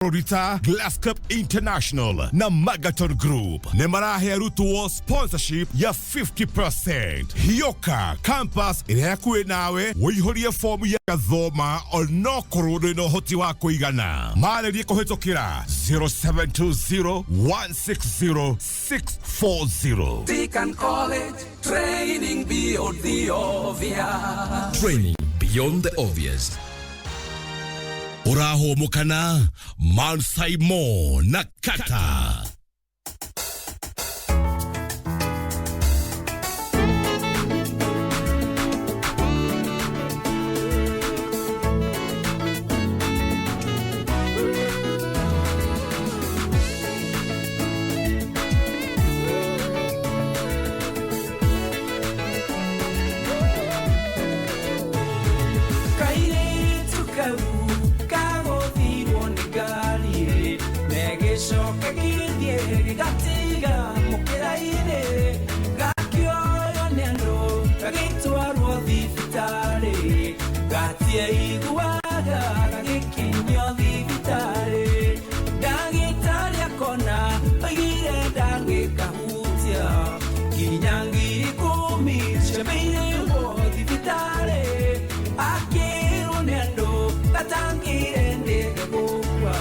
Bũrũri ta Glass Cup International na Magaton Group nĩ marahe arutwo sponsorship ya 50%. Hiũka campus ĩrĩa hakuhĩ nawe ũihũrie fomu ya gathoma onokorwo ndũrĩ na ũhoti wa kũigana. Marĩrie kũhĩtũkĩra 0720 160 640. Deacon College, training beyond the obvious. Training beyond the obvious. Ũrahũmũkana Mansaimo na Kata. Kairĩtu kau kagũthirwo nĩ ngari negĩcoka gĩthiĩ gĩgatiga mũkĩra-inĩ gakĩoywo nĩ andũ gagĩtwarwo thibitarĩ gatieiguaga gagĩkinyio thibitarĩ ndagĩtarĩ akona oigire ndangĩkahutia nginya 10,000 ciamĩirwo thibitarĩ akĩrwo nĩ andũ gatangire ndĩgagũkua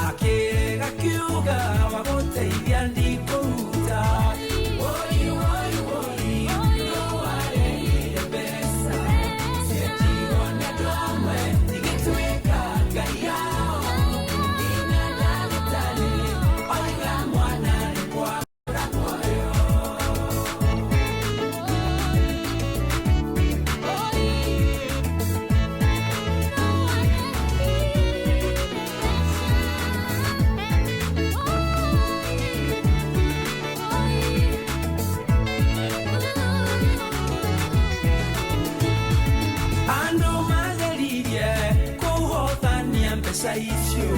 akĩrega kiuga wagũteithia ndikũruta. Woi, woi, woi, no warehire mbeca ciendirwo nĩ andũ amwe igĩtuĩka ngai yao nginya ndagĩtarĩ oiga mwana nĩ kwagũra muoyo. Andũ mageririe kũhotania mbeca icio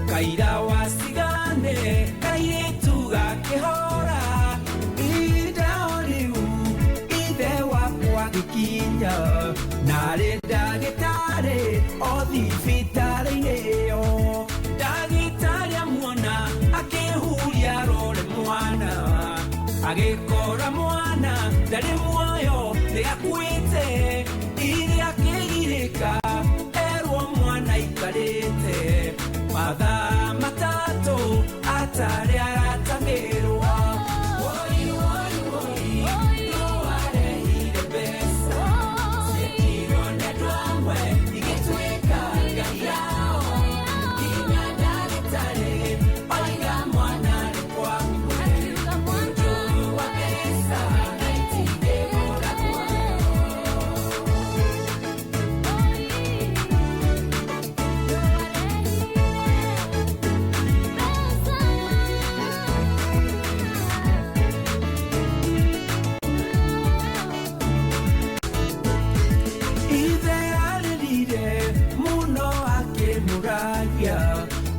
kaira wacigane kairĩtu gakĩhora ihinda o rĩu ithe wakwa agĩkinya narĩ ndagĩtarĩ o thibitarĩ-inĩ ĩyo ndagĩtarĩ amuona akĩhuria rore mwana agĩkora mwana ndarĩ muoyo nĩ akuĩte iria akĩgirĩka erwo mwana aikarĩte mathaa matatũ atarĩ aratang'ĩrwo. Woi, woi, woi, no warehire mbeca ciendirwo nĩ andũ amwe igĩtuĩka ngai yao nginya ndagĩtarĩ oiga mwana nĩ kwakwe ũndũ wa mbeca na itingĩgũra muoyo. Ithe arĩrire mũno akĩmũragia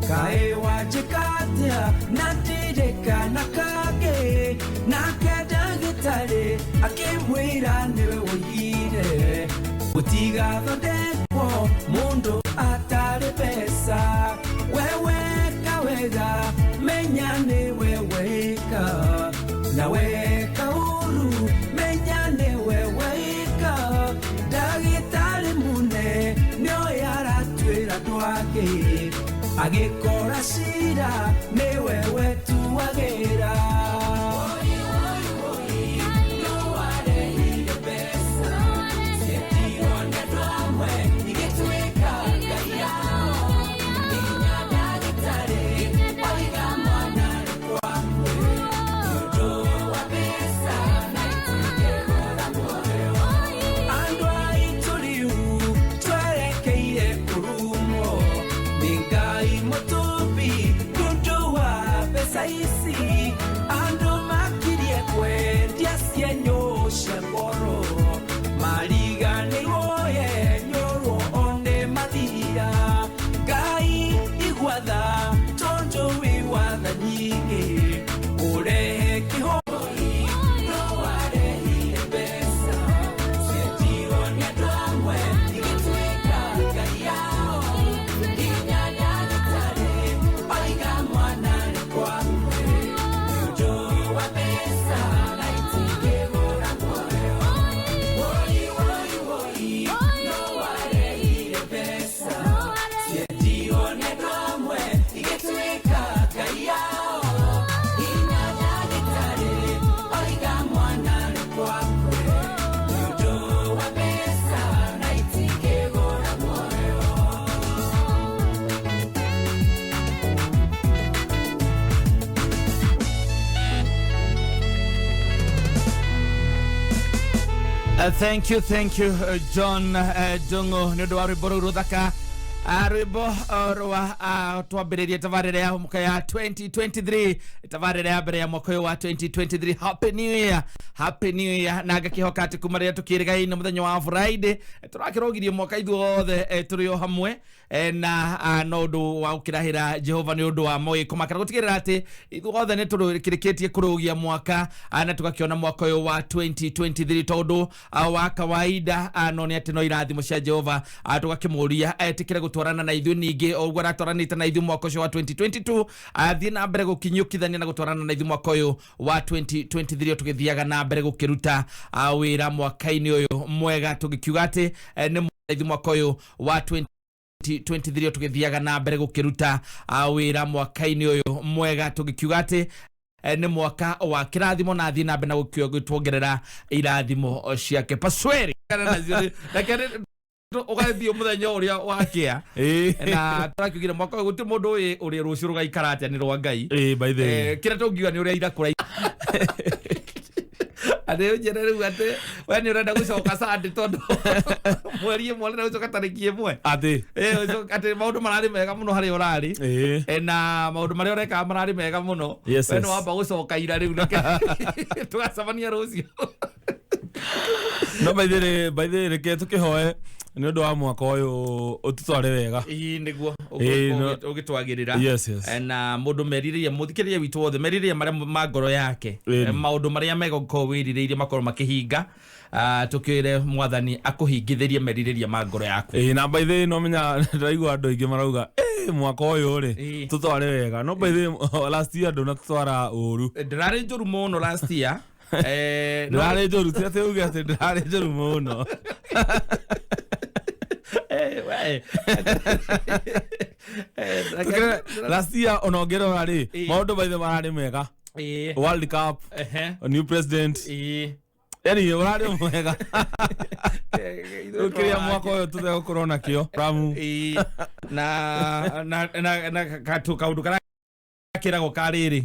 kaĩ wanjĩka atĩa na ndirĩ kana kangĩ nake ndagĩtarĩ akĩmwĩra nĩwe woigire gũtigathondekwo mũndũ atarĩ mbeca weweka wega menya nĩwe weka na weka ũru menya nĩwe weka ndagĩtarĩ mune nĩoĩ aratuĩra andũ angĩ agĩkora cira nĩwe wetuagĩra. Woi, woi, woi, no warehire mbeca ciendirwo nĩ andũ amwe igĩtuĩka ngai yao nginya ndagĩtarĩ oiga mwana nĩ kwakwe nĩ ũndũ wa mbeca na itingĩgũra muoyo. Andũ aitũ rĩu twerekeire kũrumwo nĩ Ngai mũtũmbi nĩ ũndũ wa mbeca ici andũ makirie kwendia cienyũ cia goro mariganĩirwo yenyũrwo one mathira Ngai igua tha tondũ wĩ watha nyingĩ ũrehe kĩhoi no warehire mbeca ciendirwo nĩ andũ amwe igĩtuĩka ngai yao nginya ndagĩtarĩ Thank you, thank you, John Ndung'u, nĩ ũndũ wa rwĩmbo rũu rũthaka. Rwĩmbo rwa twambĩrĩrie tabarĩra ya mwaka ya 2023, tabarĩra ya mbere ya mwaka ũyũ wa 2023. Happy New Year, Happy New Year! Na ngakĩhoka atĩ kuma rĩrĩa tũkĩrĩgaine mũthenya wa Friday, tũrakĩrũgirie mwaka ithuothe, tũrĩ o hamwe, na no ũndũ wa gũkĩrahĩra Jehova nĩ ũndũ wa mawĩko make na gũtigĩrĩra atĩ ithuothe nĩ tũrĩkĩrĩkĩtie kũrũgia mwaka, na tũgakĩona mwaka ũyũ wa 2023, tondũ wa kawaida, no nĩ atĩ no irathimo cia Jehova. Tũgakĩmũria etĩkĩre gũtwarana na ithuĩ ningĩ o ũguo aratwaranĩte na ithuĩ mwaka ũcio wa 2022, athiĩ na mbere gũkinyũkithania na gũtwarana na ithuĩ mwaka ũyũ wa 2023, tũgĩthiaga na mbere gũkĩruta wĩra mwaka-inĩ ũyũ mwega, tũgĩkiuga atĩ nĩ ithuĩ mwaka ũyũ wa 2023, tũgĩthiaga na mbere gũkĩruta wĩra mwaka-inĩ ũyũ mwega, tũgĩkiuga atĩ nĩ mwaka wa kĩrathimo na athiĩ na mbere na gũtuongerera irathimo ciake. Pasweri ũgathiĩ mũthenya ũrĩa wakĩa na tũrakiugire mwaka ũyũ gũtirĩ mũndũ ũĩ ũrĩa rũciũ rũgaikara atĩa, nĩ rwa Ngai. Ĩĩ, by the way. Kĩrĩa tũngiuga nĩ ũrĩa ira kũra atĩ ũnjĩre rĩu atĩ we nĩ ũrenda gũcoka Sunday, tondũ mweri ĩmwe ũrenda gũcoka tarĩki ĩmwe. Atĩ Atĩ maũndũ mararĩ mega mũno harĩa ũrarĩ. Na maũndũ marĩa ũrekaga mararĩ mega mũno. We nĩ wamba gũcoka ira rĩu, reke tũgacemania rũciũ. No by the way, reke tũkĩhoe nĩ ũndũ wa mwaka ũyũ ũtũtware wega. Ĩĩ, nĩguo. Ĩĩ, Ũgĩtwagĩrĩra. Yes. Na mũndũ merirĩria, mũthikĩrĩria witũ wothe, merirĩria marĩa ma ngoro yake, maũndũ marĩa mega ũkorwo wĩrirĩirie makorwo makĩhinga. Tũkĩre Mwathani akũhingithĩrie merirĩria ma ngoro yaku. Ĩĩ, na by the way, no menya ndĩraigua andũ aingĩ marauga, "Ĩ, mwaka ũyũ rĩ, tũtware wega." No by the way, last year ndũnatũtwara ũru. Ndĩrarĩ njũru mũno last year. Ndĩrarĩ njũru, ti atĩ uge atĩ ndĩrarĩ njũru mũno. We. Last year ona ũngĩrora rĩ, maũndũ by the way mararĩ mega. World Cup, new president, yani ũrarĩ mwega. Rĩu kĩrĩa mwaka ũyũ tũtegũkorwo nakĩo ramu. Ĩĩ. Na katu kaundu karakĩragwo ka rĩrĩ,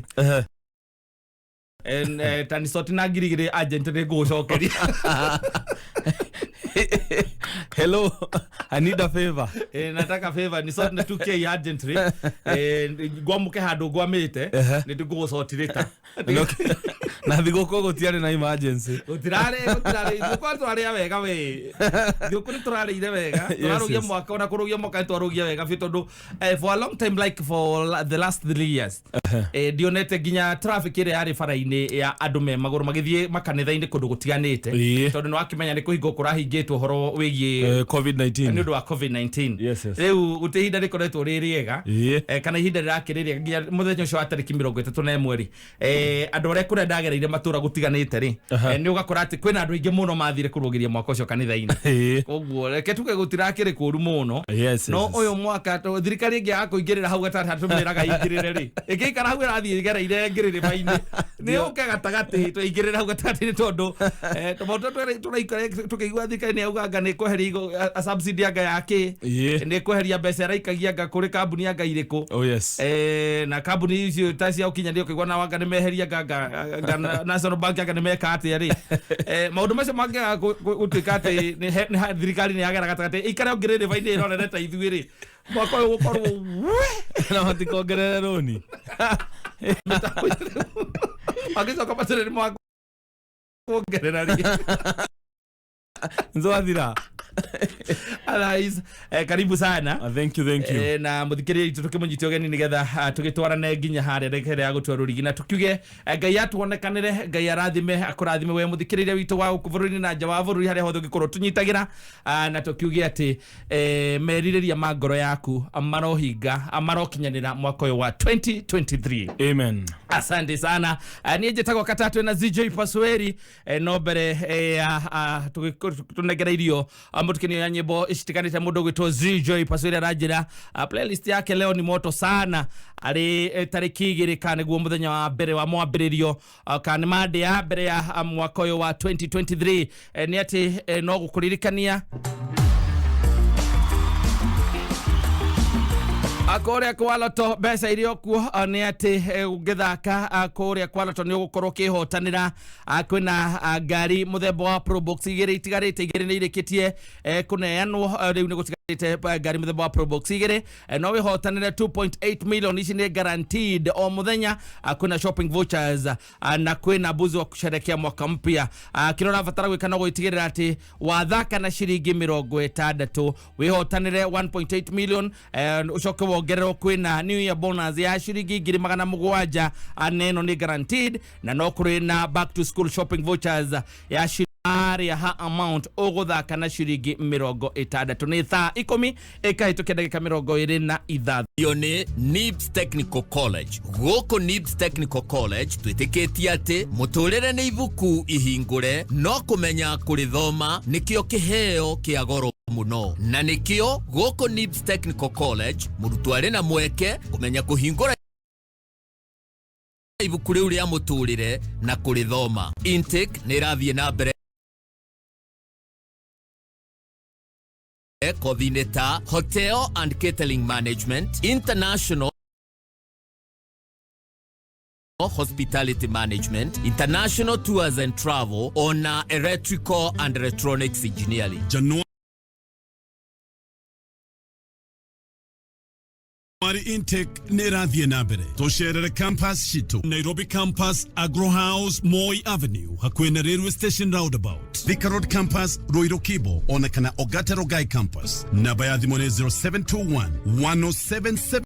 tanisoti na 2000 agent nĩ ngũgũcokeria. Hello, I need a favor. Nataka favor ni sort na 2K urgently, ngwamũke handũ ngwamĩte. Nĩ ndĩngũgũcotirĩta. Na thigũkũ gũtiarĩ na emergency. Gũtirarĩ thigũkũ, tũrarĩa wega we, thigũkũ nĩ tũrarĩire wega. Tũrarũgia mwaka, ona kũrũgia mwaka nĩ twarũgia wega biũ, tondũ for a long time, like for the last 3 years, ndionete nginya traffic ĩrĩa yarĩ bara-inĩ ya andũ me magũrũ magĩthiĩ makanitha-inĩ kũndũ gũtiganĩte, tondũ nĩ wakĩmenya nĩ kũhingwo kũrahingĩtwo ũhoro wĩgiĩ COVID-19. Nĩ ũndũ wa COVID-19. Yes. Rĩu gũtirĩ ihinda rĩkoretwo rĩ rĩega, kana ihinda rĩrakĩrĩ rĩega nginya mũthenya ũcio wa tarĩki 31 rĩ, andũ arĩa kũrĩa ndagereire matũra gũtiganĩte rĩ, nĩ ũgakora atĩ kwĩna andũ aingĩ mũno mathire kũrũgĩria mwaka ũcio kanitha-inĩ. Koguo reke tuge gũtirakĩrĩ kũru mũno. No ũyũ mwaka thirikari ĩngĩ ya kũingĩrĩra hau gatagatĩ, tũmĩraga ingĩrĩre rĩ, ĩngĩikara hau ĩrathiĩ ĩgereire ngĩrĩrĩba-inĩ, nĩ ũke gatagatĩ, tũingĩrĩre hau gatagatĩ-inĩ, tondũ tondũ tũraikara tũkĩigua thirikari nĩ yauga anga nĩ kweheria subsidy anga ya kĩ, nĩ kweheria mbeca ĩraikagia anga kũrĩ kambuni anga irĩkũ. Na kambuni icio ta cia ũkinyanĩria, ũkĩigua na wanga nĩ meheria anga National Bank anga nĩ meka atĩa rĩ. Maũndũ macio mangĩaga gũtuĩka atĩ thirikari nĩ yagera gatagatĩ ĩikare ngĩrĩrĩba-inĩ ĩrorere ta ithuĩ rĩ, mwaka ũyũ gũkorwo we. Na matikongerere rũni. Magĩcoka matũrĩ nĩ mwaka kuongerera rĩ. Nzwathira. Otherwise, karibu sana. Thank you, thank you. Na mũthikĩrĩria witũ tũkĩmũnyitia ũgeni nĩgetha tũgĩtwarane nginya harĩa ndagĩka ĩrĩa ya gũtua rũrigi, na tũkiuge Ngai atuonekanĩre, Ngai arathime, akũrathime we mũthikĩrĩria witũ wa gũkũ bũrũri-inĩ na nja wa bũrũri, harĩa hothe ũngĩkorwo tũnyitagĩra. Na tũkiuge atĩ merirĩria ma ngoro yaku marohinga, marokinyanĩra mwaka ũyũ wa 2023. Amen. Asante sana. Niĩ njĩtagwo Katatwe na ZJ Pasweri. No mbere ya tũnengere irio mũtukanio ya nyĩmbo citiganĩte, mũndũ ũgwĩtwo ZJ Pasweri aranjĩra playlist yake leo ni moto sana, arĩ tarĩki 2, kana nĩguo mũthenya wa mbere wa mwambĩrĩrio, kana nĩ Monday ya mbere ya mwaka ũyũ wa 2023. Nĩ atĩ no gũkũririkania Kũrĩa kwa Loto mbeca iria kuo nĩ atĩ ũngĩthaka kũrĩa kwa Loto nĩ ũgũkorwo ũkĩhotanĩra. Kwĩna ngari mũthemba wa Probox igĩrĩ itigarĩte, igĩrĩ nĩ irĩkĩtie kũneanwo, rĩu nĩ gũtigarĩte ngari mũthemba wa Probox igĩrĩ. No wĩhotanĩre 2.8 million, ici nĩ guaranteed o mũthenya. Kwĩna shopping vouchers na kwĩna mbuzi wa kusherekea mwaka mpya. Kĩrĩa ũrabatara gwĩka no gwĩtigĩrĩra atĩ wathaka na ciringi 60 wĩhotanĩre 1.8 million, ũcoke wongererwo kwĩna new year bonus ya ciringi 700,000, na ĩno nĩ guaranteed, na no kũrĩ na back to school shopping vouchers ya aria ha amount ũgũthaka na ciringi 60. Nĩ thaa 10 ĩkahĩtũkia ndagĩka 26. Iyo nĩ NIBS Technical College. Gũkũ NIBS Technical College twĩtĩkĩtie atĩ mũtũrĩre nĩ ibuku ihingũre, no kũmenya kũrĩthoma nĩkĩo kĩheo kĩa goro mũno, na nĩkĩo gũkũ NIBS Technical College mũrutwo arĩ na mweke kũmenya kũhingũra ibuku rĩu rĩa mũtũrĩre na kũrĩthoma. Intake nĩ ĩrathiĩ na mbere kothi-inĩ ta Hotel and Catering Management, International Hospitality Management, International Tours and Travel, ona Electrical and Electronics Engineering. January intake nĩ ĩrathiĩ na mbere. Tũcerere campus citũ: Nairobi campus, Agro House, Moi Avenue, hakuhĩ na railway station roundabout; Thika Road campus, Ruiru Kibo, ona kana Ogata Rogai campus. Namba ya thimũ nĩ 0721 1077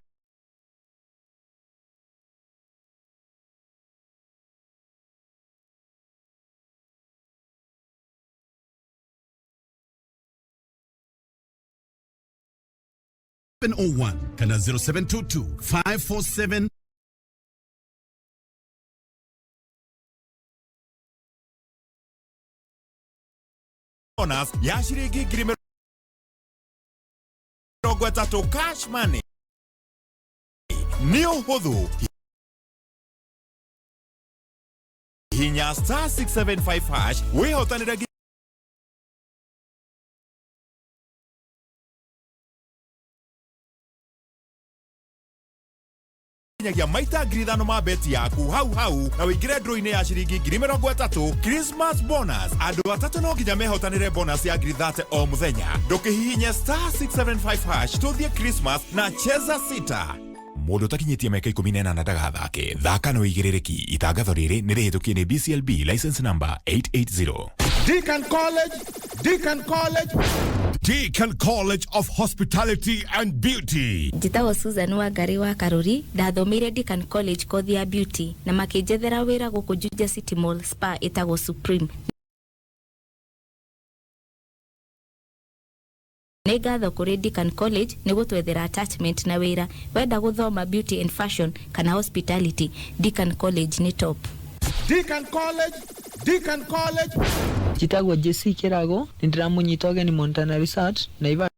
701 kana 0722 547 bonus ya ciringi 30,000 cash money. Nĩ ũhũthũ, hinya star 675 hash wĩhotanĩre nginyagia maita 5,000 ma beti yaku hau hau na wĩingĩre draw-inĩ ya ciringi 30,000 Christmas bonus. Andũ atatũ no nginya mehotanĩre bonus ya 30,000 o mũthenya. Ndũkĩhihinye star 675 hash, tũthiĩ Christmas na Cheza Sita. Mũndũ ũtakinyĩtie mĩaka 18 ndagathake. Thaka na ũigĩrĩrĩki. Itangatho rĩrĩ nĩ rĩhĩtũkie nĩ BCLB license number 880. Deacon College, Deacon College. Deacon College of Hospitality and Beauty. Njĩtagwo Susan Wangari wa Karuri. Ndathomeire Deacon College kothi ya beauty na makĩnjethera wĩra gũkũ Juja City Mall spa ĩtagwo Supreme. Nĩ ngatho kũrĩ Deacon College nĩ gũtwethera attachment na wĩra. Wenda gũthoma beauty and fashion kana hospitality, Deacon College nĩ top. Deacon College, Deacon College. Njĩtagwo JC Kĩrago, nĩ ndĩramũnyita ũgeni Montana Resort Naivasha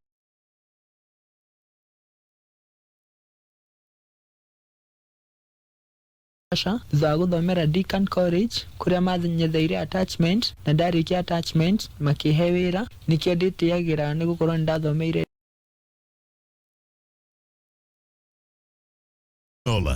thutha wa gũthomera Deacon College kũrĩa manyetheire attachment, na ndarĩkia attachment makĩhe wĩra. Nĩkĩo ndĩtĩagĩra nĩ gũkorwo nĩ ndathomeire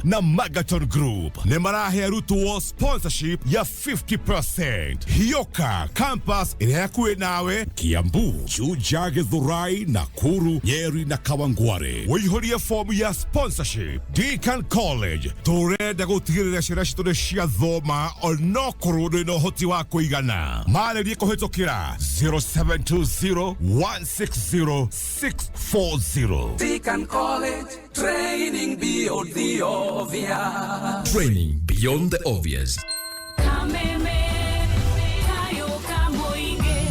na Magaton Group nĩ marahe arutwo sponsorship ya 50%. Hioka campus ĩrĩa hakuhĩ nawe: Kiambu, Juja, Githurai, Nakuru, Nyeri na Kawangware. Wĩihũrie fomu ya sponsorship. Deacon College, tũrenda gũtigĩrĩra ciana citũ nĩ ciathoma onokorwo ndũrĩ na ũhoti wa kũigana. Marĩrie kũhĩtũkĩra 0720 160 640. Deacon College, training beyond the obvious. Training beyond the obvious. Kameme kayo kamoinge.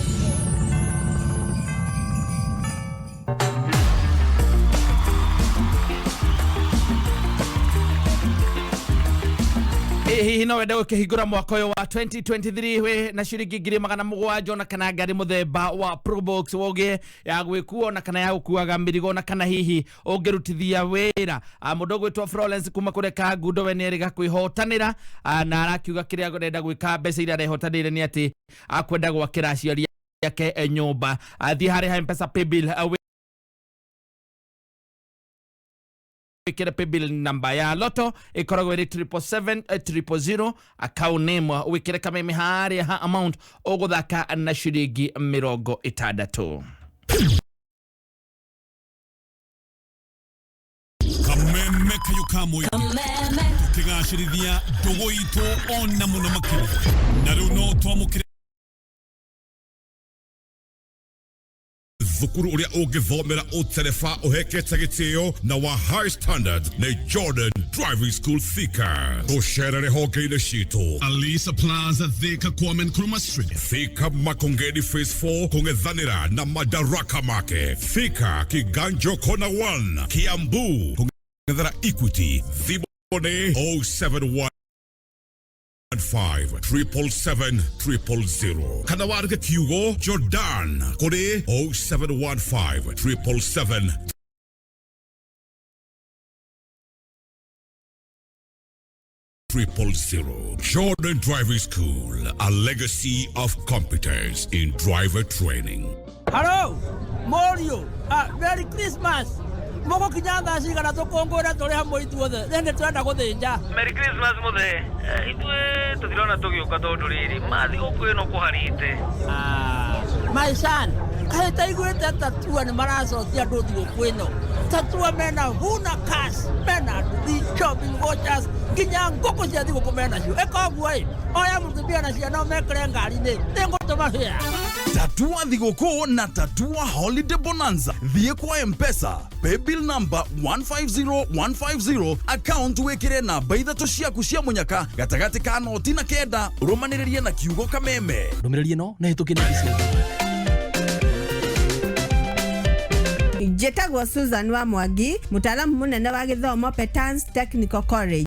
Hihi no wende gũkĩhingũra mwaka ũyũ wa 2023 wĩ na ciringi 700,000 ona kana ngari mũthemba wa Probox woge ya gwĩkuo na kana ya gũkuaga mĩrigo na kana hihi ũngĩrutithia wĩra? Mũndũ ũgwĩtwo Florence kuma kũrĩa Kangundo, we nĩerĩga kwĩhotanĩra, na arakiuga kĩrĩa arenda gwĩka mbeca iria arehotanĩire nĩ atĩ akwenda gwakĩra aciari ake nyũmba. Thiĩ harĩ ha Mpesa paybill. Wikire paybill namba ya Loto ikoragwo iri 777 000, account name wikire Kameme haria ha amount uguthaka na ciringi 60. Kameme kayo ka mũingĩ tũkĩgacĩrithia ndũgũ itũ ona mũno makĩria, na rĩu no twamũkĩre thukuru ũrĩa ũngĩthomera ũtereba ũhekete gĩtĩo na wa high standard nĩ Jordan Driving School Thika. Tũcerere honge-inĩ citũ: Alisa Plaza, Thika, Kwame Nkrumah Street; Thika, Makongeni Phase 4, kũng'ethanĩra na Madaraka Market; Thika, Kiganjo Corner 1; Kiambu, kũng'ethera Equity. Thimũ nĩ 071 5 777 000 kana warĩke kiugo Jordan kũrĩ 0715 777 000. Jordan Driving School, a legacy of competence in driver training. Hello, Morio. Ah, Merry Christmas. Mũgũkinya thaa cigana tũkũngũĩre tũrĩ hamwe ithuothe? Nĩ twenda gũthĩnja. Merry Christmas mũthee. Ithuĩ tũtirona tũgĩũka tondũ rĩrĩ ma thigũkũ ĩno kũharĩte. My son, kaĩ taiguĩte Tatua nĩ maracokia andũ thigũkũ ĩno? Tatua mena huna cash, mena nduthi, shopping vouchers, nginya ngũkũ cia thigũkũ menacio. Ĩka ũguo ĩ, oya mũtumia na ciana mekĩre ngari-inĩ, nĩngũtũma fare. Tatua thigũkũ na Tatua Holiday Bonanza. Thiĩ kwa Mpesa, paybill number 150150, account wĩkĩre namba ithatũ ciaku cia mũnyaka gatagatĩ ka noti na kenda, ũrũmanĩrĩrie na kiugo Kameme. Ndũmĩrĩri ĩno nĩ hĩtũkie nĩ DCI. Njĩtagwo Susan wa Mwangi, mũtaalamu mũnene wa gĩthomo Petans Technical College.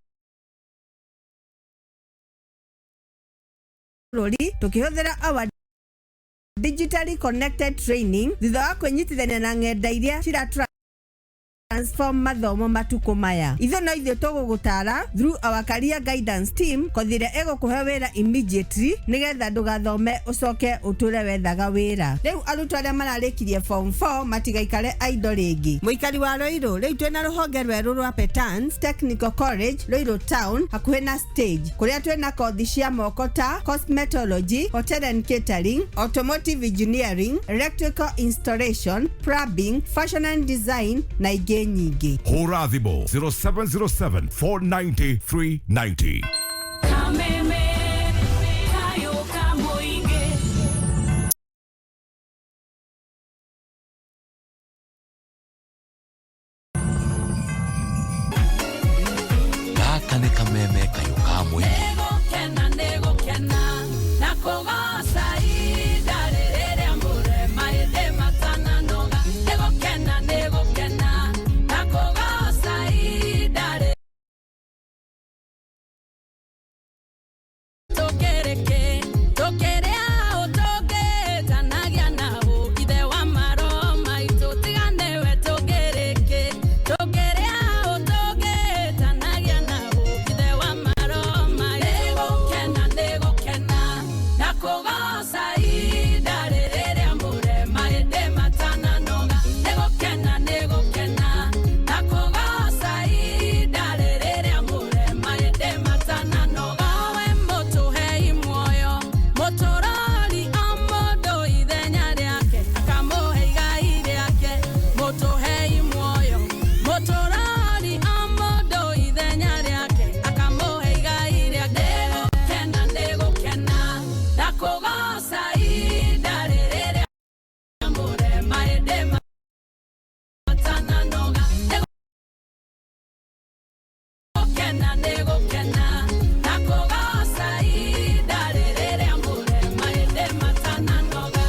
Bũrũri tũkĩhũthĩra our digitally connected training thutha wa kwĩnyitithania na ng'enda iria cira transform mathomo matukũ maya. Ithuĩ no ithuĩ tũgũgũtara through our career guidance team, kothi ĩrĩa ĩgũkũhe wĩra immediately nĩgetha ndũgathome ũcoke ũtũre wethaga wĩra. Rĩu arutwo arĩa mararĩkirie form 4 matigaikare idle rĩngĩ. Mũikari wa Ruiru, rĩu twĩna rũhonge rwerũ rwa Petans Technical College Ruiru Town, hakuhĩ na stage, kũrĩa twĩna kothi cia moko ta cosmetology, hotel and catering, automotive engineering, electrical installation, plumbing, fashion and design na ingĩ nyingĩ. Hũra thimũ 0707 490 390. Kameme kayo ka mũingĩ. Gaka nĩ kameme kayũ ka mũingĩ. Nĩgũkena, nĩgũkena na kũgoca ihinda rĩrĩa mũrema ĩthĩ matananoga. Nĩgũkena, nĩgũkena na kũgoca ihinda tũkĩrĩkĩ tũkĩrĩa ũtũngĩtanagia na ithe wa maroho maitũ, tiga nĩwe. Tũkĩrĩkĩ tũkĩrĩa ũtũngĩtanagia na ithe wa maroho maitũ. Nĩgũkena, nĩgũkena na kũgoca ihinda rĩrĩa mũrema ĩndĩ matananoga. Nĩgũkena, nĩgũkena na kũgoca ihinda rĩrĩa mũrema ĩndĩ matananoga. Owe mũtũhei muoyo, mũtũrori o mũndũ ithenya rĩake akamũhe igai rĩake. Mũtũhei muoyo, mũtũrori o mũndũ ithenya rĩake akamũhe igai rĩake. Nĩgũkena, nĩgũkena na kũgoca ihinda rĩrĩa mũrema ĩndĩ matananoga. Nĩgũkena, nĩgũkena na kũgoca ihinda rĩrĩa mũrema ĩndĩ matananoga.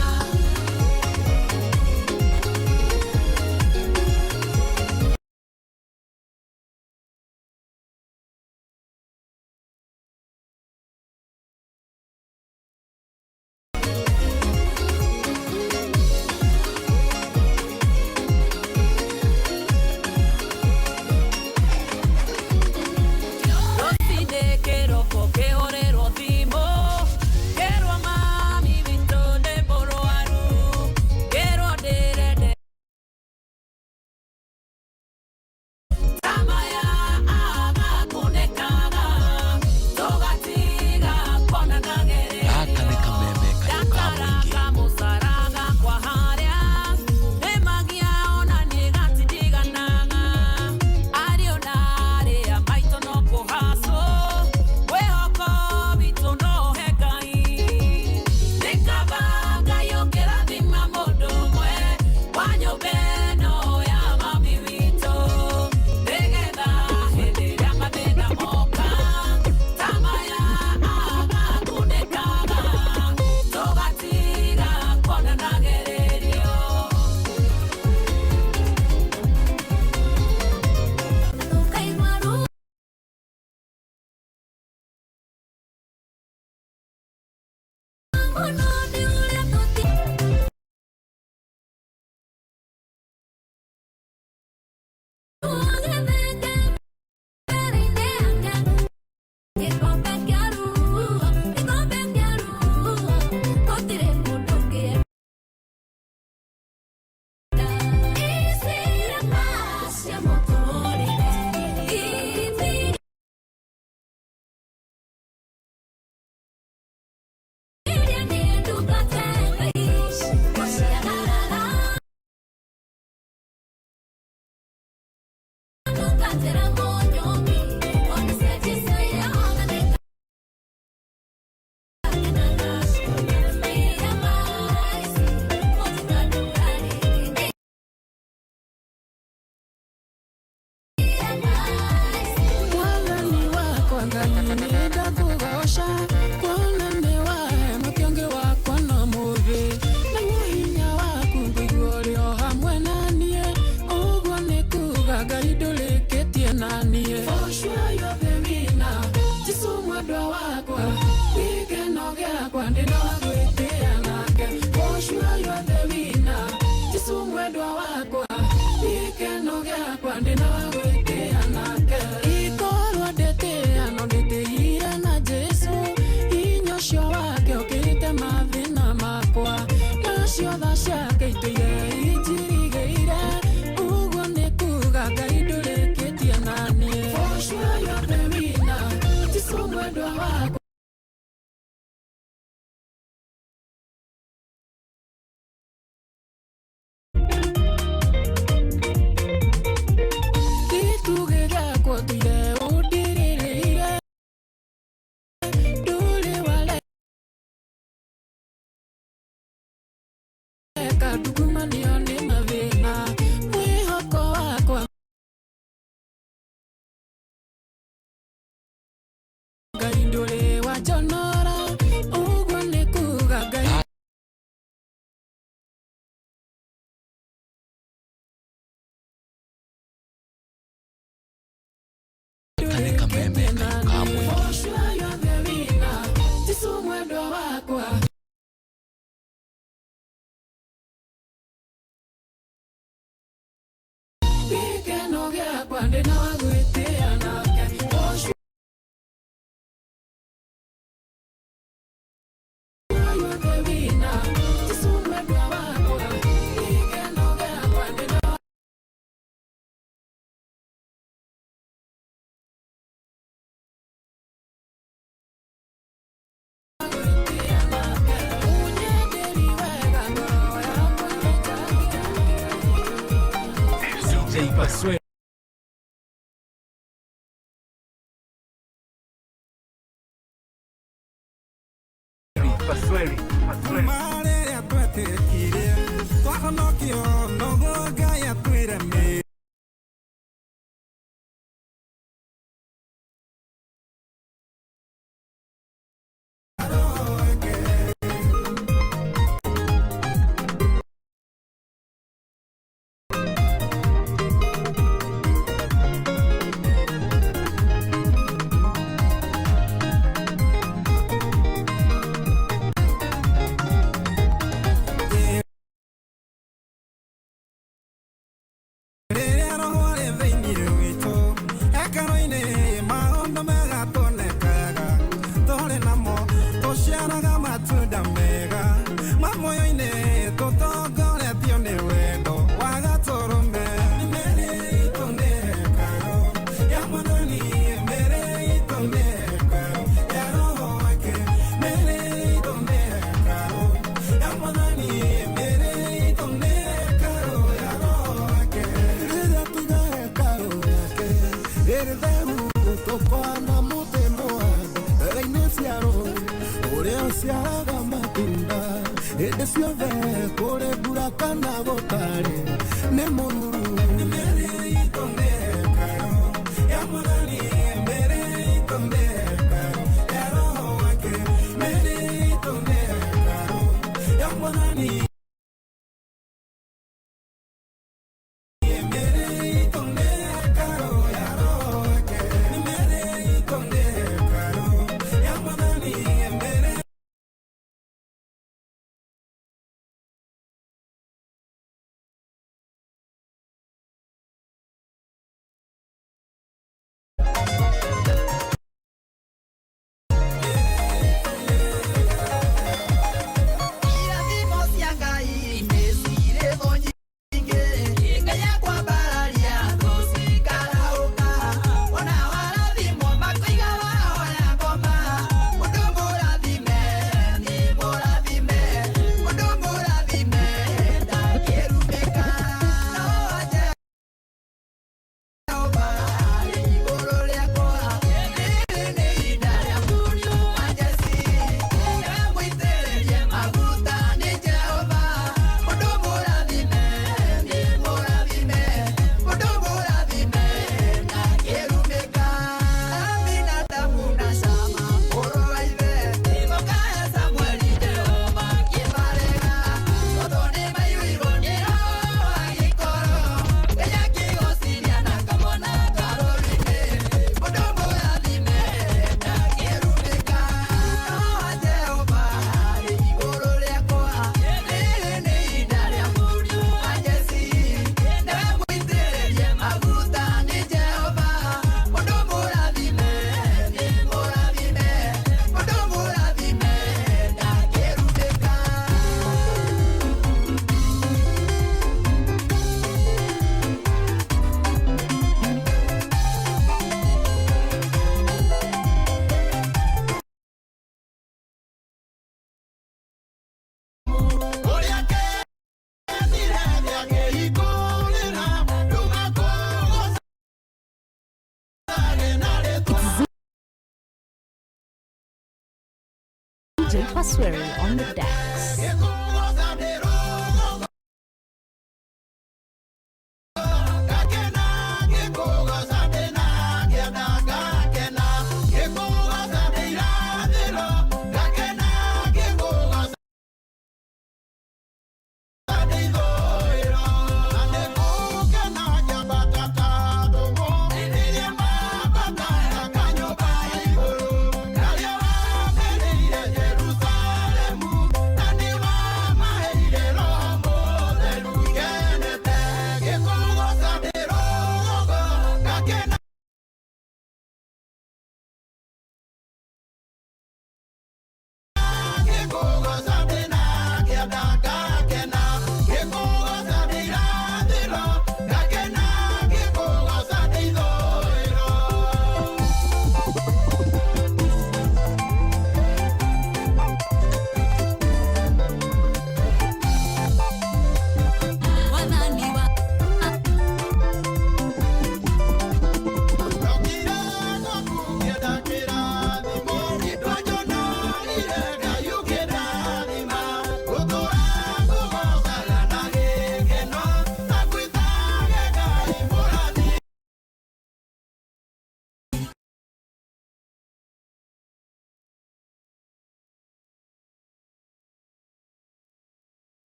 Mũno nĩ ũrĩa tũti Gĩkombe kĩa ruo, gĩkombe kĩa ruo, gũtirĩ mũndũ ũngĩenda. Ici irema cia mũtũrĩre, iria nĩ ndungata Ngai, gũciagarara. Ndungatĩra Mũnyũmbi, ona cia Jesũ Yohana nĩ Mwathani wakwa Ngai nĩndakũgoca kuona nĩ wahe mũkĩongĩ wakwa no mũthĩ naguo hinya waku ngũigua ũrĩ o hamwe na niĩ ũguo nĩ kuga Ngai ndũrĩkĩtie na niĩ. For sure you're the winner, Jesũ mwendwa wakwa gĩkeno gĩakwa ndĩna wa gwĩtĩa nake. For sure you're the winner, Jesũ mwendwa wakwa gĩkeno gĩakwa ndĩna wa gwĩtĩa nake. Ikorwo ndĩtĩa no ndĩtĩire na Jesũ hinya ũcio wake ũkĩrĩte mathĩna makwa nacio tha ciake itũire injirigĩire ũguo nĩ kuga Ngai ndũrĩkĩtie na niĩ. For sure you're the winner, Jesũ mwendwa wakwa. Gĩtugĩ gĩakwa ũtũire ũndirĩrĩire ndũrĩ wareka ndugumanio nĩ mathĩna mwĩhoko wakwa Ngai ndũrĩ wanjonora ũguo nĩ kuga Ngai Gaka nĩ kameme kayũ ka mũingĩ. For sure you're the winner, Jesũ mwendwa wakwa. Gĩkeno gĩakwa ndĩna wa gwĩtĩa nake. For sure you're the winner, Jesũ mwendwa wakwa. Gĩkeno gĩakwa ndĩna wa DJ Pasue. Pasweri. Marĩrĩa twetĩkirie twahonokio noguo Ngai atwĩre mĩ rĩrĩa roho arĩ thĩinĩ witũ hekarũ-inĩ maũndũ mega tuonekaga tũrĩ namo tũciaraga matunda mega ma muoyo-inĩ tũtongoretio nĩ wendo wa gatũrũme. Mĩĩrĩ itũ nĩ hekarũ ya Mwathani, mĩĩrĩ itũ nĩ hekarũ ya Roho wake. Mĩĩrĩ itũ nĩ hekarũ ya Mwathani, mĩĩrĩ itũ nĩ hekarũ ya Roho wake. Rĩrĩa tũiga hekarũ yake ĩrĩ theru tũkona mũtĩ mũhande mbere-inĩ cia rũĩ ũrĩa ũciaraga matunda hĩndĩ ciothe kũrĩ mbura kana gũtarĩ nĩ mũruru. Mĩĩrĩ itũ nĩ hekarũ ya Mwathani, mĩĩrĩ itũ nĩ hekarũ ya Roho wake. Mĩĩrĩ itũ nĩ hekarũ ya Mwathani. Mĩĩrĩ itũ nĩ hekarũ ya Roho wake. Mĩĩrĩ itũ nĩ hekarũ ya Mwathani. Mĩĩrĩ DJ Pasweri on the decks.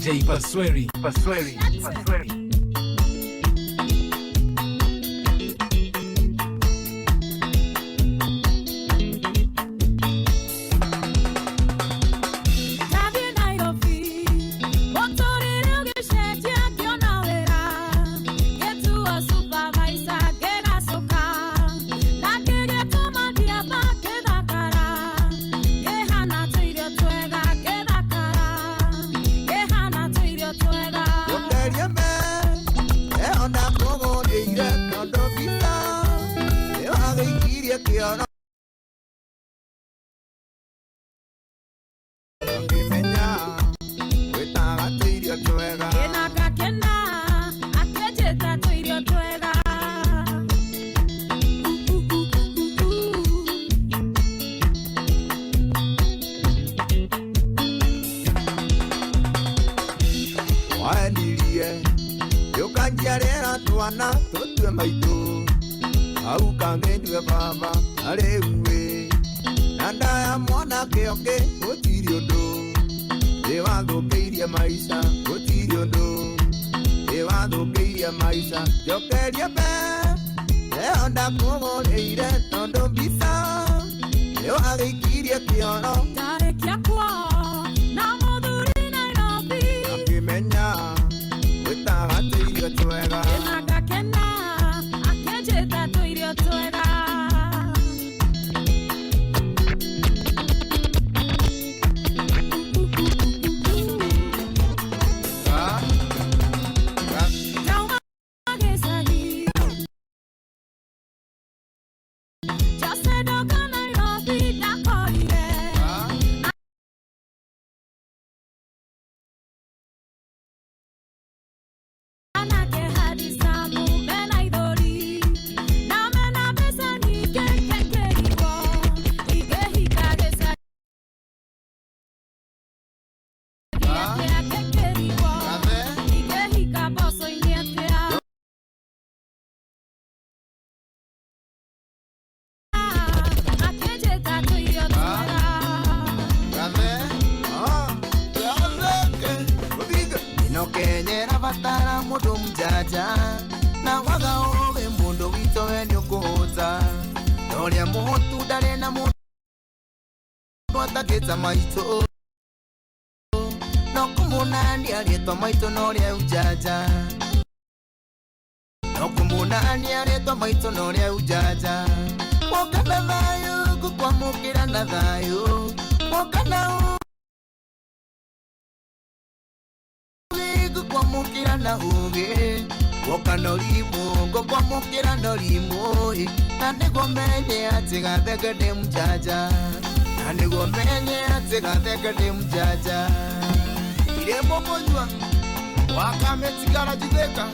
DJ Pasweri, Pasweri, Pasweri. Twega. Twana tũtue maitũ hau kangĩndue baba arĩu na ndaya mwanake ũngĩ gũtirĩ ũndũ ĩwathũkĩirie maica gũtirĩ ũndũ ĩwathũkĩirie maica njokeria mbe ĩyo ndakũgũrĩire tondũ mbica ĩwagĩikirie kĩoro ndarĩkia kwao na mũthuri Nairobi akĩmenya gwĩtaga tũirio twega na ngakena akĩnjĩta tũirio twega. Ndauma gĩcagi Jose ndoka Nairobi ndakorire anake hadisamu mena ithũri na mena mbeca nyingĩ kekĩrigwo ingĩhika gĩcagi atĩa kekĩrigwo ingĩhika mboco-inĩ atĩa akĩnjĩta tũirio twega. Ino kenyera batara mundu mjanja na waga uge mundu witũ we nĩũkũhũta na ũrĩa mũhũtu ndarĩ na mũndũ atakĩta maitũ no kũmũnania rĩtwa maitũ na ũrĩa ujanja no kũmũnania rĩtwa maitũ na ũrĩa ujanja woka na thayũ ngũkwamũkĩra na thayũ woka na ngũkwamũkĩra na ũgĩ woka na ũrimũ ngũkwamũkĩra na ũrimũ na nĩguo menye atĩ gathenge ndĩ mjanja na nĩguo menye atĩ gathenge ndĩ mjanja irembo mũnyua wakametigara jithĩka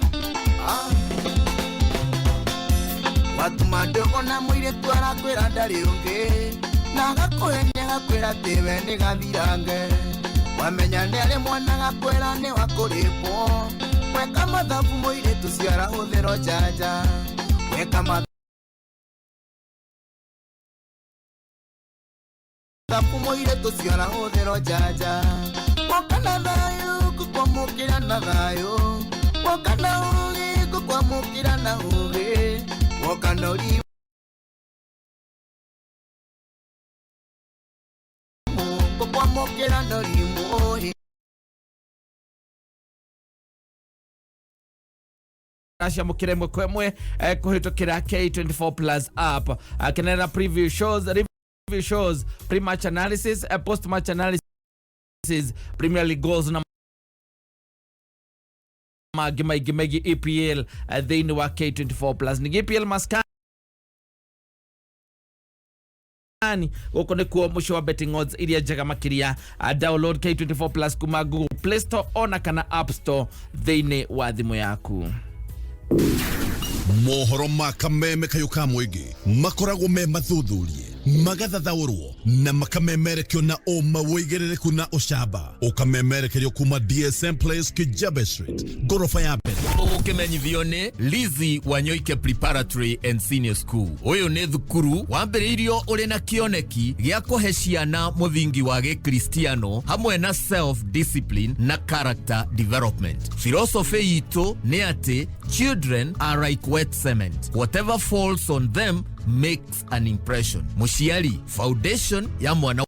watuma ndogo na mũirĩtu arakwĩra ndarĩ ũngĩ na agakũhenia agakwĩra atĩ we nĩ gathirange wamenya nĩ arĩ mwana agakwĩra nĩ wakũrĩpwo weka mathabu mũirĩtu ciarahũthĩrwo njanja weka mathabu mũirĩtu ciarahũthĩrwo njanja woka na thayũ ngũkwamũkĩra na thayũ woka na ũgĩ ngũkwamũkĩra na ũgĩ woka na ũrimũ ngũkwamũkĩra na ũrimũ. Ciamũkĩra ĩmwe kwa ĩmwe kũhĩtũkĩra K24 Plus app. Kenera preview shows, review shows, pre-match analysis, post-match analysis, Premier League goals na mangĩ maingĩ megiĩ EPL thĩinĩ wa K24 Plus. Ningĩ EPL maskani gũkũ nĩkuo mũciĩ wa betting odds iria njega makĩria. Download K24 Plus kuma Google Play Store ona kana App Store thĩinĩ wa thimũ yaku. Mohoro ma kameme kayũ ka mũingĩ makoragwo me mathuthurie magathathaũrwo na makamemerekio na ũma wĩigĩrĩrĩku na ũcamba ũkamemerekerio kuma DSM Place Kijabe Street ngoroba ya mbere. Ũgũkĩmenyithio nĩ Lizzy Wanyoike Preparatory and Senior School. Ũyũ nĩ thukuru wambĩrĩirio ũrĩ na kĩoneki gĩa kũhe ciana mũthingi wa gĩkristiano hamwe na self discipline na character development. Philosophy itũ nĩ atĩ children are like wet cement, whatever falls on them makes an impression. Mũciari, foundation ya mwana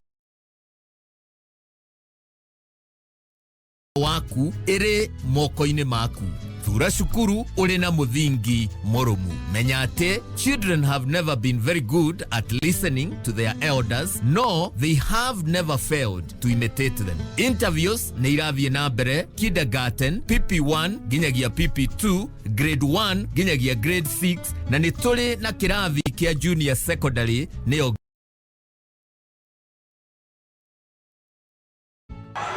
waku ĩrĩ moko-inĩ maku. Thura cukuru ũrĩ na mũthingi mũrũmu. Menya atĩ children have never been very good at listening to their elders, no they have never failed to imitate them. Interviews nĩ irathiĩ na mbere kindergarten PP1 nginyagia PP2, grade 1 nginyagia grade 6, na nĩ tũrĩ na kĩrathi kĩa junior secondary nĩyo.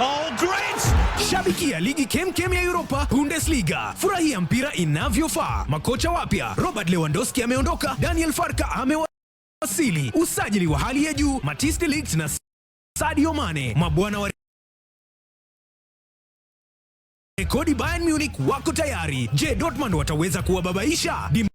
Oh, great! Shabikia ligi kemkem ya Europa, Bundesliga. Furahia mpira inavyofaa. Makocha wapya, Robert Lewandowski ameondoka, Daniel Farka amewasili. Usajili wa hali ya juu, Matthijs de Ligt na Sadio Mane. Mabwana wa Rekodi Bayern Munich wako tayari. Je, Dortmund wataweza kuwababaisha? Dimba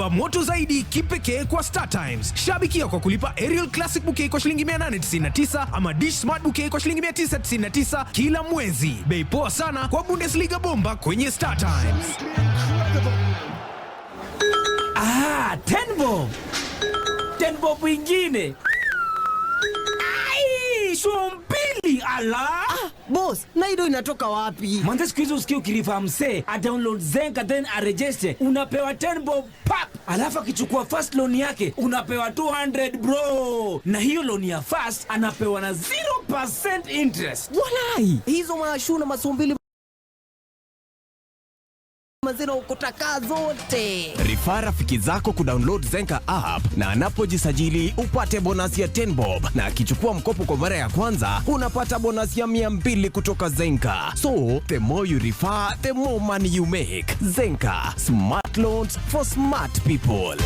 moto zaidi kipekee kwa Star Times. Shabikia kwa kulipa Aerial Classic Bouquet kwa shilingi 899 ama Dish Smart Bouquet kwa shilingi 999 kila mwezi. Bei poa sana kwa Bundesliga bomba kwenye Star Times. Ah, 10 bob. 10 bob ingine. Ai, 20 ala. Ah, boss, na hiyo inatoka wapi? Manze siku hizi usikie ukirefer msee, a download Zenka then aregister, unapewa 10 bob pap. Alafu akichukua first loan yake unapewa 200 bro. Na hiyo loan ya first anapewa na 0% interest. Walai, hizo mashu na masumbili mazina ukutaka zote. Refer rafiki zako kudownload Zenka app na anapojisajili upate bonus ya 10 bob, na akichukua mkopo kwa mara ya kwanza unapata bonus ya 200 kutoka Zenka. So the more you refer, the more money you make. Zenka, smart loans for smart people.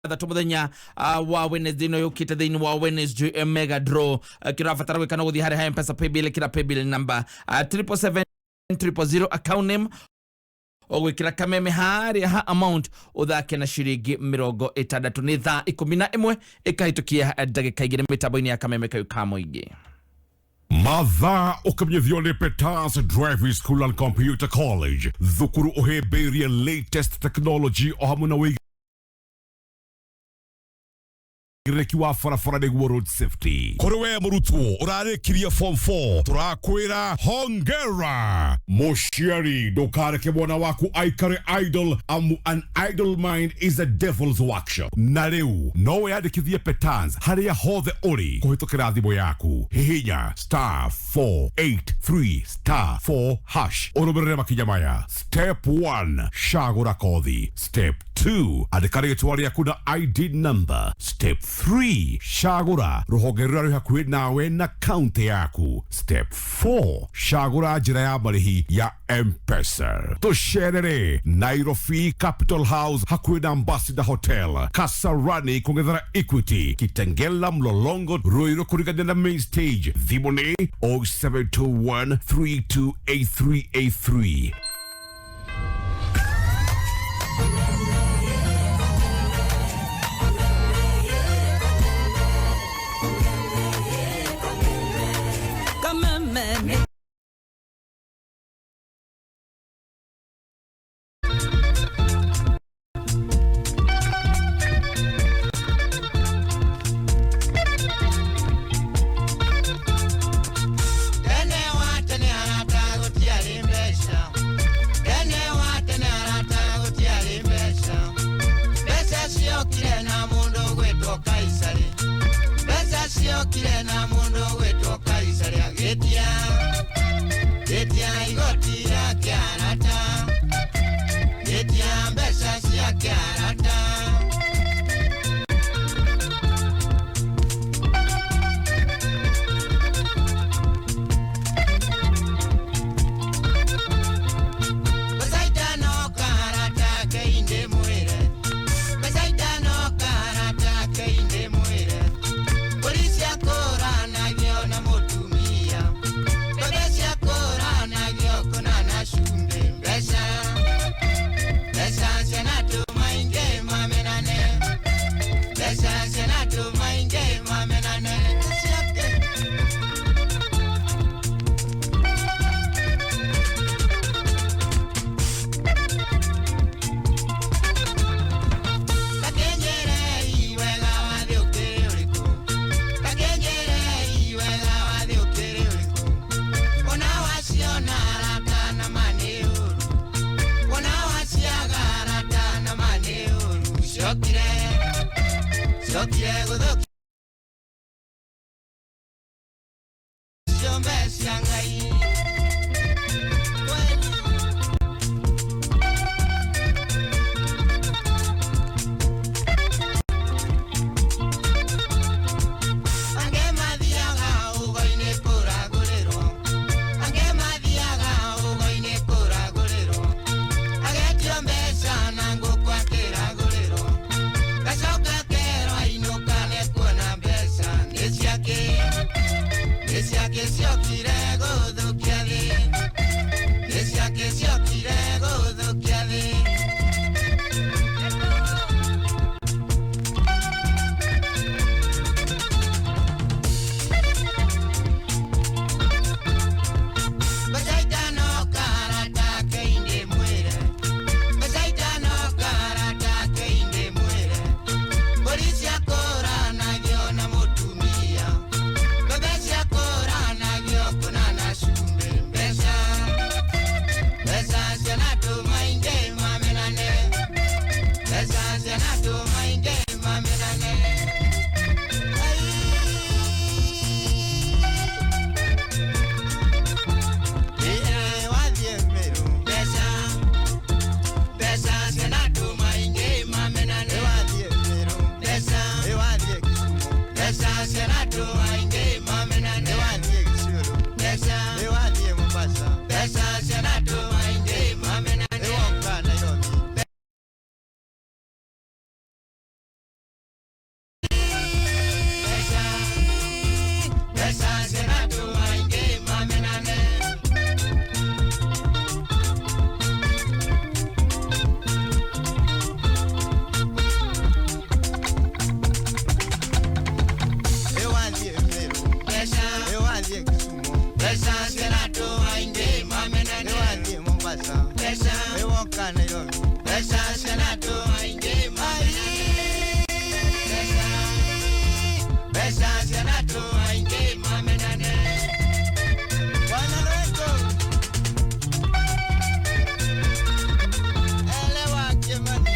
Thatũ mũthenya wa Wednesday ĩno yũkĩte thĩinĩ wa Wednesday mega draw. Kĩrabatara gwĩka no gũthiĩ harĩa ha Mpesa paybill, ĩkĩra paybill number 777 000, account name ũgwĩkĩra kameme harĩa ha amount, ũthake na ciringi 60. Nĩ thaa 11 ĩkahĩtũkia ndagĩka 2 mĩtambo-inĩ ya kameme kayu ka mũingĩ. Mathaa ũkamenyithio nĩ Peters Driving School and Computer College, thukuru ũhĩmbĩirie latest technology o hamwe na wĩigĩrĩrĩki wa barabara nĩguo road safety. Kũrĩ we mũrutwo ũrarĩkirie form 4, tũrakwĩra hongera. Mũciari, ndũkareke mwana waku aikare idle, amu an idle mind is a devil's workshop. Na rĩu no wĩyandĩkithie Peters harĩa hothe ũrĩ kũhĩtũkĩra thimũ yaku. Hihinya *483*4# ũrũmĩrĩre makinya maya. Step 1, cagũra kothi. Step 2, andĩka rĩtwa rĩaku na ID number. Step 3, cagũra rũhonge rũrĩa rwĩ hakuhĩ nawe na kaunti yaku. Step 4, cagũra njĩra ya marĩhi ya Mpesa. Tũcerere Nairobi Capital House hakuhĩ na Ambassador Hotel, Kasarani kũng'ethera Equity, Kitengela, Mlolongo, Ruiru kũringania na main stage. Thimũ nĩ 0721 328383. Kameme. Tene wa tene arata gũtiarĩ mbeca. Tene wa tene arata gũtiarĩ mbeca. Mbeca ciokire na mũndũ gwĩtwo Kaisari. Mbeca ciokire na mũndũ gwĩtwo Kaisari agĩtia gĩtia igoti rĩake arata. Gĩtia mbeca ciake arata. Mbeca itanoka arata keinde mwĩre. Mbeca itanoka arata keinde mwĩre. Mbũri ciakũranagio na mũtumia. Mbembe ciakũranagio kũna na cumbĩ. Mbeca mbeca cianatũma aingĩ mamenane. Mbeca cianatũma aingĩ mamenane. Ciake. Takenjerei wega wa thĩ ũkĩrĩ ũrĩkũ? Takenjerei wega wa thĩ ũkĩrĩ ũrĩkũ? Wona waciona arata na ma nĩ ũru. Wona waciaga arata na ma nĩ ũru. Ciokire, ciokire gũthũkia ciombe cia Ngai. Angĩ mathiaga ũgo-inĩ kũragũrĩrwo. Angĩ mathiaga ũgo-inĩ Nĩ ciake ciokire gũthũkia thĩ. Nĩ ciake ciokire gũthũkia thĩ. Mbeca itano karata keinde mwĩre. Mbeca itano karata keinde mwĩre. Mbũri ciakũranagio na mũtumia. Mbembe ciakũranagio kũna na cumbĩ. Mbeca, mbeca cianatũma aingĩ mamenane. Mbeca cianatũma aingĩ mamenane. Ĩĩ wathiĩ Meru. Mbeca, mbeca cianatũma aingĩ mamenane. Wathiĩ Meru. Mbeca, wathiĩ Kisumu. Mbeca cianatũma aingĩ mamenane. Wathiĩ Gĩciũrũ. Mbeca, wathiĩ Mombasa. Mbeca cianatũma aingĩ mamenane. Woka Nairobi. Mbeca, mbeca cianatũma aingĩ mamenane. Ĩwathiĩ Meru. Mbeca, ĩwathiĩ Kisumu. Mbeca cianatũma aingĩ mamenane. Ĩwathiĩ Mombasa. Mbeca, ĩwoka Nairobi. Mbeca cianatũma aingĩ mamenane. Mbeca, mbeca cianatũma aingĩ mamenane. Bwana Lorenzo. Elewa Kimani.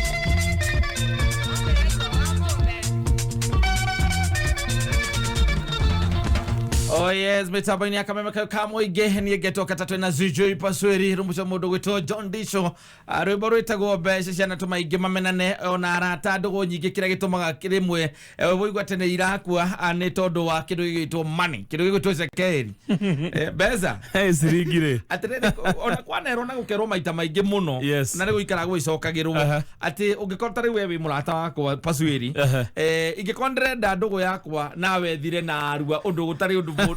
Oh yes, mitambo-inĩ ya kameme kau ka mũingĩ niĩ ngetwo katatũ na Zuchu Pasweri rumuco mũndũ gwĩtwo John Disho. Rwĩmbo rwĩtagwo mbeca cianatũma aingĩ mamenane ona arata ndũgũ nyingĩ kĩrĩa gĩtũmaga rĩmwe wũigua atĩ nĩ irakua nĩ tondũ wa kĩndũ gĩgwĩtwo money, kĩndũ gĩgwĩtwo cekeri. Mbeca ciringi rĩ atĩrĩrĩ, ona kwanerwo na gũkerwo maita maingĩ mũno na nĩ gũikara gwĩcokagĩrwo atĩ ũngĩkorwo ta rĩu we wĩ mũrata wakwa Pasweri, ingĩkorwo ndĩrenda ndũgũ yakwa nawe thire na arua ũndũ gũtarĩ ũndũ mũndũ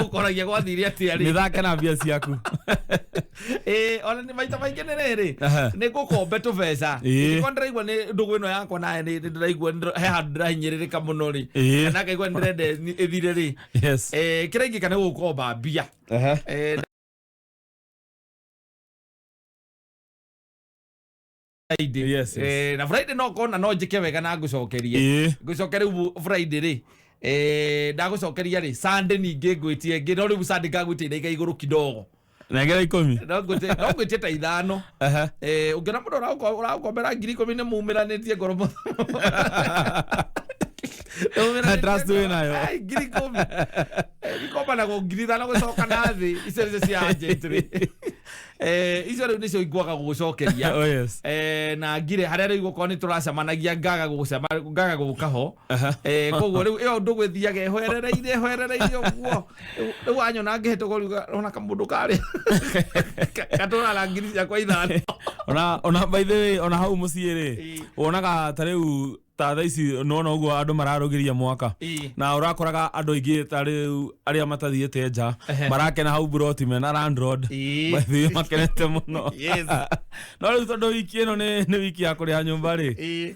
ũkoragia gwathire atĩa rĩ. Nĩthake na mbia ciaku. Ona nĩ maita maingĩ nĩ rĩrĩ nĩ ngũkombe tũbeca ingĩkorwo ndĩraigua nĩ ndũgũ ĩno yakwa nawe nĩ ndĩraigua he handũ ndĩrahinyĩrĩrĩka mũno rĩ, kana ngaigua nĩ ndĩrenda ĩthire rĩ, kĩrĩa ingĩka nĩ gũkomba mbia. Friday. Yes, yes. Na Friday no kona no njĩke wega na ngũcokerie ngũcoke rĩu Friday rĩ, ndagũcokeria rĩ, Sunday ningĩ ngwĩtie ĩngĩ, no rĩu Sunday ngagwĩtia inaiga igũrũ kidogo. Nengera 10. No ngwĩtie ta 5. Ũngĩona mũndũ ũragũkombera 10,000 nĩ mumĩranĩtie ngoro mũno. Trust wĩ nayo. Ai, 10,000. Ikombanagwo 5,000 gũcoka na thĩ icio nĩcio cia agent rĩ. Icio rĩu nĩcio ingwaga gũgũcokeria. Oh, yes. Na ngire harĩa rĩu gũkorwo nĩ tũracemanagia ngaga gũcema ngaga gũka ho. Koguo rĩu ĩyo ndũgũ ĩthiaga ĩhwerereire ĩhwerereire ũguo. Rĩu wanyona ngĩhĩtũka ũriuga ona kamũndũ karĩa katũraga 5,000. Ona by the way, ona hau mũciĩ rĩ, wonaga ta rĩu ta thaa ici nĩwona ũguo andũ mararũgĩria mwaka na ũrakoraga andũ aingĩ ta rĩu arĩa matathiĩte nja marakena hau buroti mena landlord, by the way makenete mũno. No rĩu tondũ wiki ĩno nĩ wiki ya kũrĩha nyũmba rĩ,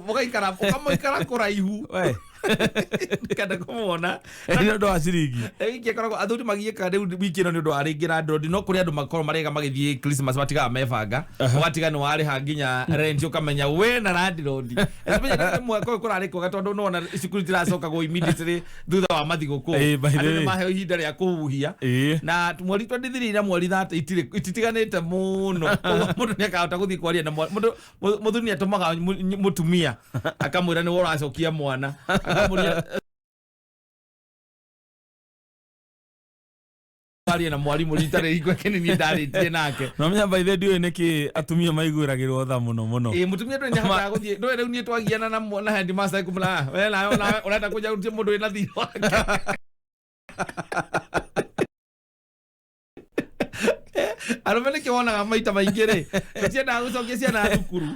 mũgaikara ũkamũikara kũraihu kenda kũmuona nĩ ũndũ wa ciringi. Wiki ĩkoragwo athuri magiĩkaga rĩu wiki ĩno nĩ ũndũ wa rĩngĩ landlord, no kũrĩ andũ makorwo marega magĩthiĩ Christmas matigaga mebanga ũgatiga nĩ warĩha nginya rent ũkamenya we na landlord especially rĩmwe mwaka ũyũ kũrarĩ kwega tondũ nĩwona cukuru itiracokagwo immediately thutha wa mathigũkũ, andũ nĩ maheo ihinda rĩa kũhuhia na mweri 23 na mweri 30 ititiganĩte mũno, koguo mũndũ nĩ akahota gũthiĩ kwaria na mũndũ mũthuri nĩ atũmaga mũtumia akamwĩra nĩwe ũracokia mwana akamũria arie na mwarimu rita rĩrĩ gwake nĩ niĩ ndarĩtie nake. No menya by the way ndiũĩ nĩkĩ atumia maiguĩragĩrwo tha mũno mũno. Mũtumia ndũrĩ nĩahotaga gũthiĩ ndũĩ rĩu niĩ twagiana na headmaster kũmũra we nawe nawe ũrenda kũnjarutia mũndũ wĩna thirĩ wake. Arũme nĩkĩo wonaga maita maingĩ rĩ, tũtiendaga gũcokia ciana thukuru.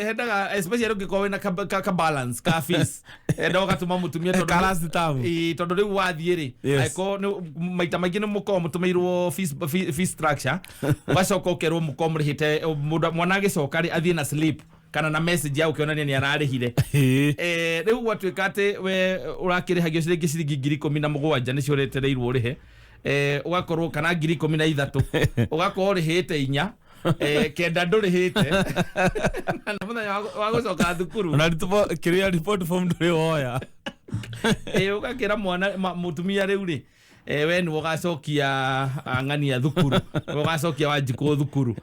Hendaga especially ũngĩkorwo wĩna ka balance ka fees, enda ũgatũma mũtumia tondũ Ka last term. Ĩĩ, tondũ rĩu wathiĩ rĩ, Yes. angĩkorwo maita maingĩ nĩ mũkoragwo mũtũmĩirwo fees structure, ũgacoka ũkerwo mũkorwo mũrĩhĩte mwana agĩcoka rĩ, athiĩ na slip kana na message ya gũkĩonania nĩ ararĩhire. Rĩu gwatuĩka atĩ we ũrakĩrĩhagio ciringi ciringi 17,000 nĩcio ũretereirwo ũrĩhe, ũgakorwo kana 13,000, ũgakorwo ũrĩhĩte 4, 9 ndũrĩhĩte, na mũthenya wa gũcoka thukuru Na kĩrĩa report form ndũrĩ woya. Ũgakĩra mwana mũtumia rĩu rĩ, we nĩwe ũgacokia ng'ania thukuru, nĩwe ũgacokia Wanjikũ thukuru,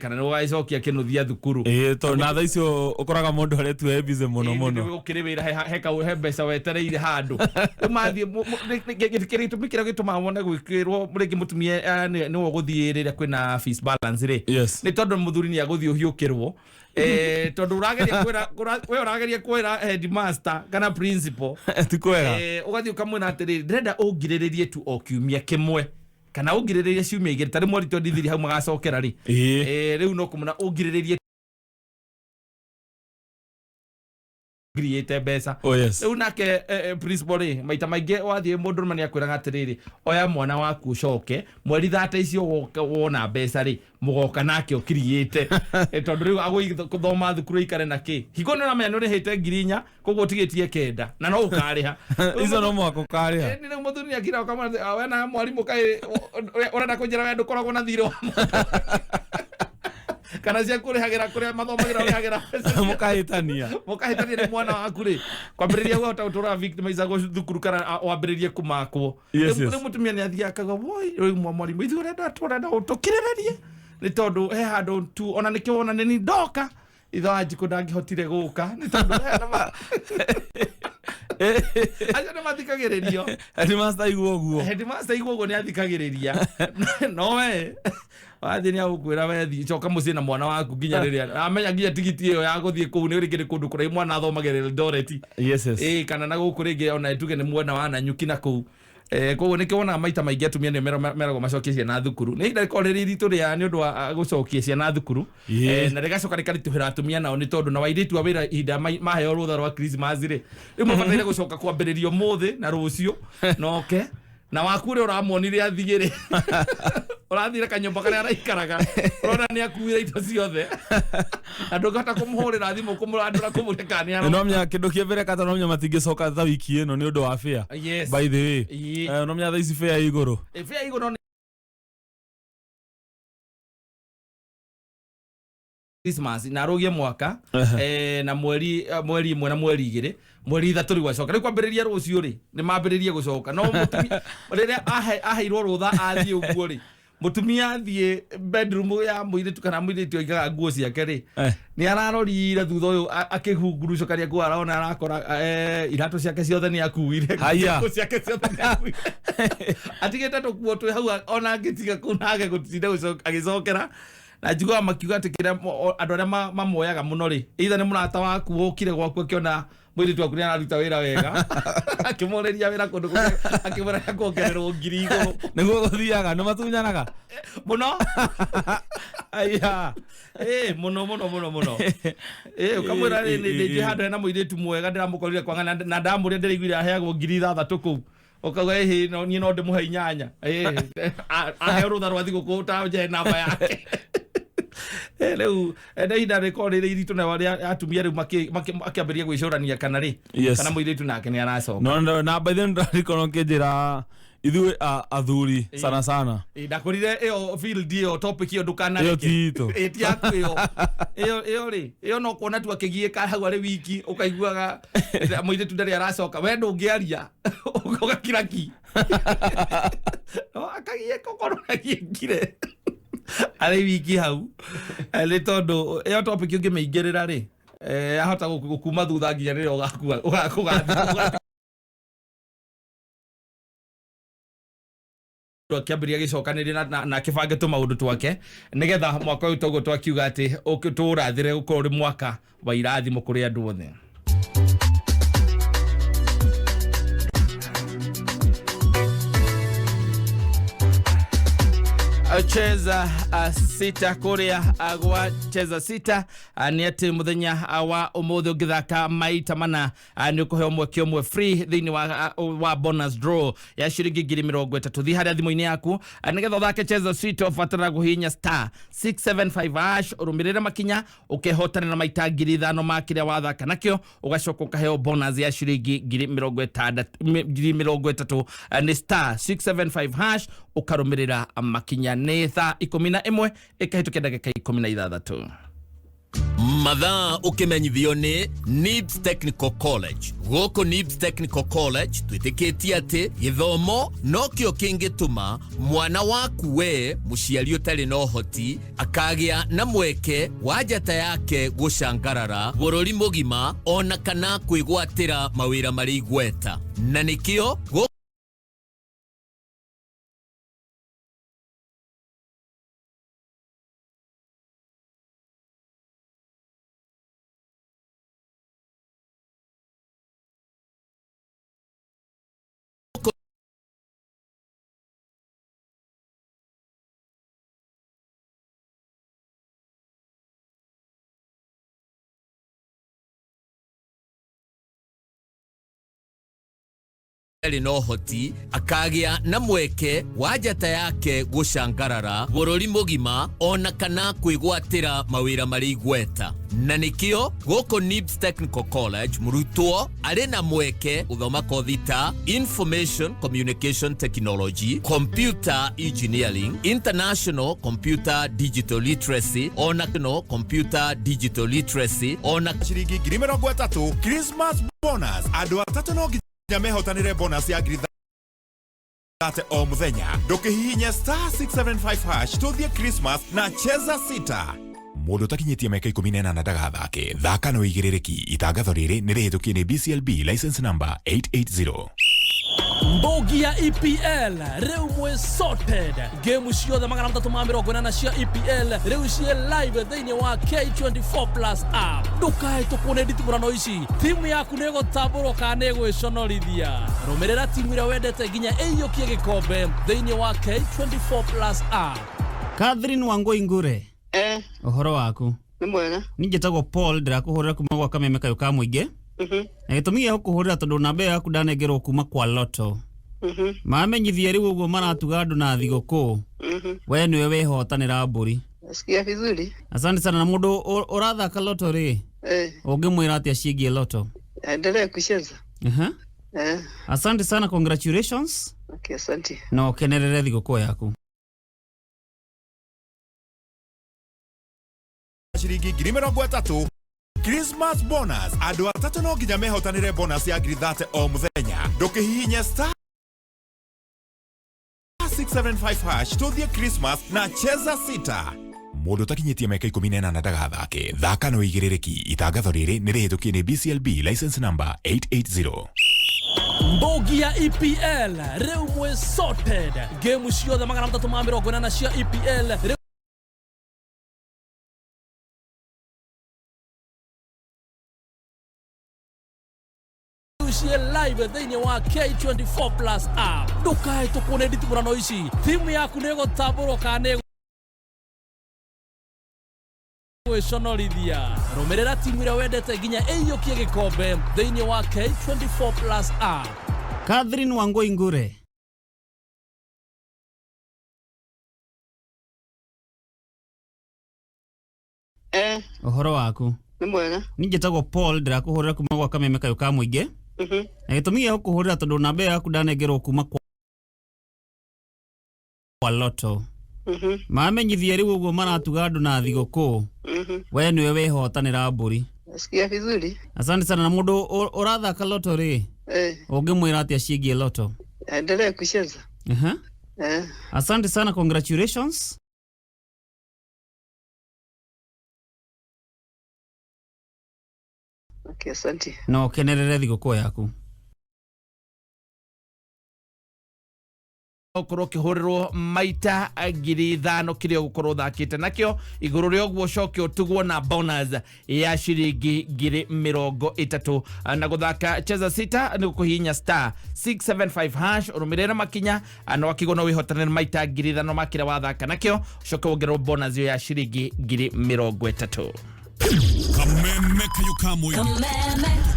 kana nĩwe ũgacokia Kĩnuthia thukuru. Tondũ na thaa icio ũkoraga mũndũ aretua e busy mũno mũno. Ũkĩrĩ wĩra he mbeca wetereire handũ. Rĩu mathiĩ gĩtũmi kĩrĩa gĩtũmaga wone gwĩkĩrwo rĩngĩ mũtumia nĩwe ũgũthiĩ rĩrĩa kwĩna fees balance rĩ, nĩ tondũ mũthuri nĩ agũthiĩ ũhiũkĩrwo. Tondũ ũrageria kwĩra we ũrageria kwĩra headmaster kana principal Ti kwega. Ũgathiĩ ũkamwĩra atĩrĩrĩ, ndĩrenda ũngirĩrĩrie tu o kiumia kĩmwe kana ũngirĩrĩrie ciumia igĩrĩ, tarĩ mweri 23 hau magacokera rĩ. Rĩu no kũmũna ũngirĩrĩrie ngiriĩte mbeca. Oh, yes. Rĩu nake principal rĩ, maita maingĩ wathiĩ mũndũ nĩ akwĩraga atĩrĩrĩ, oya mwana waku ũcoke mweri thate icio wona mbeca rĩ, mũgoka nake ũkiriĩte. Tondũ rĩu agũgĩthiĩ gũthoma thukuru aikare na kĩ, hingo nĩ ũramenya nĩ ũrĩhĩte 4,000, koguo ũtigĩtie 9 na no ũkarĩha. Icio no mũhaka ũkarĩha. Nĩ rĩu mũthuri nĩ akira ũkamwĩra atĩ, we na mwarimũ kaĩ ũrenda kũnjĩra we ndũkoragwo na thirĩ wa mũndũ. Kana cia kũrĩhagĩra kũrĩa mathomagĩra ũrĩhagĩra mbeca cia- Mũkahĩtania. Mũkahĩtania nĩ mwana waku rĩ, kwambĩrĩria wahota gũtũra victimizagwo thukuru kana wambĩrĩrie kũmakwo. Yes, Rĩu yes. rĩu mũtumia nĩ athiaga akauga, woi rĩu mwarimũ ithuĩ ũrenda tũrenda tũkirĩrĩrie nĩ tondũ he handũ tu ona nĩkĩo wona nĩ ndoka ithe wa Njikũ ndangĩhotire gũka nĩ tondũ he na acio nĩ mathikagĩrĩrio. Headmaster aigua ũguo. Headmaster aigua ũguo nĩ athikagĩrĩria. No we wathiĩ nĩ agũkwĩra we thiĩ coka mũciĩ na mwana waku nginya rĩrĩa amenya nginya tigiti ĩyo ya gũthiĩ kũu nĩ rĩngĩ nĩ kũndũ kũraihu mwana athomagĩra Eldoret. Yes, yes. Kana na gũkũ rĩngĩ ona tuge nĩ mwena wa Nanyuki na kũu. Koguo nĩkĩo wonaga maita maingĩ atumia nĩ meragwo macokie ciana thukuru. Nĩ ihinda rĩkoragwo rĩrĩ iritũ rĩa nĩ ũndũ wa gũcokia ciana thukuru. Na rĩgacoka rĩkaritũhĩra atumia nao nĩ tondũ na airĩtu a wĩra ihinda maheo rũtha rwa Christmas rĩ, rĩu mabataire gũcoka kwambĩrĩria ũmũthĩ na rũciũ noke na waku ũrĩa ũramuonire athiĩ rĩ, ũrathire kanyũmba karĩa araikaraga, ũrona nĩ akuire indo ciothe na ndũngĩhota kũmũhũrĩra thimũ kũmũrandũra kũmũria kana nĩ aroka. No menya kĩndũ kĩa mbere kata no menya matingĩcoka ta wiki ĩno nĩ ũndũ wa fare. Yes. By the way. No menya thaa ici fare igũrũ. Fare igũrũ nĩ Christmas na arũgie mwaka, na mweri 1 na mweri 2, mweri 3 rĩu acoka. Rĩu kwambĩrĩria rũciũ rĩ, nĩ mambĩrĩrie gũcoka. No mũtumia rĩrĩa aheirwo rũtha athiĩ ũguo rĩ, mũtumia athiĩ bedroom ya mũirĩtu kana mũirĩtu aigaga nguo ciake rĩ, nĩ ararorire thutha ũyũ akĩhungurucũkania nguo arona arakora iratũ ciake ciothe nĩ akuire. Haya. Nguo ciake ciothe nĩ akuire. Atigĩte tũkuo twĩ hau ona angĩtiga kũu nage gũtinda agĩcokera. Na njiguaga makiuga atĩ kĩrĩa andũ arĩa mamuoyaga mũno rĩ, either nĩ mũrata waku ũkire gwaku akĩona mũirĩtu waku nĩ araruta wĩra wega, akĩmũrĩria wĩra kũndũ kũngĩ, akĩmwĩra nĩ akuongererwo ngiri igũrũ. Nĩguo gũthiaga, nĩ matunyanaga? Mũno. Aya. Mũno, mũno, mũno, mũno. Ũkamwĩra nĩ njĩ handũ hena mũirĩtu mwega ndĩramũkorire kwa ng'ana, na ndamũria ndĩraiguire aheagwo 6,000 kũu. Ũkauga, ĩhĩ, no, niĩ no ndĩmũhe 8. Aheo rũtha rwa thigũkũ ta nje namba yake. Rĩu, nĩ ihinda rĩkoragwo rĩrĩ iritũ na arĩa atumia rĩu makĩambĩrĩria gwĩcũrania kana rĩ, Yes. kana mũirĩtu nake nĩ aracoka. No, no, na by the way ndĩrarikana ũkĩnjĩra ithuĩ athuri sana sana. Ndakũrire ĩyo field ĩyo topic ĩyo ndũkanareke. Ĩyo ti itũ. Ti yaku ĩyo. Ĩyo, ĩyo rĩ, ĩyo no kuona tu akĩgiĩka hau arĩ wiki, ũkaiguaga mũirĩtu ndarĩ aracoka. We ndũngĩaria, ũgakira ki. No akagiĩka ũkorwo agiĩkire. Arĩ wiki hau. Nĩ tondũ ĩyo topic ũngĩmĩingĩrĩra rĩ, ahota gũkuma thutha nginya rĩrĩa ũgakua, ũgathiĩ. Akĩambĩrĩria gĩcokanĩrĩria na akĩbange tũmaũndũ twake nĩgetha mwaka ũyũ toguo twakiuga atĩ tũũrathĩre gũkorwo ũrĩ mwaka wa irathimo kũrĩ andũ othe. Cheza sita kuria gwa cheza sita nĩ atĩ mũthenya wa ũmũthĩ ũngĩthaka maita mana nĩ ũkũheo mweke ũmwe free thĩinĩ wa bonus draw ya ciringi 30,000. Thiĩ harĩa thimũ-inĩ yaku nĩgetha ũthake cheza sita ũbatara kũhihinya star 675 hash, ũrũmĩrĩre makinya ũkehotanĩra maita 5,000 ma kĩrĩa wathaka nakĩo, ũgacoka ũkaheo bonus ya ciringi 60,000, 30,000. Nĩ star 675 hash ũkarũmĩrĩra makinya. Nĩ thaa 11 ĩkahĩtũkia ndagĩka 16. Mathaa ũkĩmenyithio nĩ NIBS Technical College. Gũkũ NIBS Technical College twĩtĩkĩtie atĩ gĩthomo nokĩo kĩngĩtũma mwana waku we mũciari ũtarĩ na ũhoti akagĩa na mweke wa njata yake gũcangarara bũrũri mũgima ona kana kwĩgwatĩra mawĩra marĩ igweta, na nĩkĩo arĩ na ũhoti akagĩa na mweke wa njata yake gũcangarara bũrũri mũgima ona kana kwĩgwatĩra mawĩra marĩ igweta, na nĩkĩo gũkũ NIBS Technical College mũrutwo arĩ na mweke gũthoma kothi ta Information Communication Technology, Computer Engineering, International Computer Digital Literacy ona no Computer Digital Literacy ona ciringi 30,000 Christmas bonus. Andũ atatũ no nginya mehotanĩre bonus ya 30,000 o mũthenya. Ndũkĩhihinye star 675 hash tũthiĩ Christmas na cheza sita. Mũndũ ũtakinyĩtie mĩaka 18 ndagathake. Thaka na ũigĩrĩrĩki. Itangatho rĩrĩ nĩ rĩhĩtũkie nĩ BCLB license number 880. Mbogi ya EPL rĩu mwĩ sorted. Game ciothe 380 cia EPL rĩu ciĩ live thĩinĩ wa K24 Plus app. Ndũkahĩtũkwo nĩ nditimũrano ici, timu yaku nĩ ĩgũtambũrwo kana nĩ ĩgwĩconorithia. Rũmĩrĩra timu ĩrĩa wendete nginya ĩiyũkie gĩkombe thĩinĩ wa K24 Plus app. Catherine Wangui Ngure. Eh. Ũhoro waku? Nĩ mwega. Niĩ njĩtagwo Paul, ndĩrakũhũrĩra kuma gwa kameme kayũ ka mũingĩ. Na gĩtũmi gĩa gũkũhũrĩra tondũ namba ĩyo yaku ndanengerwo kuma kwa Lotto. Mamenyithie rĩu ũguo maratuga andũ na thigũkũ. We nĩwe wĩhotanĩra mbũri. Nasikia vizuri. Asante sana. Na mũndũ ũrathaka Lotto rĩ, ũngĩmwĩra atĩa ciĩgiĩ Lotto? Endelee kucheza. Aha. Eh. Asante sana, congratulations. Okay, asante. Na ũkenerere thigũkũ yaku. Ciringi 30,000 Christmas bonus. Andũ atatũ no nginya mehotanĩre bonus ya 30,000 o mũthenya. Ndũkĩhihinye star 675 hash tũthiĩ Christmas na cheza sita. Mũndũ ũtakinyĩtie mĩaka 18 ndagathake. Thaka na ũigĩrĩrĩki. Itangatho rĩrĩ nĩ rĩhĩtũkie nĩ BCLB license number 880. Mbogi ya EPL rĩu mwĩ sorted. Game ciothe 380 cia EPL rĩu ciĩ live thĩinĩ wa K24 Plus app. Ndũkahĩtũkwo nĩ nditimũrano ici, timu yaku nĩ ĩgũtambũrwo kana nĩ ĩgwĩconorithia. Rũmĩrĩra timu ĩrĩa wendete nginya ĩiyũkie gĩkombe thĩinĩ wa K24 Plus app. Catherine Wangui Ngure. Eh. Ũhoro waku? Nĩ mwega. Niĩ njĩtagwo Paul, ndĩrakũhũrĩra kuma gwa kameme kayũ ka mũingĩ. Na gĩtũmi gĩa gũkũhũrĩra tondũ namba ĩyo yaku ndanengerwo kuma kwa Lotto. Mamenyithie rĩu ũguo maratuga andũ na thigũkũ. We nĩwe wĩhotanĩra mbũri. Nasikia vizuri. Asante sana. Na mũndũ ũrathaka Lotto rĩ, ũngĩmwĩra atĩa ciĩgiĩ Lotto? Endelee kucheza. Aha. Eh. Asante sana, congratulations. Okay, asante. Na ũkenerere thigũkũ yaku. Ũkorwo ũkĩhũrĩrwo maita 5,000 kĩrĩa ũgũkorwo ũthakĩte nakĩo. Igũrũ rĩa ũguo ũcoke ũtugwo na bonus ya ciringi 30,000. Na gũthaka Cheza Sita nĩ gũkũhihinya *675# ũrũmĩrĩre makinya na wakigwo no wĩhotanĩre maita 5,000 ma kĩrĩa wathaka nakĩo, ũcoke wongererwo bonus ĩyo ya ciringi 30,000. Kameme kayo ka mũingĩ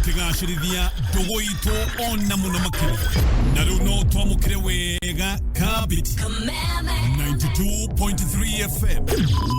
tũkĩgacĩrithia ndũgũ itũ ona mũno makĩria, na rĩu no twamũkĩre wega kabiti 92.3 FM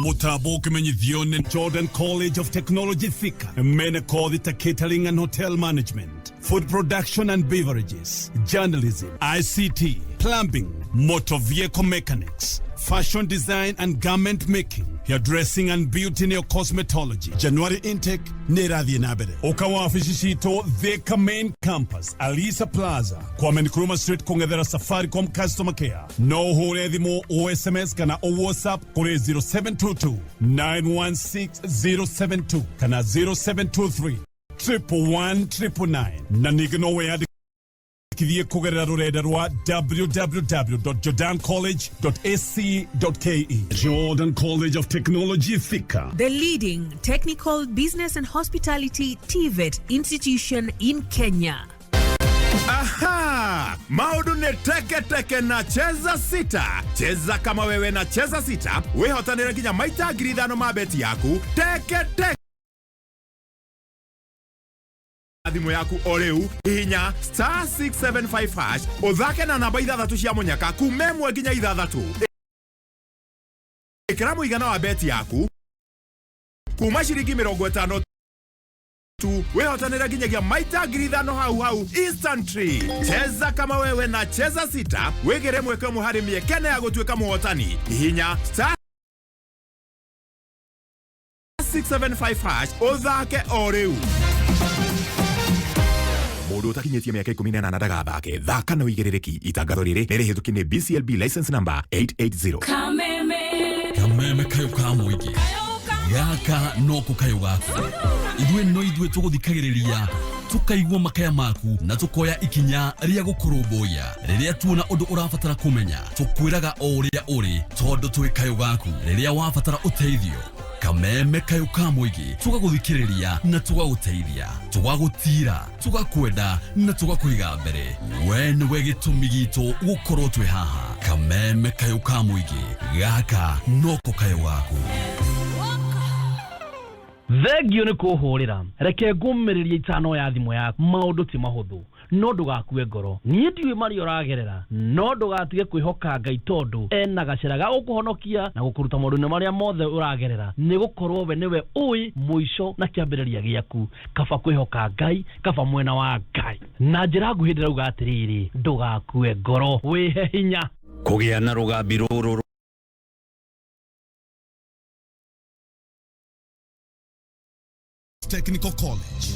mũtambo ũkĩmenyithio nĩ Jordan College of Technology Thika, mene kothi ta catering and hotel management, food production and beverages, journalism, ICT, plumbing, motor vehicle mechanics, fashion design and garment making, hairdressing and beauty neo cosmetology. January intake nĩ ĩrathiĩ na mbere. Ũka wabici citũ Thika main campus, Alisa Plaza, Kwame Nkrumah Street, kũng'ethera Safaricom customer care. No ũhũre thimũ, o SMS kana o WhatsApp kũrĩ 0722 916 072 kana 0723 111 999, na ningĩ no wĩyandĩkithie kũgerera rũrenda rwa www.jordancollege.ac.ke. Jordan College of Technology Thika. The leading technical, business and hospitality TVET institution in Kenya. Aha! Maũndũ nĩ teke teke na Cheza Sita. Cheza kama wewe na Cheza Sita, wĩhotanĩre nginya maita 5,000 ma beti yaku teke teke thimũ yaku o rĩu. Hihinya *675# ũthake na namba ithathatũ cia mũnyaka kuma 1 nginya 6. Ĩkĩra mũigana wa beti yaku kuma ciringi 50 tu, wĩhotanĩre nginyagia maita 5,000 hau hau instantly. Cheza kama wewe na Cheza Sita, wĩgĩre mweke ũmwe harĩ mĩekene ya gũtuĩka mũhotani. Hihinya *675# ũthake o rĩu. Mũndũ ũtakinyĩtie mĩaka 18 ndagathake. Thaka na ũigĩrĩrĩki. Itangatho rĩrĩ nĩ rĩhĩtũkie nĩ BCLB license number 880. Kameme. Kameme kayo ka mũingĩ, gaka noko kayo gaku. Ithuĩ no ithuĩ tũgũthikagĩrĩria, tũkaigua makaya maku na tũkoya ikinya rĩa gũkũrũmbũiya. Rĩrĩa tuona ũndũ ũrabatara kũmenya, tũkwĩraga o ũrĩa ũrĩ, tondũ twĩ kayo gaku. Rĩrĩa wabatara ũteithio, kameme kayo ka mũingĩ tũgagũthikĩrĩria na tũgagũteithia, tũgagũtira, tũgakwenda na tũgakũiga mbere. We nĩwe gĩtũmi gitũ gũkorwo twĩ haha. Kameme kayo ka mũingĩ, gaka noko kayo gaku. Thengio nĩ kũhũrĩra. Reke ngũmĩrĩrie itano ya thimũ yaku. Maũndũ ti mahũthũ, no ndũgakue ngoro. Niĩ ndiũĩ marĩa ũragerera, no ndũgatige kwĩhoka Ngai, tondũ ena gacĩra ga gũkũhonokia na gũkũruta maũndũ-inĩ marĩa mothe ũragerera, nĩ gũkorwo we nĩwe ũĩ mũico na kĩambĩrĩria gĩaku. Kaba kwĩhoka Ngai, kaba mwena wa Ngai. Na njĩra nguhĩ ndĩrauga atĩrĩrĩ, ndũgakue ngoro, wĩhe hinya. Kũgĩa na rũgambi rũrũ. Technical College.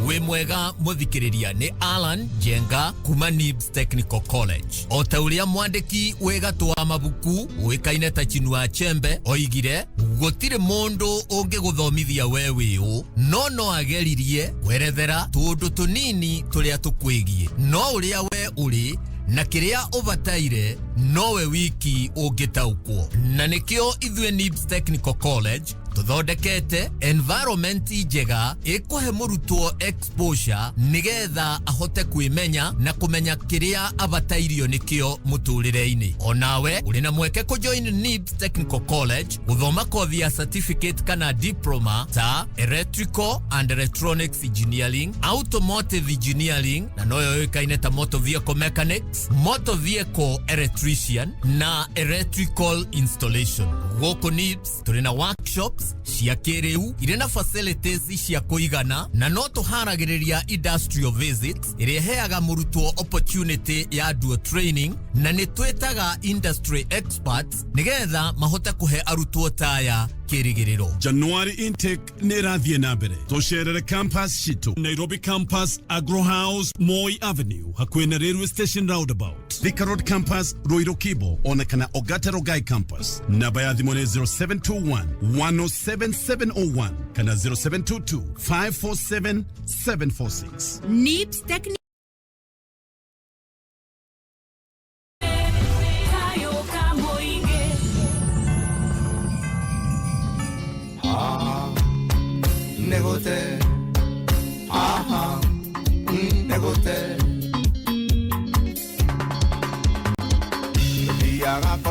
Wĩ mwega mũthikĩrĩria, nĩ Alan Njenga kuma Nibs Technical College. O ta ũrĩa mwandĩki wĩ gatũ wa mabuku ũĩkaine ta Chinua Achebe oigire, gũtirĩ mũndũ ũngĩgũthomithia we wĩ ũ, no no ageririe kwerethera tũũndũ tũnini tũrĩa tũkwĩgiĩ, no ũrĩa we ũrĩ na kĩrĩa ũbataire nowe wiki ũngĩtaũkwo. Na nĩkĩo ithuĩ Nibs Technical College tũthondekete environment njega ĩkũhe mũrutwo exposure nĩgetha ahote kwĩmenya na kũmenya kĩrĩa abatairio nĩkĩo mũtũrĩre-inĩ. Onawe ũrĩ na mweke kũjoin Nibs Technical College gũthoma kothi ya certificate kana diploma ta electrical and electronics engineering, automotive engineering na noyo yũĩkaine ta motor vehicle mechanics, motor vehicle electrician na electrical installation. Gũkũ Nibs tũrĩ na workshops cia kĩrĩu irĩ na facilities cia kũigana, na no tũharagĩrĩria industrial visits ĩrĩa ĩheaga mũrutwo opportunity ya dual training, na nĩ twĩtaga industry experts nĩgetha mahote kũhe arutwo taya kĩrĩgĩrĩro. January intake nĩ ĩrathiĩ na mbere. Tũcerere campus citũ: Nairobi campus, Agro House, Moi Avenue, hakuhĩ na railway station roundabout; Thika Road campus, Ruiru Kibo, ona kana Ogata Rongai campus. Namba ya thimũ nĩ 0721 107701 kana 0722 547 746. Nibs Technical.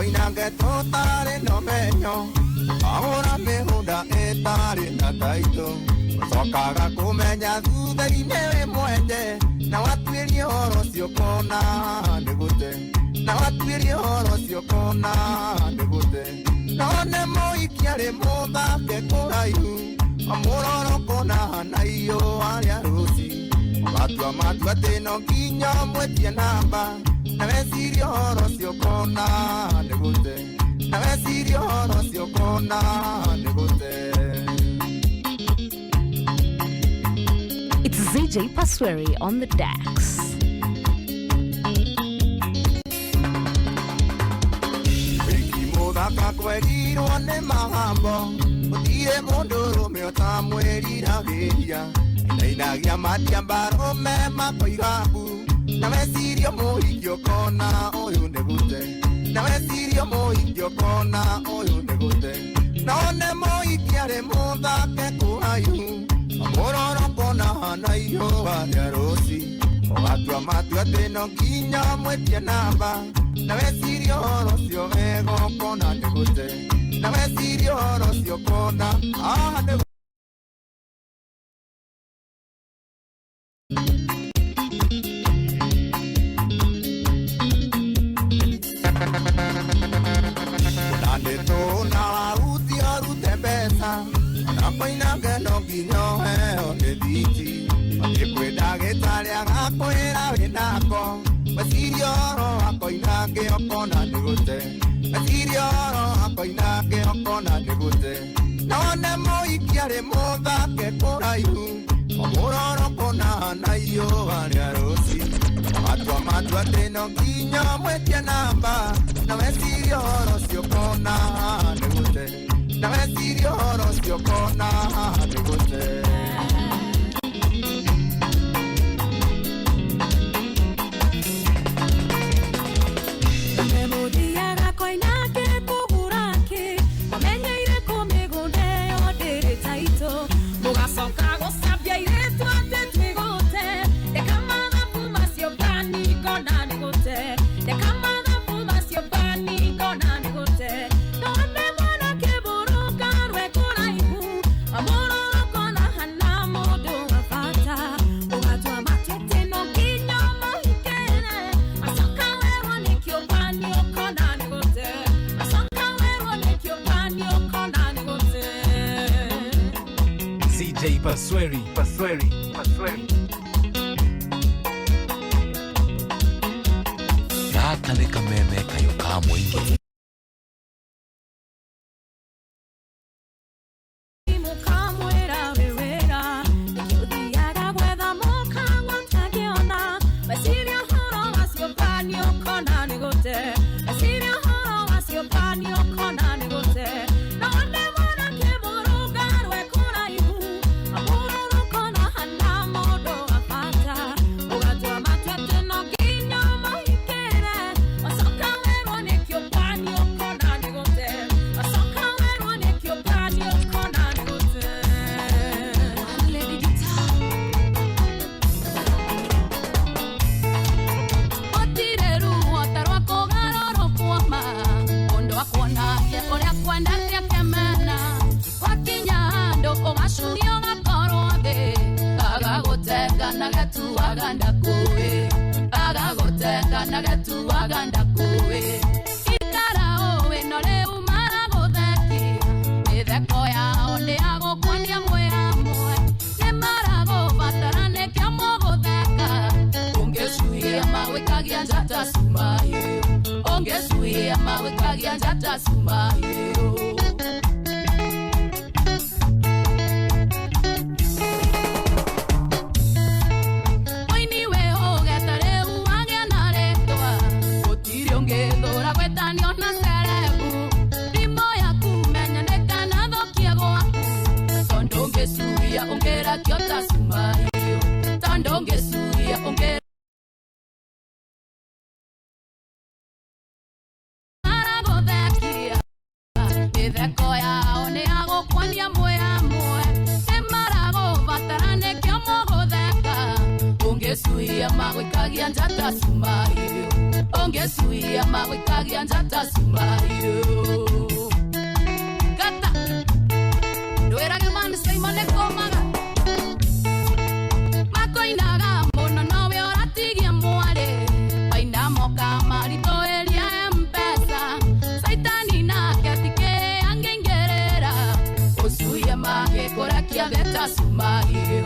Koinange tũtarĩ na ũmenyo ahũra mĩgũnda ĩtarĩ na taitũ ũcokaga kũmenya thutha-inĩ wĩ mwende na watuĩria ũhoro ũcio ũkona nĩ gũte na watuĩria ũhoro ũcio ũkona nĩ gũte no nĩ mũhiki arĩ mũthake kũraihu mũroro kũna na iũa rĩa rũci ũgatua matua atĩ no nginya ũmwĩtie namba na weciria ũhoro ũcio ũkona nĩ gũte na weciria ũhoro ũcio ũkona nĩ gũte. It's ZJ Pasweri on the decks. Wiki mũthaka kwerirwo nĩ mahambo gũtirĩ mũndũrũme ũtamwĩriragĩria inainagia matiamba arũme makoiga mbu na weciria mũhiki ũkona ũyũ nĩ gũte na weciria mũhiki ũkona ũyũ nĩ gũte no nĩ mũhiki arĩ mũthake kũraihu mũroro kona na iũa rĩa rũci ũgatua matua atĩ no nginya ũmwĩtie namba na weciria ũhoro ũcio wega ũkona nĩ gũte na weciria ũhoro ũcio ũkona nĩ Nandĩtũna waruti ũrute mbeca ona koinange no nginya ũheo rĩthiti ũthiĩ kwĩ ndagĩtarĩ agakwĩra wĩnako weciria ũhoro wa koinange ũkona nĩ gũte weciria ũhoro wa koinange ũkona nĩ gũte no nĩ mũhiki arĩ mũthake kũraihu mũroro kũna na iũa rĩa rũci matua matua atĩ no nginya ũmwĩtie namba na weciria ũhoro ũcio ũkona nĩ gũte na weciria ũhoro ũcio ũkona nĩ gũte. Memũthiaga koinange kũgũra kĩ ũmenyeire kũ mĩgũnda ĩyo ndĩrĩ taitũ mũgacoka gũcambia airĩtu atĩ twĩgũte reka mathabu macio bani ngona nĩ gũte reka mathabu macio bani ngona nĩ gũte no nĩ mwanake mũrũngarwe kũraihu amũroro kona hana mũndũ wa bata ũgatua matua atĩ no nginya ũmũhikĩre acoka werwo nĩ kĩũmbani ũkona nĩ gũte acoka werwo nĩ kĩũmbani ũkona nĩ gũte. CJ Pasweri, Pasweri, Pasweri. Gaka nĩ kameme kayũ ka mũingĩ. Mũkamwĩra wĩ wĩra nĩkĩo ũthiaga gwetha mũkawa ũtangĩona meciria ũhoro wacio bani ũkona nĩ gũte meciria ũhoro wacio bani ũkona nĩ gũte no nĩ mwanake mũrũngarwe kũraihu amũroro kona hana mũndũ wa bata ũgatua matua atĩ no nginya ũmũhikĩre wacoka werwo nĩ kĩũmbani ũkona nĩ gũte wacoka werwo nĩ kĩũmbani ũkona nĩ gũte. Gũtirĩ ruo ta rwa kũgarũrũkwo ma mũndũ akuonagia ũrĩa kwendete akĩmena wakinya handũ ũgacurio ũgakorwo thĩ agagũtenga na gatuaga ndakũĩ agagũtenga na gatuaga ndakũĩ ikara ũĩ no rĩu maragũthekia mĩtheko yao nĩ ya gũkuonia mwĩ hamwe nĩ maragũbatara nĩkĩo mũgũtheka ũngĩcuhia mawĩkagia njata cumahiũ ũngĩcuhia mawĩkagia njata cumahiũ. Mũini wĩhũgete rĩu agĩa na rĩtwa gũtirĩ ũngĩthũra gwĩtanio na cerebu thimũ yaku menya ndĩkanathũkie gwaku tondũ ũngĩcuhia ũngĩrakio ta cumahiũ tondũ ũngĩcuhia ũngĩ maragũthekia mĩtheko yao nĩ ya gũkuonia mwĩ hamwe nĩ maragũbatara nĩkĩo mũgũtheka ũngĩcuhia magwĩkagia njata cumahiũ Ũngĩcuia magũikagia njata cumario. Kata ndwĩrage mani Simon nĩkũmaga. Makoinaga mũno nowe ũratigia mwarĩ. Maina moka maritũhĩria M-Pesa. Caitani nake tikĩ angĩingĩrĩra. Ũcuie magĩkũrekia theta cumario.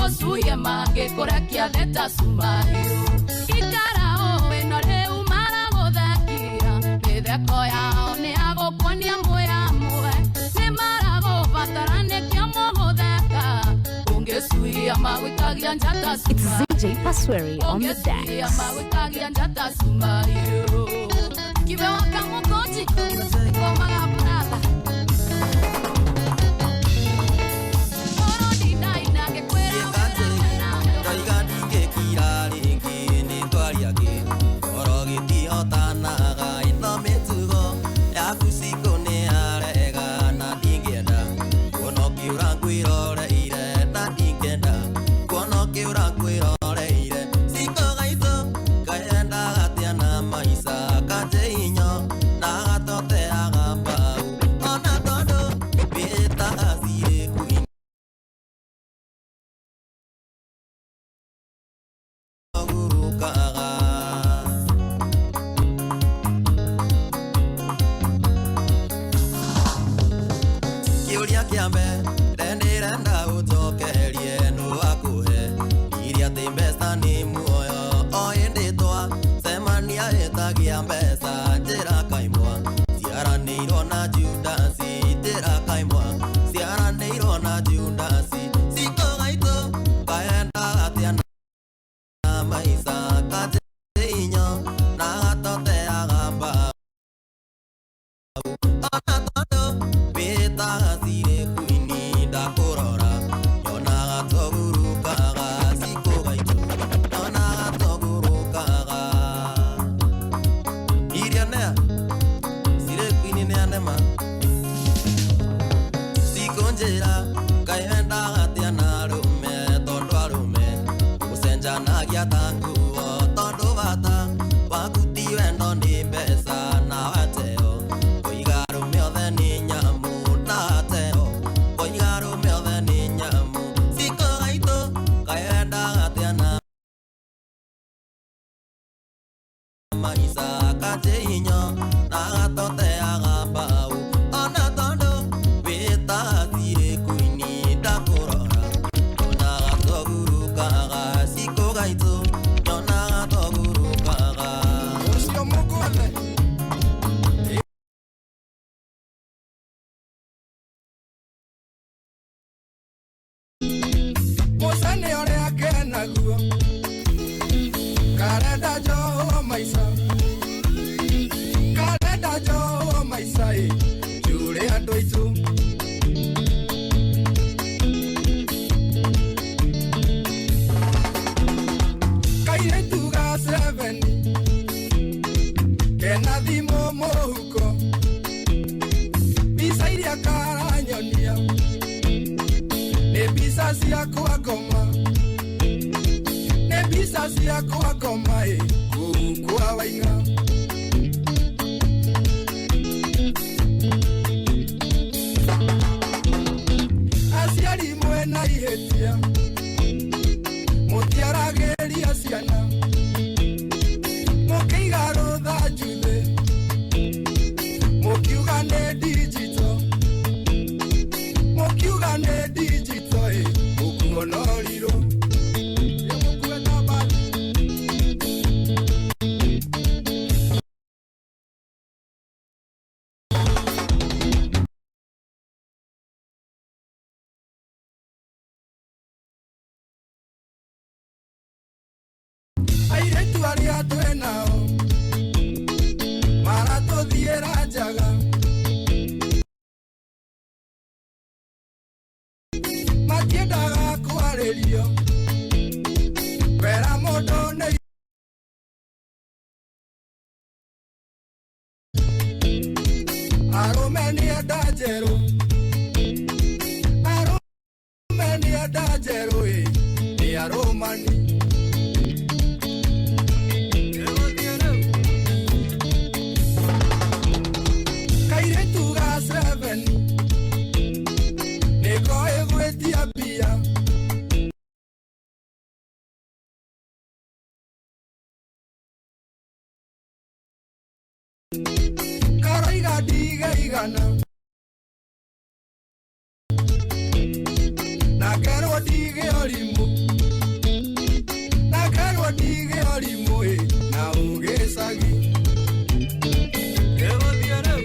Ũcuie magĩkũrekia theta cumario. Ikara ũĩ no rĩu maragũthekia. Mĩtheko yao nĩ ya gũkuonia mwĩamwe. Nĩ maragũbatara nĩkĩo mũgũtheka. Ũngĩcuia magũikagia njata It's ZJ Pasweri on the Ũngĩcuia decks. magũikagia njata cumario. Kibe wakamukoji komaga brother. Ndaiga ndingĩkira rĩngĩ nĩ twaria kĩ oro gĩtihotanaga ĩno mĩtugo yaku cikũ nĩ yarega na ndingĩenda kuona ũkĩũra ngwĩroreire na ndingĩenda kuona ũkĩũra ngwĩroreire cikũ gaitũ kaendaga atĩa na maica kanjĩ inyo na gatoteaga mbau ona tondũ mbĩtaga cirĩ kwini gurukaga. Kĩũria kĩa mbere ndĩrenda ũnjokerie nũ wakũhe iria atĩ mbeca nĩ muoyo o hĩndĩ twacemania ĩtagia mbeca njĩra kaimwa ciaranĩirwo na Judasi njĩra kaimwa ciaranĩirwo na Judasi cikũ gaitũ kaendaga atĩa na maica kanjĩ inyo na gatoteaga mbau ona tondũ mbĩtaga cirĩ kwini ndakũrora nyonaga tũgurukaga cikũ gaitũ nyonaga tũgurukaga iria nea cirĩ kwini nĩ anema cikũ njĩra kaendaga atĩa na arũme tondũ arũme gũcenjanagia ta nguo tondũ bata waku ti wendo nĩ mbeca na wateo koiga arũme othe nĩ nyamũ na ateo koiga arũme othe nĩ nyamũ cikũ gaitũ kaendaga atĩa na maica kanjĩ inyo na gatoteaga mbau ona tondũ wĩtaga cirĩ kwini ndakũrora nyonaga tũgurukaga cikũ gaitũ nyonaga tũgurukaga. Ũcio mũgũthe. Mũcene ũrĩa kenaguo karenda njohwo maica karenda njohwo maica ĩ njũrĩ andũ aitũ. Kairĩtu ga seveni kena thimũ mũhuko mbica iria karanyonia nĩ mbica cia kwa ngoma nĩ mbica cia kwa ngoma ĩ kũu kwa Waing'a. Aciari mwena ihĩtia mũtiaragĩria ciana mũkĩiga rũtha njuthĩ mũkiuga nĩ digital mũkiuga nĩ digital ĩ mũkuona ũrirũ. Airĩtu arĩa twĩ nao maratũthiĩra njaga matiendaga kwarĩrio wera mũndũ nĩ arũme nĩ enda njerũ arũme nĩ enda njerũ ĩ nĩ arũmani. Twatigana na ngerwo ndige ũrimũ na ngerwo ndige ũrimũ ĩ na ũgĩcagi ĩgũthiĩ rĩu.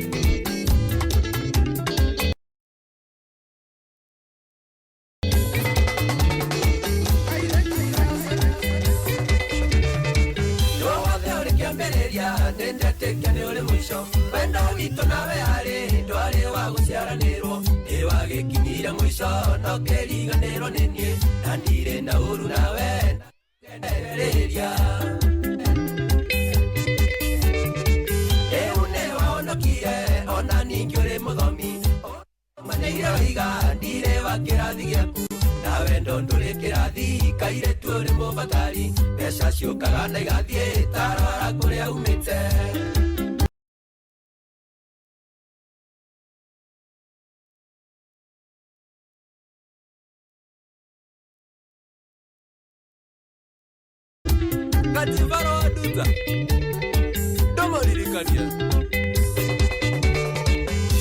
Nĩndetĩkia nĩ ũrĩ mũico wendo witũ nawe harĩ ndwarĩ wa gũciaranĩrwo nĩ wagĩkinyire mũico no kĩriganĩrwo nĩ niĩ na ndirĩ na ũru nawe ndendereria rĩu nĩ wahonokire ona ningĩ ũrĩ mũthomi manĩire waiga ndirĩ wa kĩrathi gĩaku na wendo ndũrĩ kĩrathi kairĩtu ũrĩ mũbatari mbeca ciũkaga na igathiĩ tarora kũrĩa umĩte. Kativaro waduta ndomoririkania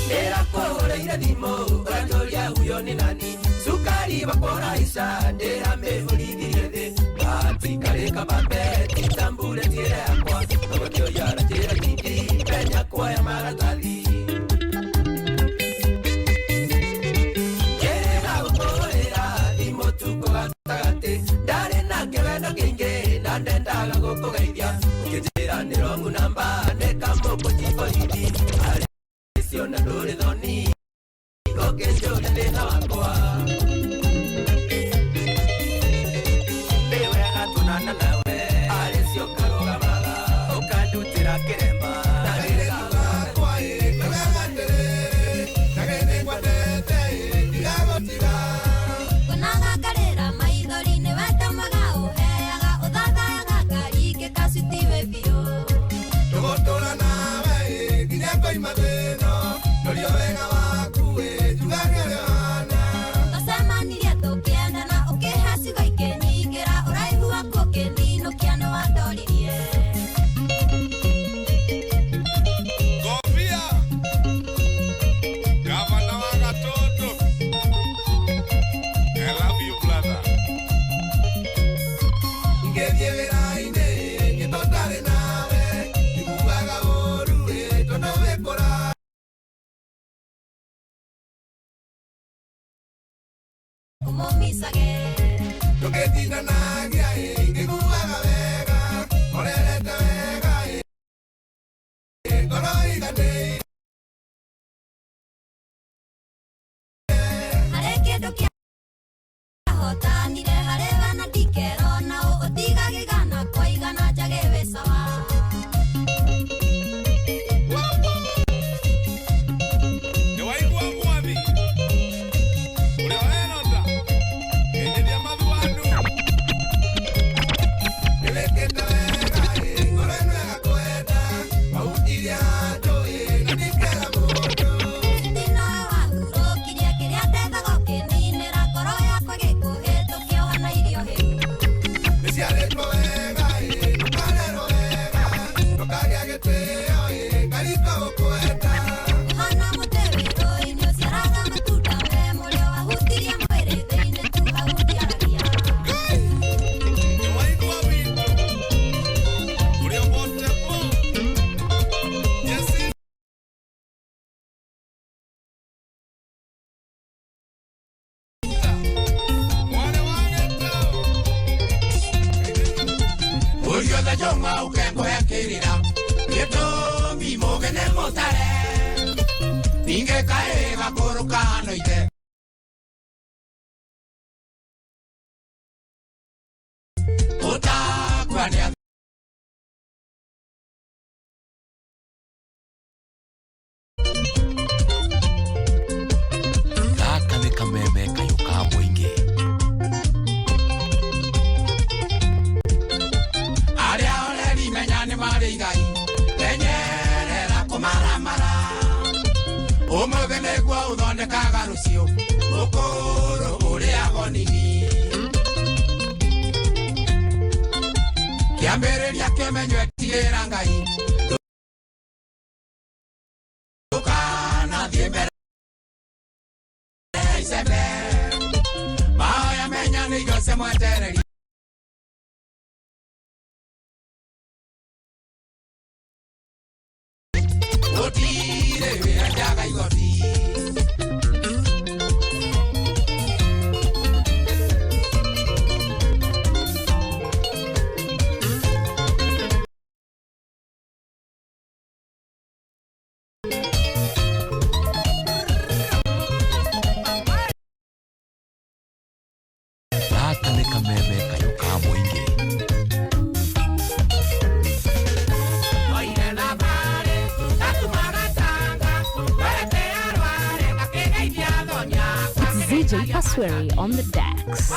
Ndĩrakũhũrĩire thimũ ũranjũria huyo nĩ nani cukari wakũraica ndĩramĩhũrithirie thĩ gatikarĩ kabambe titambure njĩra yakwa nogũtioyara njĩra nyingĩ menya kuoya maratathi njĩrĩga gũkũhũrĩra thimũ tukũ gatagatĩ ndarĩ na kĩwendo kĩingĩ na ndendaga gũkũgeithia ũkĩnjĩra nĩ rongu namba nĩ kamũkũnjiborithi arĩ ciona ndũrĩ thoni ũkĩnjũria thĩna wakwa nĩ wega tuonana nawe arĩ cio karũgamaga ũkandutĩra kĩremba Ngarĩra maithori nĩ wendo mwega ũheaga ũthathayaga ngaringĩ kacitiwe biũ. Tũgũtũra nawe nginya ngoima thĩno norio wega waku njugage ũrĩa ũhana. Twacemanirie tũkĩendana ũkĩhe ciugo ikĩnyingĩra ũraihu waku ũkĩninũkia nĩ wandoririe. Ngobia gavana wa Gatondo, I love you brother. Ingĩthiĩ wĩra-inĩ ngĩtũtarĩ nawe njiguaga ũru tondũ wĩ kũraya. Ũmũmicage Tũgĩtindanagia ngĩiguaga wega horerete wega ngoro iganĩire. Harĩ kĩndũ kĩahotanire harĩ we na ndikerona ũ ũtigagĩgana kwa igana njage wĩ sawa. Nĩ waigua mwathi ũrĩa weronda kĩnjĩria mathuandu. Nĩwĩkĩte wega ngoro ĩno ĩgakwenda wahutirie handũ na ndikera mũndũ. Tinoe wahurũkirie kĩrĩa ndethaga ũkĩninĩra ngoro yakwa gĩkũhĩtũkia ũhana irio hĩu. Nĩciarĩtwo wega ndũkarerwo wega ndũkagĩa gĩtĩo ngarika gũkwenda. Ũhana mũtĩ wĩ rũĩ-inĩ ũciaraga matunda me mũrĩo wahutirie mwĩrĩ thĩinĩ tu hau ndiaragia. Nĩ waigua witũ ũrĩa wote po Jesse. Ũriothe njũng'wa ũkengoya kĩrĩra gĩtũmi mũgĩ nĩ mũtare ningĩ kaĩ gakũrũ kahana ithe ũtakua nĩ Gaka nĩ kameme kayũ ka mũingĩ. Arĩa oreri menya nĩ marĩ igai menyerera kũmaramara ũmũthĩ nĩguo ũthondekaga rũciũ ũkũrũ ũrĩago nini kĩambĩrĩria kĩmenywe tigĩra Ngai ndũkana DJ Pasweri on the decks.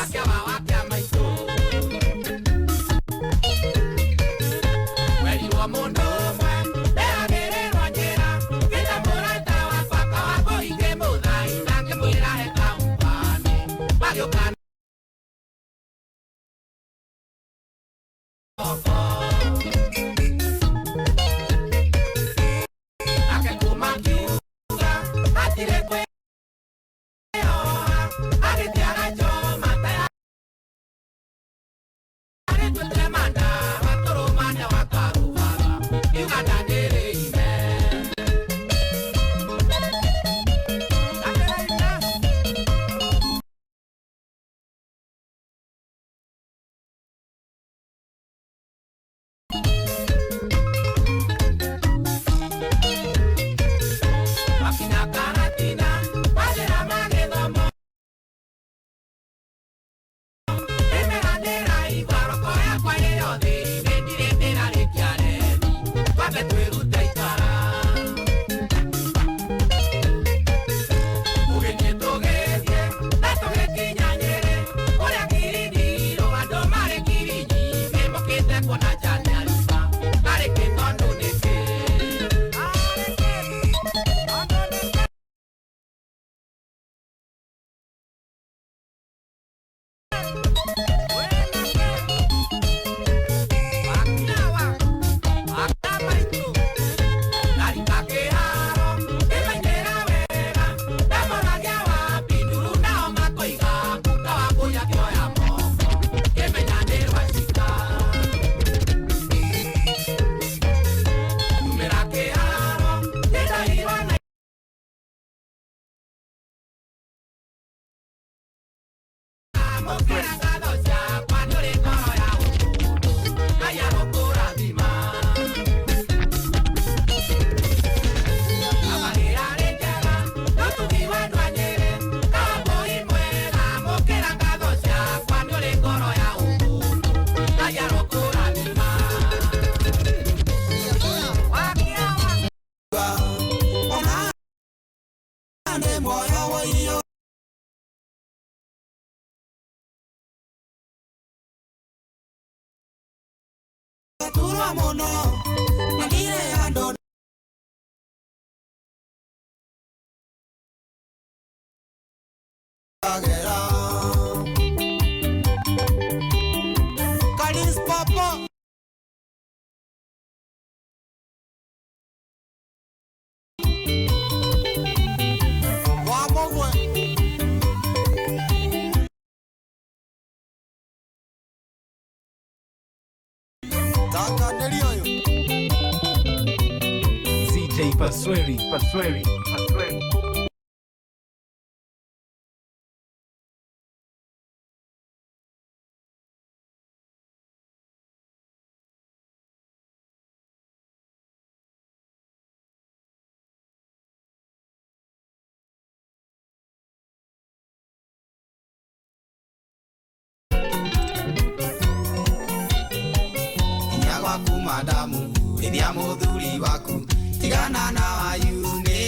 DJ Pasweri, Pasweri, Pasweri. Madamu, ithia muthuri waku tigana na wayune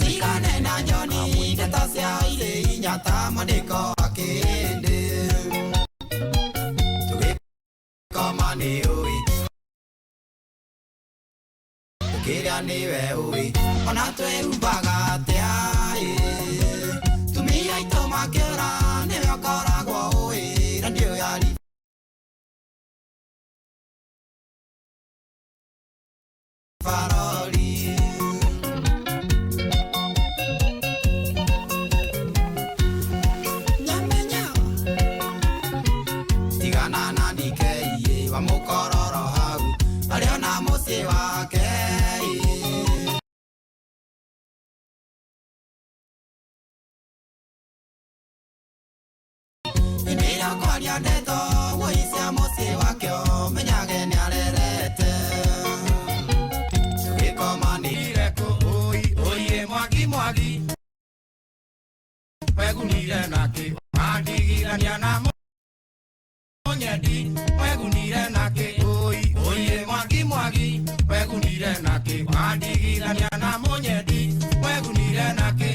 tigane na nyoni ndeto cia irĩ inya ta mwandĩko wa kĩhĩndĩ tũgĩkoma nĩ ũĩ tũkĩrĩa nĩwe ũĩ ona twĩhumbaga atĩa ĩ tumia aitũ makĩũra nĩwe ũkoragwo ũĩ radio ya Faroli. Nyamenya tigana na DK wa mukororo hau aria na muciĩ wake. Hĩndĩ ĩrĩa ũkwaria ndeto woi cia mũciĩ wake ũmenyage nĩarerete. Wegunire nake mandigithania na munyendi wegunire nake oi oye mwagi mwagi wegunire nake mandigithania na munyendi wegunire nake.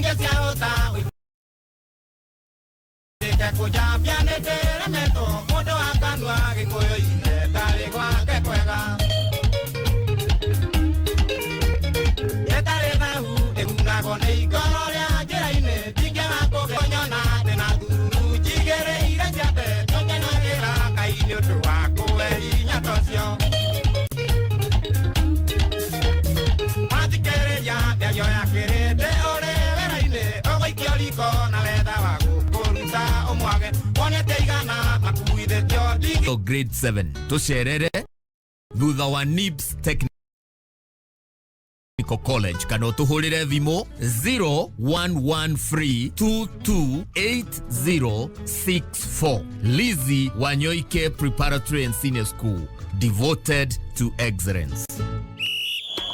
Ingĩ cia ũta ũitĩke kũnjambia nĩndĩremetwo mũndũ wa kanua gĩkũyũ-inĩ ndarĩ gwake kwega. Ĩtarĩ thahu ĩgunagwo nĩ ikoro rĩa njĩra-inĩ ndingĩaga kũgĩkonyona ndĩna thururu njigĩrĩire ciande tũkenagĩra Ngai nĩ ũndũ wa kũhe hinya ta ũcio. Wathikĩrĩria mĩario ya kĩrĩndĩ ũrĩ wĩra-inĩ ũgũikio riko na wetha wa gũkũruta ũmwage wonete igana makuithĩtio ndingĩ Grade 7 tũcerere thutha wa NIBS Technical College kana ũtũhũrĩre thimũ 0113228064. Lizzy Wanyoike Preparatory and Senior School, devoted to excellence.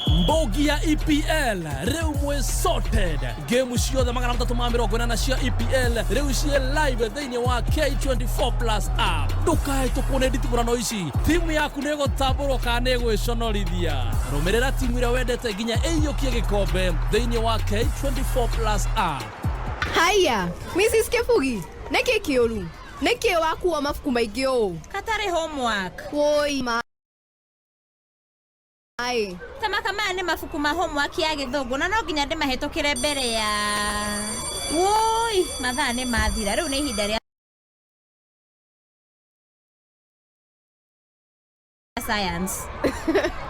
Mbogi ya EPL rĩu mwĩ sorted. Game ciothe 380 cia EPL rĩu ciĩ live thĩinĩ wa K24 Plus app. Ndũkahĩtũkwo nĩ nditimũrano ici, timu yaku nĩ ĩgũtambũrwo kana nĩ ĩgwĩconorithia. Rũmĩrĩra timu ĩrĩa wendete nginya ĩiyũkie gĩkombe thĩinĩ wa K24 Plus app. Haya, Mrs. Kefugi, nĩkĩ kĩũru? Nĩkĩ wakuo mabuku maingĩ ũũ? Katarĩ homework. Woi maĩ. Tamaka maya nĩ mabuku ma homework ya gĩthũngũ na no nginya ndĩmahĩtũkĩre mbere ya. Woi, mathaa nĩ mathira. Rĩu nĩ ihinda rĩa science.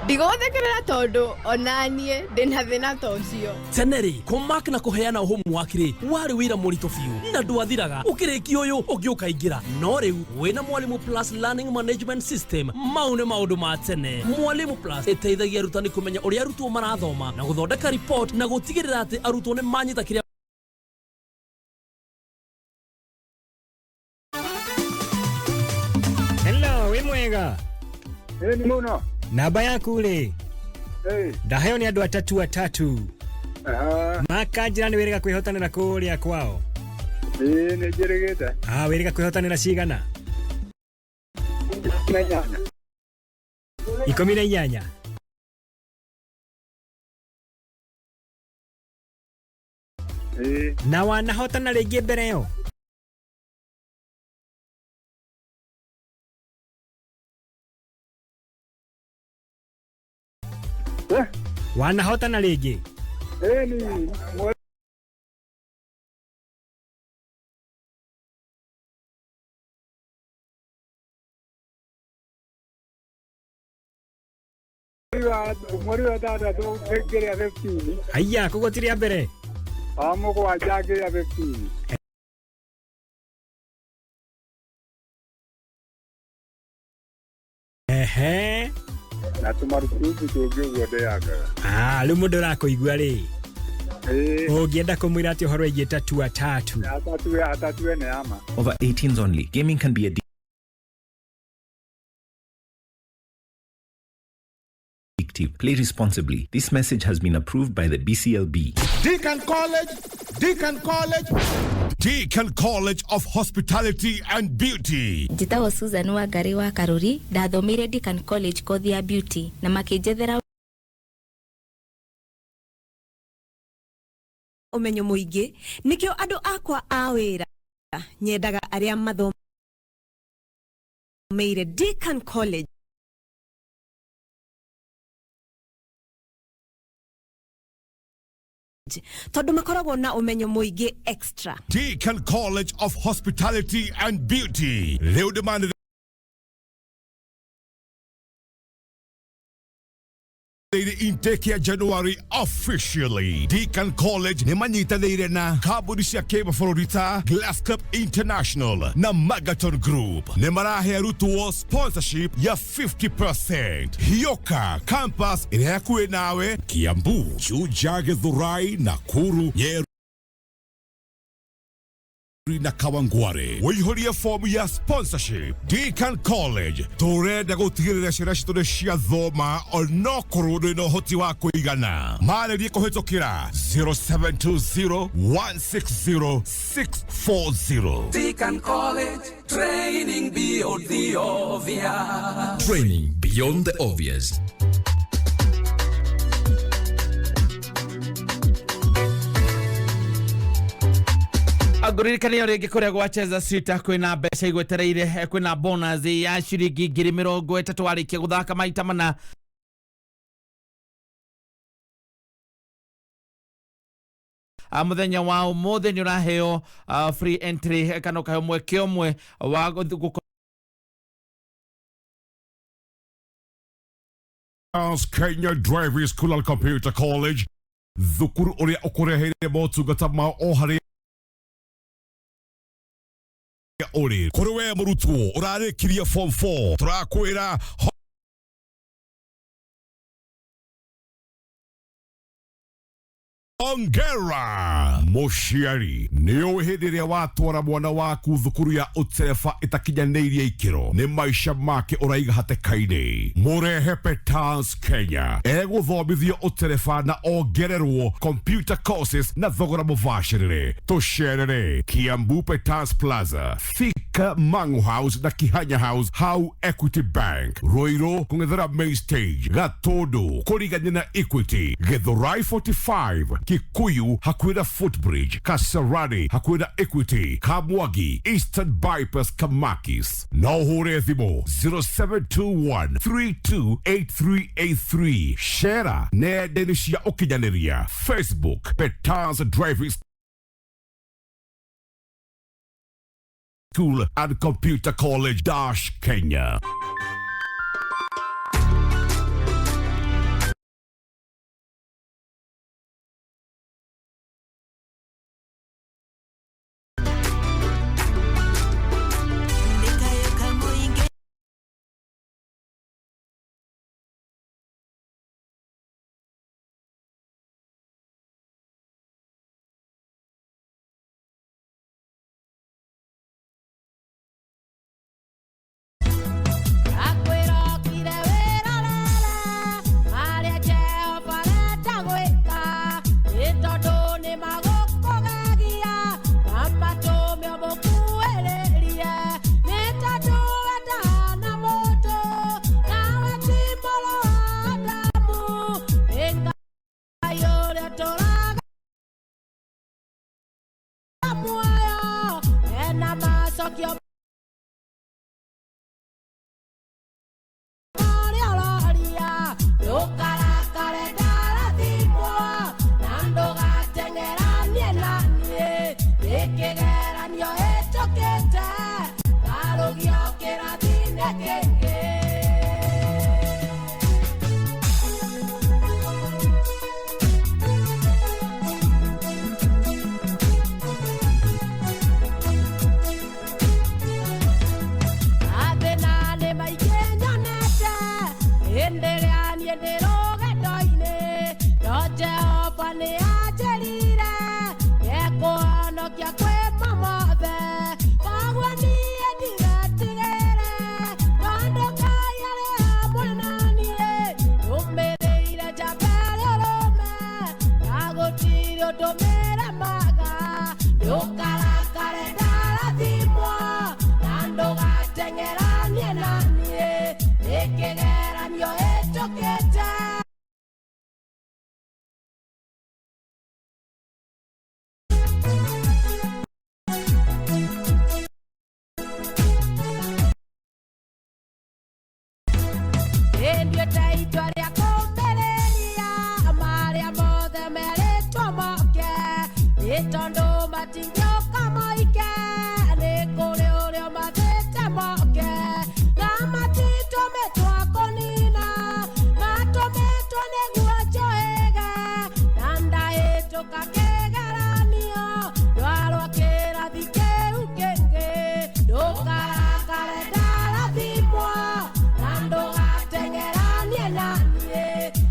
Ndigũgũthekerera tondũ onaniĩ ndĩna thĩna ta ũcio. Tene rĩ, kũmark na kũheana homework rĩ warĩ wĩra mũritũ biũ na ndwathiraga ũkĩrĩkia ũyũ ũngĩ ũkaingĩra, no rĩu wĩna Mwalimu Plus Learning Management System mau nĩ maũndũ ma tene. Mwalimu Plus ĩteithagia arutani kũmenya ũrĩa arutwo marathoma na gũthondeka report na gũtigĩrĩra atĩ arutwo nĩ manyita kĩrĩa. Hello, wĩ mwega? Ĩni mũno. Namba yaku rĩ? Ĩĩ. Ndaheo nĩ andũ atatu atatu. Aha. Makanjĩra nĩ wĩrĩga kwĩhotanĩra kũrĩa kwao. Ĩĩ nĩ njĩrĩgĩte. Ah, wĩrĩga kwĩhotanĩra cigana? 18. 18. Ĩĩ. Na wanahotana rĩngĩ mbere ĩyo? Wanahotana rĩngĩ? Ĩni mweri wa 6 ngĩrĩa 15. Haiya, koguo ti rĩa mbere? Wa 7 ngĩrĩa 15. Ehe. Na tũmaruburubu tũngĩ ũguo ndĩangaga. Ah, rĩu mũndũ ũrakũigua rĩ? Ĩĩ. Ũngĩenda kũmwĩra atĩ ũhoro wĩgiĩ tatua tatu? Atatue atatue nĩ ama. Over 18s only. Gaming can be addictive. Play responsibly. This message has been approved by the BCLB. Deacon College, Deacon College, Deacon College of Hospitality and Beauty. Njĩtagwo Susan Wangari wa Karuri, ndathomeire Deakin College kothi ya beauty na makĩnjethera Ũmenyo mũingĩ nĩkĩo andũ akwa a wĩra nyendaga arĩa mathomeire Deakin College. Tondũ makoragwo na ũmenyo mũingĩ extra. Deacon College of Hospitality and Beauty. Rĩu demand intake ya January officially. Deacon College nĩ manyitanĩire na kambuni cia kĩmabũrũri ta Glass Cup International na Magaton Group. Nĩ marahe arutwo sponsorship ya 50%. Hioka campus ĩrĩa hakuhĩ nawe Kiambu, Juja, Githurai, Nakuru, Nyeri na Kawangware. Wĩihũrie fomu ya sponsorship. Deacon College tũrenda gũtigĩrĩra ciana citũ nĩ ciathoma onokorwo ndũrĩ na ũhoti wa kũigana. Marĩrie kũhĩtũkĩra 0720 160 640. Deacon College, training beyond the obvious. Training beyond the obvious. Ngũririkania rĩngĩ kũrĩa gwa Cheza Sita kwĩna mbeca igwetereire, kwĩna bonus ya ciringi 30,000 warĩkia gũthaka maita mana. Muthenya wa ũmũthĩ nĩ ũraheo free entry kana ũkaheo mweke ũmwe wa gũkorwo Kenya Driving School and Computer College thukuru ũrĩa ũkũreheire motungata mao o harĩa ũrĩ. Kũrĩ we mũrutwo ũrarĩkirie form 4, tũrakwĩra ongera. Mũciari, nĩ ũĩ hĩndĩ ĩrĩa watwara mwana waku thukuru ya ũtereba ĩtakinyanĩirie ikĩro, nĩ maica make ũraiga hatĩka-inĩ. Mũrehe Petans Kenya egũthomithio ũtereba na ongererwo computer courses na thogora mũbacĩrĩre. Tũcerere Kiambu Petans Plaza, Thika Mangu House na Kihanya House hau Equity Bank, Ruiru kũng'ethera main stage, Gatũndũ kũrigania na Equity, Githurai 45, Kikuyu hakuhĩ na Footbridge, Kasarani hakuhĩ na Equity, Kamwagi Eastern Bypass, Kamakis. No ũhũre thimũ 0721 328383. Share nenda-inĩ cia ũkinyanĩria Facebook Petans Driving School and Computer College dash Kenya. Akwĩrokire wĩrorere marĩa Jehova arenda gwĩka, nĩ tondũ nĩmagũkũgegia na matũme ũmũkuhĩrĩrie. Nĩ tondũ we ndahana mũndũ, nawe ti mũrũ wa Adamu, nĩ Ngai ũrĩa ũtũũraga muoyo, ena macokio marĩa ũroria. Ndũkarakare ndarathimwo, na ndũgateng'eranie na niĩ, nĩ kĩgeranio hĩtũkĩte, ngarũgio kĩrathi-inĩ kĩngĩ. Mathĩna nĩ maingĩ nyonete hĩndĩ ĩrĩa niĩ ndĩ rũgendo-inĩ, no Jehova nĩ anjĩrire nĩekũhonokia kwĩ mamothe. Koguo niĩ ndigetigĩre, tondũ Ngai arĩ hamwe na niĩ. Nũmĩrĩire njambe rũrũme, na gũtirĩ ũndũ mĩremaga. Ndũkarakare ndarathimwo, na ndũgateng'eranie na niĩ, nĩ kĩgeranio hĩtũkĩte. Nĩnduĩte itua rĩa kũũmĩrĩria marĩa mothe merĩtwo moke, nĩ tondũ matingĩũka moike, nĩ kũrĩ ũrĩa ũmathĩte moke. Na matitũmĩtwo kũnina, matũmĩtwo nĩguo njũhĩge, na ndahĩtũka kĩgeranio, ndwarwo kĩrathi kĩu kĩngĩ. Ndũkarakare ndarathimwo, na ndũgateng'eranie na niĩ,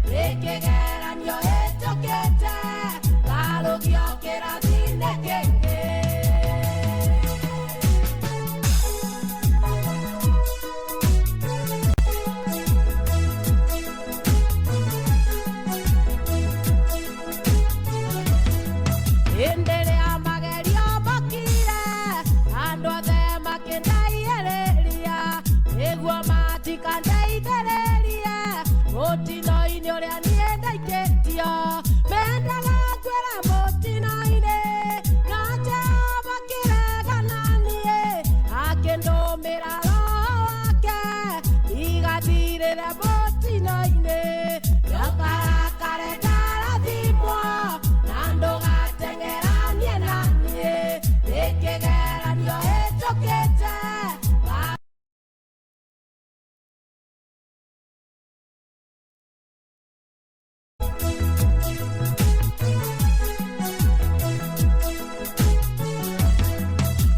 nĩ kĩgeranio hĩtũkĩte, ngarũgio kĩrathi-inĩ kĩngĩ. Hĩndĩ ĩrĩa magerio mokire, andũ othe makĩndaihĩrĩria, nĩguo matikandeithĩrĩrie mũtino-inĩ ũrĩa niĩ ndaikĩtio. Mendaga ngwĩre mũtino-inĩ, no Jehova akĩnjĩra Ngatũmĩra roho wake igathirĩre mũtino-inĩ. Ndũkarakare ndarathimwo na ndũgateng'eranie na niĩ nĩ kĩgeranio hĩtũkĩte.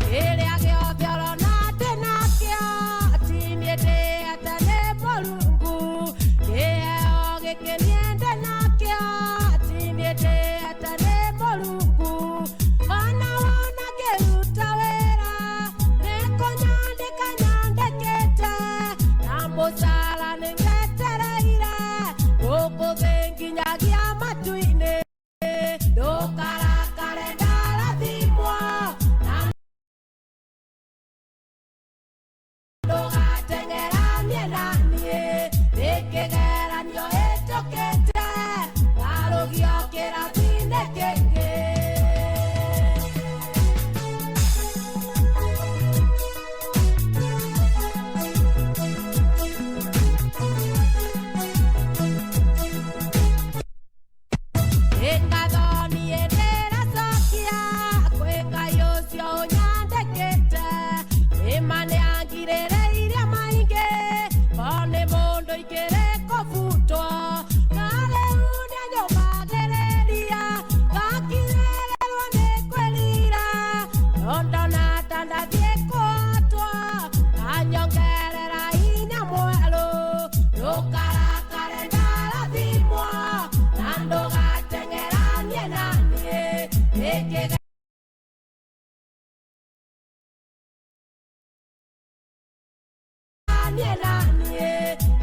Kĩrĩa gĩothe ũrona ndĩ nakĩo ti niĩ ndĩĩte nĩ Mũrungu. Kĩheo gĩkĩ niĩ ndĩ nakĩo ti niĩ ndĩĩte nĩ Mũrungu. Ona wona ngĩruta wĩra nĩ kũnyandĩka nyandĩkĩte na mũcara nĩ ngetereire gũkũ thĩ nginyagia matu-inĩ. Ndũkarakare ndarathimwo na ndũgateng'eranie na niĩ nĩ kĩgeranio hĩtũkĩte ngarũgio kĩrathi-inĩ kĩngĩ. Ngatho niĩ ndĩracokia kwĩ Ngai ũcio ũnyandĩkĩte. Nĩma nĩangirĩrĩirie maingĩ ko nĩ mũndũ ikĩrĩ kũbutwo. Na rĩu nĩanyũmagĩrĩria ngakinyĩrĩrwo nĩ kwĩrira. No ndona ta ndathiĩ kũhotwo nganyongerera hinya mwerũ. Ndũkarakare ndarathimwo na ndũgateng'eranie na niĩ nĩ kĩgeranio na niĩ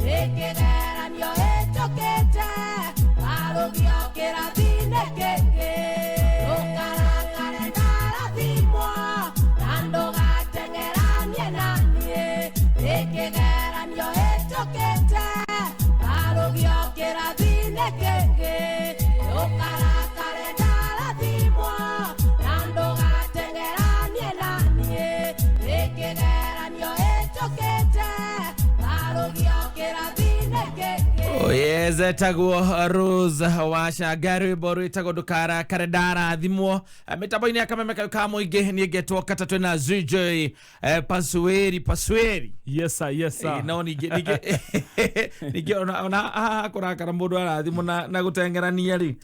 nĩ kĩgeranio hĩtũkĩte ngarũgio kĩrathi-inĩ kĩngĩ. Ndũkarakare ndarathimwo na ndũgateng'eranie na niĩ nĩ kĩgeranio hĩtũkĩte ngarũgio kĩrathi-inĩ kĩngĩ. Ndũkarakare ndarathimwo na ndũgateng'eranie na niĩ nĩ kĩgeranio hĩtũkĩte ngarũgio kĩrathi-inĩ kĩngĩ. Yes, etagwo Rose Wacanga rwĩmbo rwĩtagwo ndũkarakare ndarathimwo. Mĩtambo-inĩ ya kameme kayo ka mũingĩ niĩ ngetwo kata twĩna ZJ Pasueri Pasueri. Yes sir, yes sir. No ningĩ ningĩ ningĩ ona haha kũrakara mũndũ arathimwo na gũteng'erania rĩ,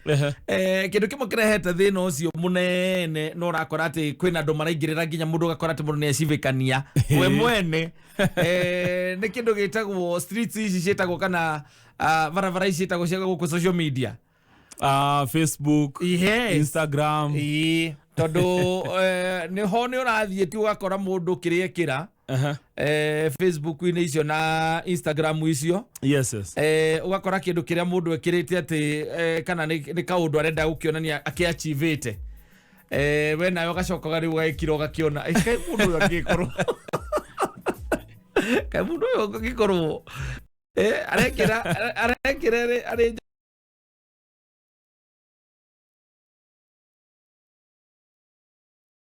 kĩndũ kĩmwe kĩrehete thĩna ũcio mũnene no ũrakora atĩ kwĩna andũ maraingĩrĩra nginya mũndũ ũgakora atĩ mũndũ nĩecibĩkania we mwene. Nĩ kĩndũ gĩtagwo streets ici ciĩtagwo kana barabara ici ciĩtagwo cia gũkũ social media. Facebook, yes. Instagram. Ĩĩ, tondũ nĩho nĩ ũrathiĩ tu ũgakora mũndũ kĩrĩa ekĩra Facebook-inĩ icio na Instagram icio. Yes, yes. Ũgakora kĩndũ kĩrĩa mũndũ ekĩrĩte atĩ kana nĩ kaũndũ arenda gũkĩonania akĩachivĩte. We nawe ũgacoka rĩu ũgagĩkira ũgakĩona kaĩ mũndũ ũyũ angĩkorwo kaĩ mũndũ ũyũ angĩkorwo arekĩra arekĩra arĩ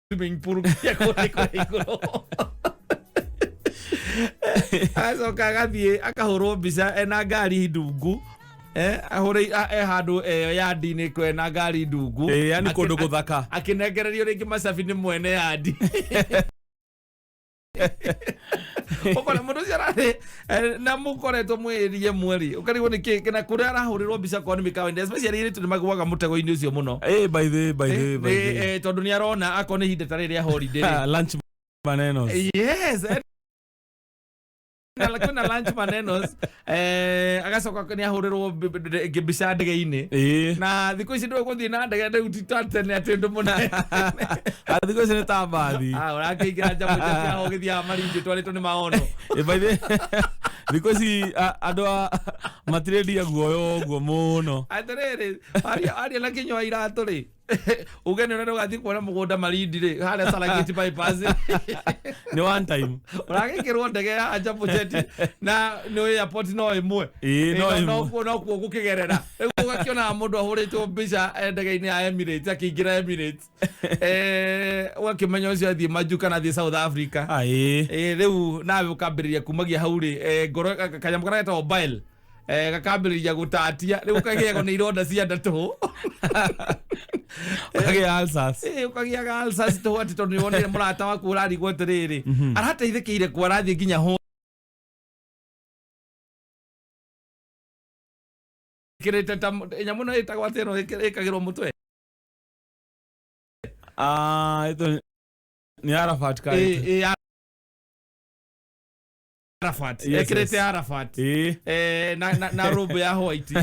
swimming pool ya kũrĩa kũrĩa igũrũ. Agacoka agathiĩ akahũrwo mbica ena ngari ndungu, ahũrĩ e handũ yandi-inĩ kwena ngari ndungu. Yani kũndũ gũthaka. Akĩnengererio rĩngĩ macabi nĩ mwene yandi. Ũkona mũndũ ũcio ararĩ na mũkoretwo mwĩrie mweri ũkarigwo nĩ kĩ na kũrĩa arahũrĩrwo mbica korwo nĩ mĩkawa-inĩ especially airĩtu nĩ magũaga mũtego-inĩ ũcio mũno. By the by the by the. Tondũ nĩ arona akorwo nĩ ihinda ta rĩrĩ rĩa holiday rĩ. Lunch manenos. Yes. Na kwĩna lunch manenos, agacoka nĩ ahũrĩrwo mbica ndege-inĩ. Na thikũ ici ndũĩ gũthiĩ na ndege rĩu ti ta tene atĩ ũndũ mũnene. Thikũ ici nĩ ta mbathi. Ũrakĩingĩra njamũ cia ho ũgĩthiaga marinjĩ twarĩtwo nĩ maono. By the thikũ ici andũ matirendia guoya ũguo mũno. Atĩrĩrĩ, aria na kĩnyua iratũ rĩ. Uge nĩ ũrenda ũgathiĩ kuona mũgũnda Malindi rĩ, harĩa Serengeti bypass. Nĩ one time. Ũragĩkĩrwo ndege ya Jambo Jet na nĩ airport no ĩmwe. Ĩĩ, no Ĩĩ, ĩmwe. nokuo gũkĩgerera. Rĩu ũgakĩona mũndũ ahũrĩtwo mbica ndege-inĩ ya Emirates akĩingĩra Emirates. Ũgakĩmenya ũcio athiĩ Majuu kana athiĩ South Africa. Ĩĩ. Rĩu nawe ũkambĩrĩria kumagia hau rĩ, ngoro kanyamũ karĩa getagwo bile gakambĩrĩria gũtatia, rĩu ũkagĩagwo nĩ ironda cia nda tũhũ. Ũkagĩa ulcers. Ĩĩ, ũkagĩaga ulcers tũhũ atĩ tondũ nĩwonire mũrata waku ũrarigwo atĩrĩrĩ, arateithĩkĩire kũ, arathiĩ nginya hũ ĩkĩrĩte ta nyamũ ĩno ĩtagwo atĩ ĩno ĩkagĩrwo mũtwe. Ah, ĩto nĩ Arafat ka Ĩĩ, ĩĩ, Arafat. Yes, Ekĩrĩte yes. Arafat. Ĩĩ. Na robe ya white.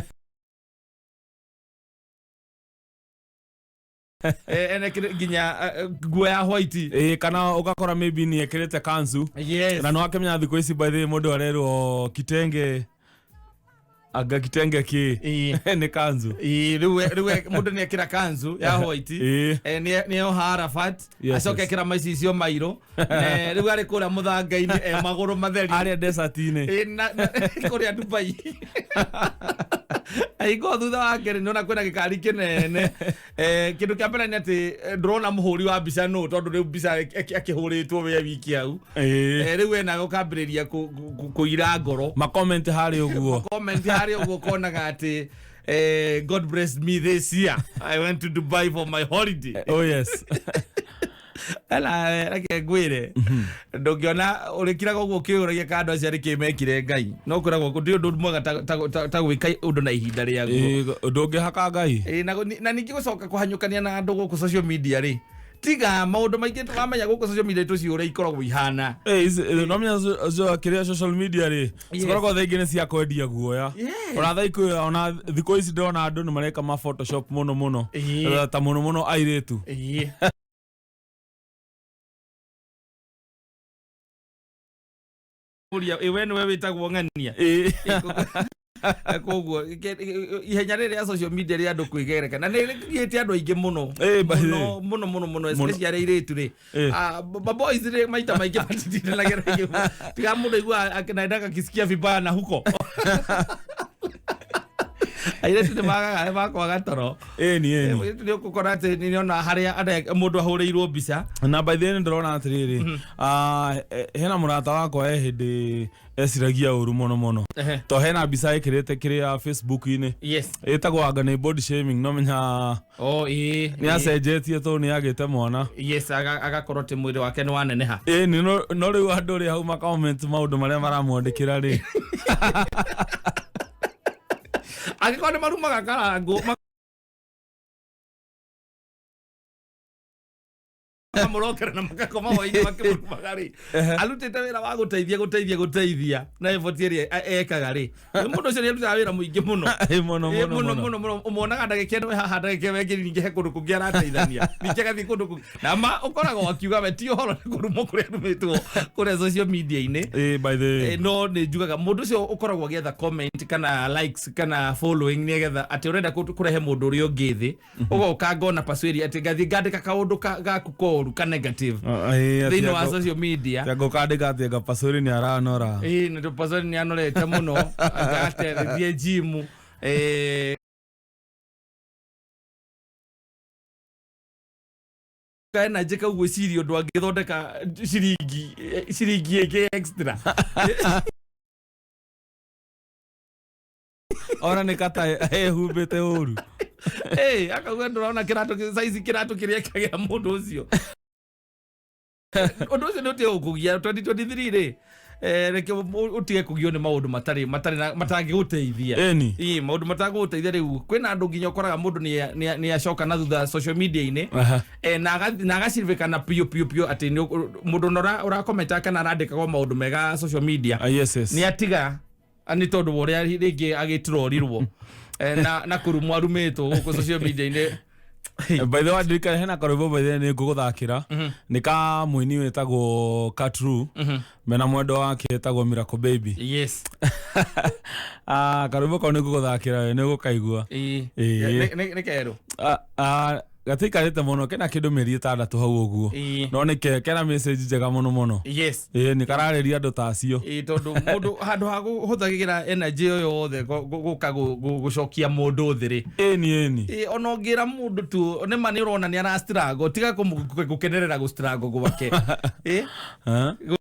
Ene nginya nguo ya white. Ĩĩ, kana ũgakora maybe nĩ ekĩrĩte kanzu. Yes. Na nĩwakĩmenya thikũ ici by the way mũndũ arerwo kitenge anga kitenge kĩ nĩ kanzu. Ĩĩ, rĩu mũndũ nĩ ekĩra kanzu ya white. Ĩĩ. Nĩ oha Arafat. Yes, Acoke yes. ekĩra maicicio mairũ. Rĩu arĩ kũrĩa mũthanga-inĩ e magũrũ matheri. Arĩa desert-inĩ. Ĩĩ, kũrĩa Dubai. Aingo thutha wake rĩ, nĩona kwĩna gĩkari kĩnene. Kĩndũ kĩa mbere nĩ atĩ ndũrona mũhũri wa mbica nũ, tondũ rĩu mbica akĩhũrĩtwo we wiki hau. Rĩu we nawe ũkambĩrĩria kũira ngoro. Makomenti harĩ ũguo. Comment harĩ ũguo ũkonaga atĩ God bless me this year. I went to Dubai for my holiday. Oh yes. Ela reke ngwĩre, ndũngĩona ũrĩkiraga ũguo ũkĩũragia kana andũ acio nĩkĩ mekire Ngai, no kwĩragwo ndĩ ũndũ mwega ta gwĩka ũndũ na ihinda rĩaguo. Ĩĩ, ndũngĩhaka Ngai. Ĩĩ, na ningĩ gũcoka kũhanyũkania na andũ gũkũ social media rĩ, tiga maũndũ maingĩ tũramenya gũkũ social media tũciĩ ũrĩa ikoragwo ihana. Ĩĩ, no menya kĩrĩa social media rĩ, cikoragwo thaa ingĩ nĩ cia kwendia guoya. Ona thaa ikũ ona thikũ ici ndĩrona andũ nĩ mareka ma photoshop mũno mũno. Ta mũno mũno airĩtu. Ĩĩ. Ũria, ĩ, we nĩwe wĩtagwo ng'ania. Koguo ihenya rĩrĩ rĩa social media rĩa andũ kwĩgereka na nĩ rĩgiĩte andũ aingĩ mũno Ĩĩ, by the way. mũno mũno mũno mũno, especially arĩa airĩtu rĩ. Ah, maboys rĩ, maita maingĩ matitindanagĩra, tiga mũndũ aigua naenda akisikia vibaya na huko. Airĩtu nĩ magaga makwaga toro. Ĩni ĩni. Airĩtu nĩ ũgũkora atĩ nĩ harĩa mũndũ ahũrĩirwo mbica. Na by the way nĩ ndĩrona atĩrĩrĩ, hena mũrata wakwa he hĩndĩ eciragia ũru mũno mũno, to hena mbica ĩkĩrĩte kĩrĩa Facebook-inĩ. Ĩtagwo anga nĩ body shaming, no menya Oh, ĩĩ. nĩ acenjetie tondũ nĩ agĩte mwana. Yes, agakorwo atĩ mwĩrĩ wake nĩ waneneha. Ĩni, no rĩu andũ rĩ hau makomenti maũndũ marĩa maramwandĩkĩra rĩ, angĩkorwo nĩ marumaga karangũ makamũrokera na makakoma hwainĩ makĩmũrumaga rĩ, arutĩte wĩra wa gũteithia gũteithia gũteithia na effort ĩrĩa ekaga rĩ, mũndũ ũcio nĩ arutaga wĩra mũingĩ mũno. Ĩ, mũno. Ĩ, Mũno. mũno. Mũno. Mũno mũno. Ũmuonaga ndagĩka ĩno haha, ndagĩka ĩyo ĩngĩ ningĩ he kũndũ kũngĩ arateithania, ningĩ agathiĩ kũndũ kũngĩ, na ma ũkoragwo akiuga we ti ũhoro nĩ kũrumwo kũrĩa arumĩtwo kũrĩa social media-inĩ. Ĩ, by the way. No nĩ njugaga mũndũ ũcio ũkoragwo agĩetha comment kana likes kana following nĩgetha atĩ ũrenda kũrehe mũndũ ũrĩa ũngĩ thĩ, ũgoka ngona pasweri atĩ ngathiĩ ngandĩka kaũndũ gaku koru ka negative thĩinĩ wa social media. Anga ũkandĩka atĩ anga pasori nĩ aranora. Ĩĩ, nĩ pasweri nĩ anorete mũno, anga atĩ gym energy kau gwĩciria ũndũ angĩthondeka ciringi ĩngĩ extra. Ona nĩ kata ehumbĩte ũru. Ĩĩ, akauga ndũrona kĩratũ saizi, kĩratũ kĩrĩa kĩagĩra mũndũ ũcio. Ũndũ ũcio nĩ ũtige gũkũgia 2023 rĩ, reke ũtige kũgio nĩ maũndũ matarĩ matangĩgũteithia. Ĩni. Ĩĩ, maũndũ matangĩgũteithia. Rĩu kwĩna andũ nginya ũkoraga mũndũ nĩ acoka na thutha social media-inĩ, na agacirĩkana piũ piũ piũ atĩ mũndũ ona ũrakomenta kana arandĩkagwo maũndũ mega social media. Ah, yes, yes. Nĩ atiga nĩ tondũ wa ũrĩa rĩngĩ agĩtrorirwo na kũrumwo arumĩtwo gũkũ social media-inĩ. By the way, ndirikana hena karwĩmbo, by the way, nĩ ngũgũthakĩra, nĩ ka mũini wĩtagwo Katru mena mwendo wake wĩtagwo Miracle Baby. Ah, karwĩmbo kau nĩ ngũgũthakĩra, we nĩ ũgũkaigua. Ĩĩ. Ĩĩ. Nĩ kerũ. Ah, ah, Gatikarĩte mũno, kena kĩndũ mĩeri 6 hau ũguo. No nĩ kena message njega mũno mũno. Yes. Ĩĩ, nĩ kararĩria andũ ta acio. Ĩĩ, tondũ mũndũ handũ ha kũhũthagĩra energy ĩyo yothe gũka gũcokia mũndũ thĩ rĩ. Ĩni ĩni. Ĩĩ, ona ũngĩra mũndũ tu nĩma nĩ ũrona nĩ ara struggle, tiga gũkenerera gũ struggle gwake. Ĩĩ,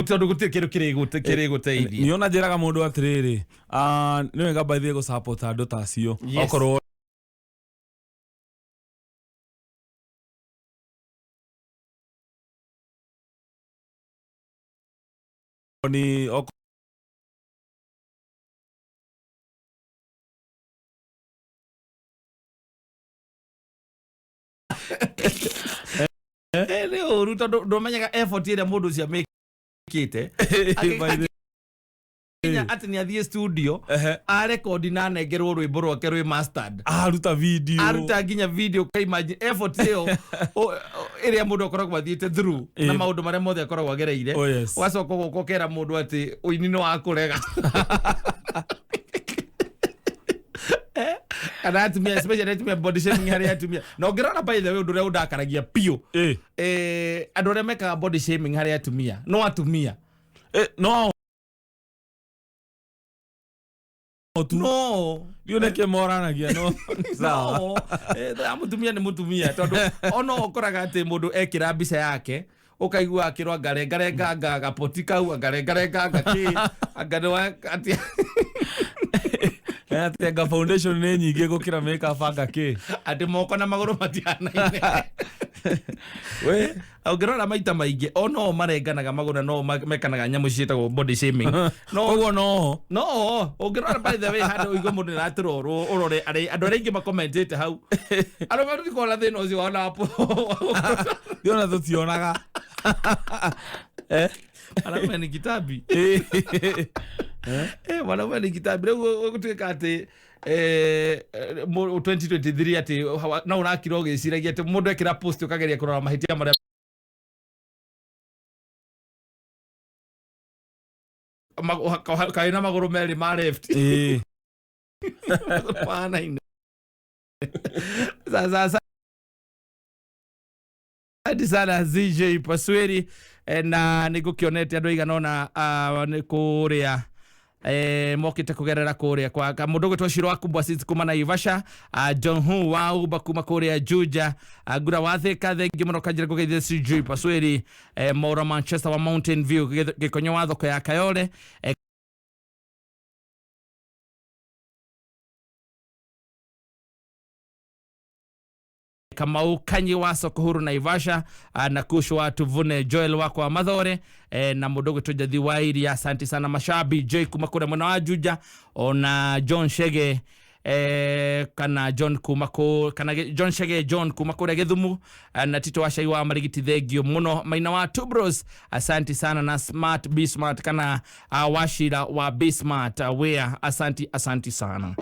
tondũ gũtirĩ kĩndũ kĩrĩ gũteithia. Nĩ ona njĩraga mũndũ atĩrĩrĩ, nĩ wega by the way gũ support andũ ta acio. Yes. Okorwo ni Nĩ ũru tondũ ndũmenyaga effort ĩrĩa mũndũ ũcio amĩkĩte. Akinya atĩ nĩ athiĩ studio arekondi na anengerwo rwĩmbo rwake rwĩ mastered, aruta video, aruta nginya video. Ka imagine effort ĩyo ĩrĩa mũndũ akoragwo athiĩte through na maũndũ marĩa mothe akoragwo agereire. Oh, yes. Ũgacoka ũgoka ũkera mũndũ atĩ ũini nĩ wa kũrega. Kana atumia, especially atumia, body shaming harĩ atumia. Na ũngĩrora, by the way, ũndũ ũrĩa ũndakaragia biũ, andũ arĩa mekaga body shaming harĩ atumia no atumia. No tu no ndiũ nĩkĩ moranagia no sawa. No, mũtumia nĩ mũtumia, tondũ ona ũkoraga atĩ mũndũ ekĩra mbica yake ũkaigua akĩrwo angarengarenganga gapoti kau, angarengarenganga kĩ, anga nĩ wa atĩ Atĩ anga foundation nĩ nyingĩ gũkĩra makeup, anga kĩ. Atĩ moko na magũrũ matihanaine. We ũngĩrora maita maingĩ o no marenganaga magũrũ na no mekanaga nyamũ ciĩtagwo body shaming. No koguo no no ũngĩrora, by the way, handũ ũigue mũndũ nĩ aratũrorwo, ũrore andũ arĩa aingĩ makomentĩte hau, andũ matikuona thĩna ũcio ona hapo. Ndiona tũtionaga. Mwanaume ni kitabi. Mwanaume ni kitabi. Rĩu gũtuĩka atĩ 2023 atĩ no ũrakira ũgĩciragia atĩ mũndũ ekĩra post ũkageria kũrora mahĩtia marĩa kaĩ na magũrũ merĩ ma left mahanaine. Sasa asante sana ZJ Pasweri, na nĩ ngũkĩonete andũ aigana ũna nĩ kũrĩa mokĩte kũgerera kũrĩa kwa mũndũ ũgwĩtwo Shiro wa Kubwa Seeds kuma Naivasha, John Hu wa Uba kuma kũrĩa Juja, Ngura wa Thika, thengi mũno kanjĩra kũgeithia CJ Pasweri, Maura Manchester wa Mountain View, Gĩkonyo wa thoko ya Kayole, Kamau Kanyi wa soko huru Naivasha, na Kushu wa Tuvune, Joel wako wa Mathore, na mũndũ ũgwĩtwo Njathi wa Iria, asante sana Mashabi J kuma kũrĩa mwena wa Juja, ona John Shege, kana John kuma kũ kana John Shege John kuma kũrĩa Gĩthumu, na Tito wa Shai wa Marigiti, thengio mũno Maina wa Tubros, asante sana na Smart B Smart kana Washira wa B Smart, wea, asanti asanti sana.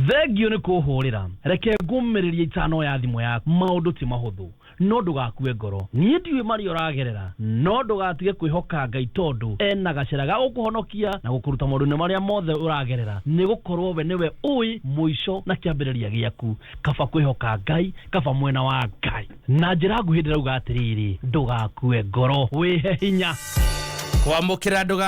Thengio nĩ kũhũrĩra, reke ngũmĩrĩrie itano ya thimũ yaku. Maũndũ ti mahũthũ, no ndũgakue ngoro. Niĩ ndiũĩ marĩa ũragerera, no ndũgatige kwĩhoka Ngai, tondũ ena gacĩra ga gũkũhonokia na gũkũruta maũndũ-inĩ marĩa mothe ũragerera, nĩ gũkorwo we nĩwe ũĩ mũico na kĩambĩrĩria gĩaku. Kaba kwĩhoka Ngai, kaba mwena wa Ngai. Na njĩra nguhĩ ndĩrauga atĩrĩrĩ, ndũgakue ngoro, wĩhe hinya kwamũkĩra ndũga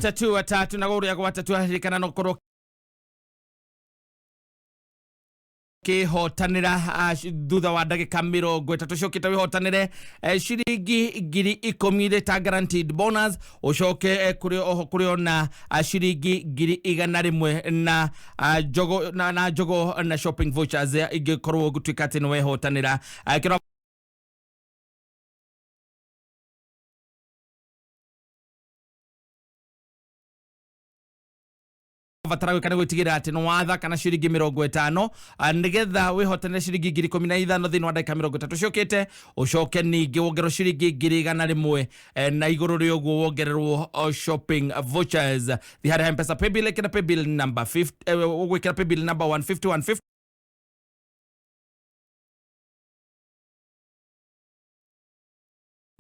tatu tatu na gũrĩa gwa tatu aririkana no korwo kĩhotanĩra thutha wa ndagĩka 30 ũcokete wĩhotanĩre ciringi 10,000 rĩ ta guaranteed bonus, ũcoke kũrĩ oho kũrĩ ona ciringi 100,000 na njogo na njogo na shopping vouchers ingĩkorwo gũtuĩka atĩ nĩ wehotanĩra. Kĩro batara gwĩka nĩ gwĩtigĩrĩra atĩ nĩ wathaka na ciringi 50 nĩgetha wĩhotanĩre ciringi 15,000 thĩinĩ wa ndagĩka 30 ciũkĩte, ũcoke ningĩ wongererwo ciringi 100,000, na igũrũ rĩa ũguo wongererwo shopping vouchers. Thiĩ harĩa M-Pesa paybill, ĩkĩra paybill number 50, ũgwĩkĩra paybill number 150 150.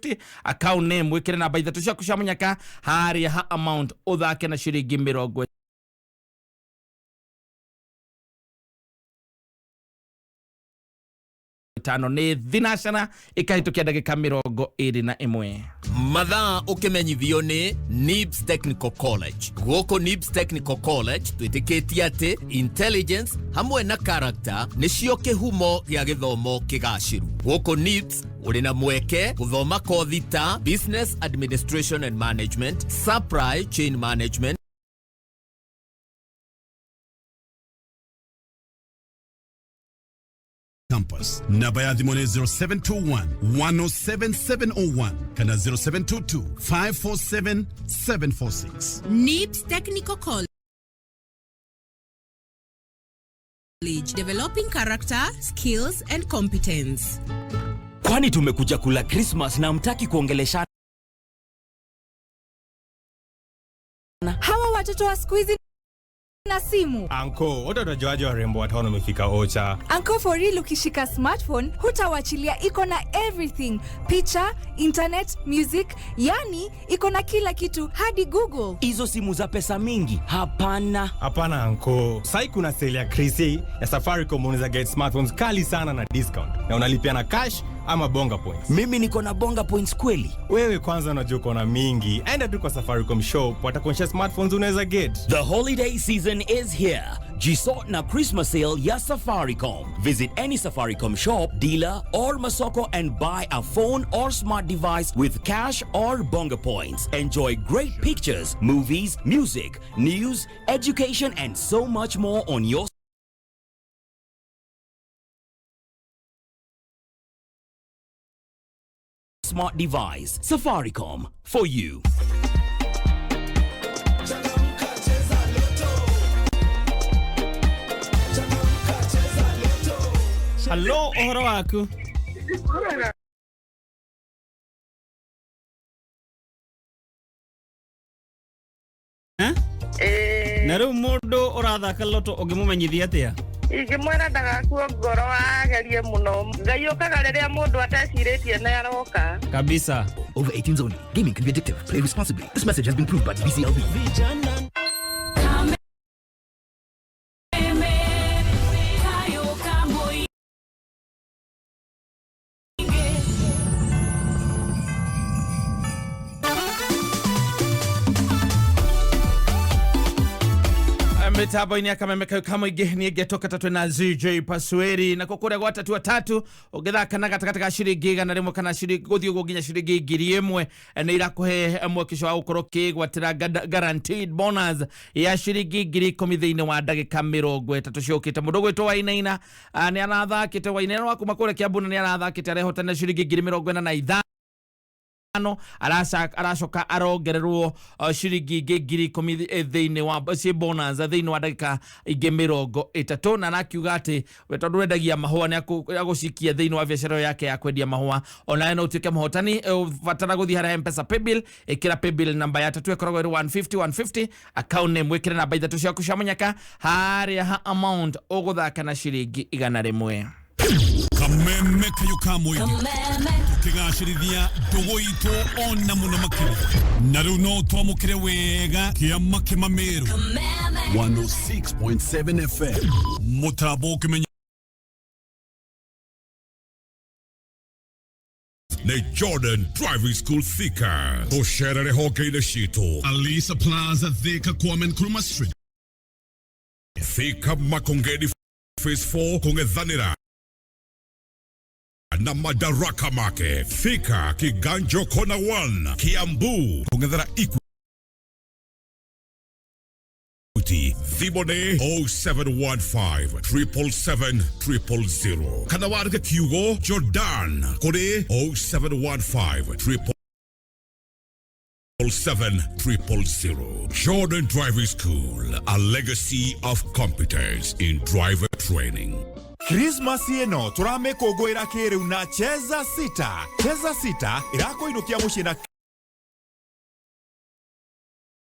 150 account name wikire namba 3 ciaku cia munyaka haria ha amount uthake na ciringi 50 ni thinacana ikahitukia ndagika 21. Mathaa ũkĩmenyithio nĩ NIBS Technical College. Gũkũ NIBS Technical College twĩtĩkĩtie atĩ intelligence hamwe na character nĩcio kĩhumo gĩa gĩthomo kĩgacĩru. Gũkũ NIBS ũrĩ na mweke gũthoma kothi ta Business Administration and Management, Supply Chain Management, Campus. Namba ya thimũ nĩ 0721 107701 kana 0722 547 746. NIBS Technical College, developing character, skills and competence. Kwani tumekuja kula Christmas na mtaki kuongeleshana? Hawa watoto wa siku hizi na simu. Anko, wote watajuaje warembo watano wamefika Ocha? Anko, for real, ukishika smartphone hutawachilia, iko na everything: picha, internet, music, yani iko na kila kitu hadi Google. Hizo simu za pesa mingi? Hapana. Hapana anko, sai kuna sale ya Krisi ya Safaricom, unaweza get smartphones kali sana na discount, na unalipia na cash ama Bonga Points. Mimi niko na Bonga Points kweli? Wewe kwanza unajua uko na mingi. Enda tu kwa Safaricom shop, watakuonyesha smartphones unaweza get. The holiday season is here. Jisort na Christmas sale ya Safaricom. Visit any Safaricom shop, dealer or Masoko and buy a phone or smart device with cash or Bonga Points. Enjoy great pictures, movies, music, news, education and so much more on your smart device. Safaricom, for you. Hello, ũhoro waku? Eh? Na rĩu mũndũ ũrathaka loto ũngĩmũmenyithia atĩa? Ingĩmwĩra ndagakue ngoro, agerie mũno. Ngai ũkaga rĩrĩa mũndũ atecirĩtie nĩ aroka. Kabisa. Over 18s only. Gaming can be addictive. Play responsibly. This message has been proved by BCLB. Mitambo-inĩ ya kameme kau kamũingĩ niĩ ngetoka tatwe na ZJ Pasueri na kũrĩa gwa tatu atatu ũngĩthaka na gatagatĩ ka ciringi 100 kana ciringi gũthiĩ ũguo nginya ciringi 1000 nĩ irakũhe mwekesho wa gũkorwo ũkĩgwatĩra guaranteed bonus ya ciringi 10,000 thĩinĩ wa ndagĩka 30 ciũkĩte. Mũndũ ũgwĩtwo Wainaina nĩ arathakĩte. Wainaina wa kuma kũrĩa Kiambu na nĩ arathakĩte arehotana ciringi 45,000, aracoka arongererwo ciringi ingĩ 10,000 thĩinĩ wa ci bonus thĩinĩ wa ndagĩka ingĩ 30, na arakiuga atĩ we tondũ wendagia mahũa nĩ agũcikia thĩinĩ wa biacara ĩyo yake ya kwendia mahũa. Onawe no ũtuĩke mũhotani, ũbatara gũthiĩ harĩa Mpesa paybill, ĩkĩra paybill namba ya tatu ĩkoragwo ĩrĩ 150 150, account name wĩkĩre namba 3 ciaku cia mũnyaka harĩa ha amount ũgũthaka na ciringi 100. Kameme kayo ka mũingĩ tũkĩgacĩrithia ndũgũ itũ ona mũno makĩria na rĩu no twamũkĩre wega kĩama kĩmamĩrũ 106.7 FM mũtambo ũkĩmenya nĩ Jordan Driving School Thika tũcerere honge-inĩ citũ Alisa Plaza Thika Kwame Nkrumah Street, Thika Makongeni Phase 4 kũng'ethanĩra na Madaraka Market, Thika Kiganjo Kona 1, Kiambu kũng'ethera Equity. Thimũ nĩ 0715 777 000 kana wandĩke kiugo Jordan kũrĩ 0715 777 000. Jordan Driving School, a legacy of competence in driver training. Christmas ĩno tũramĩkũngũĩra kĩrĩu na Cheza Sita. Cheza Sita ĩrakũinũkia mũciĩ na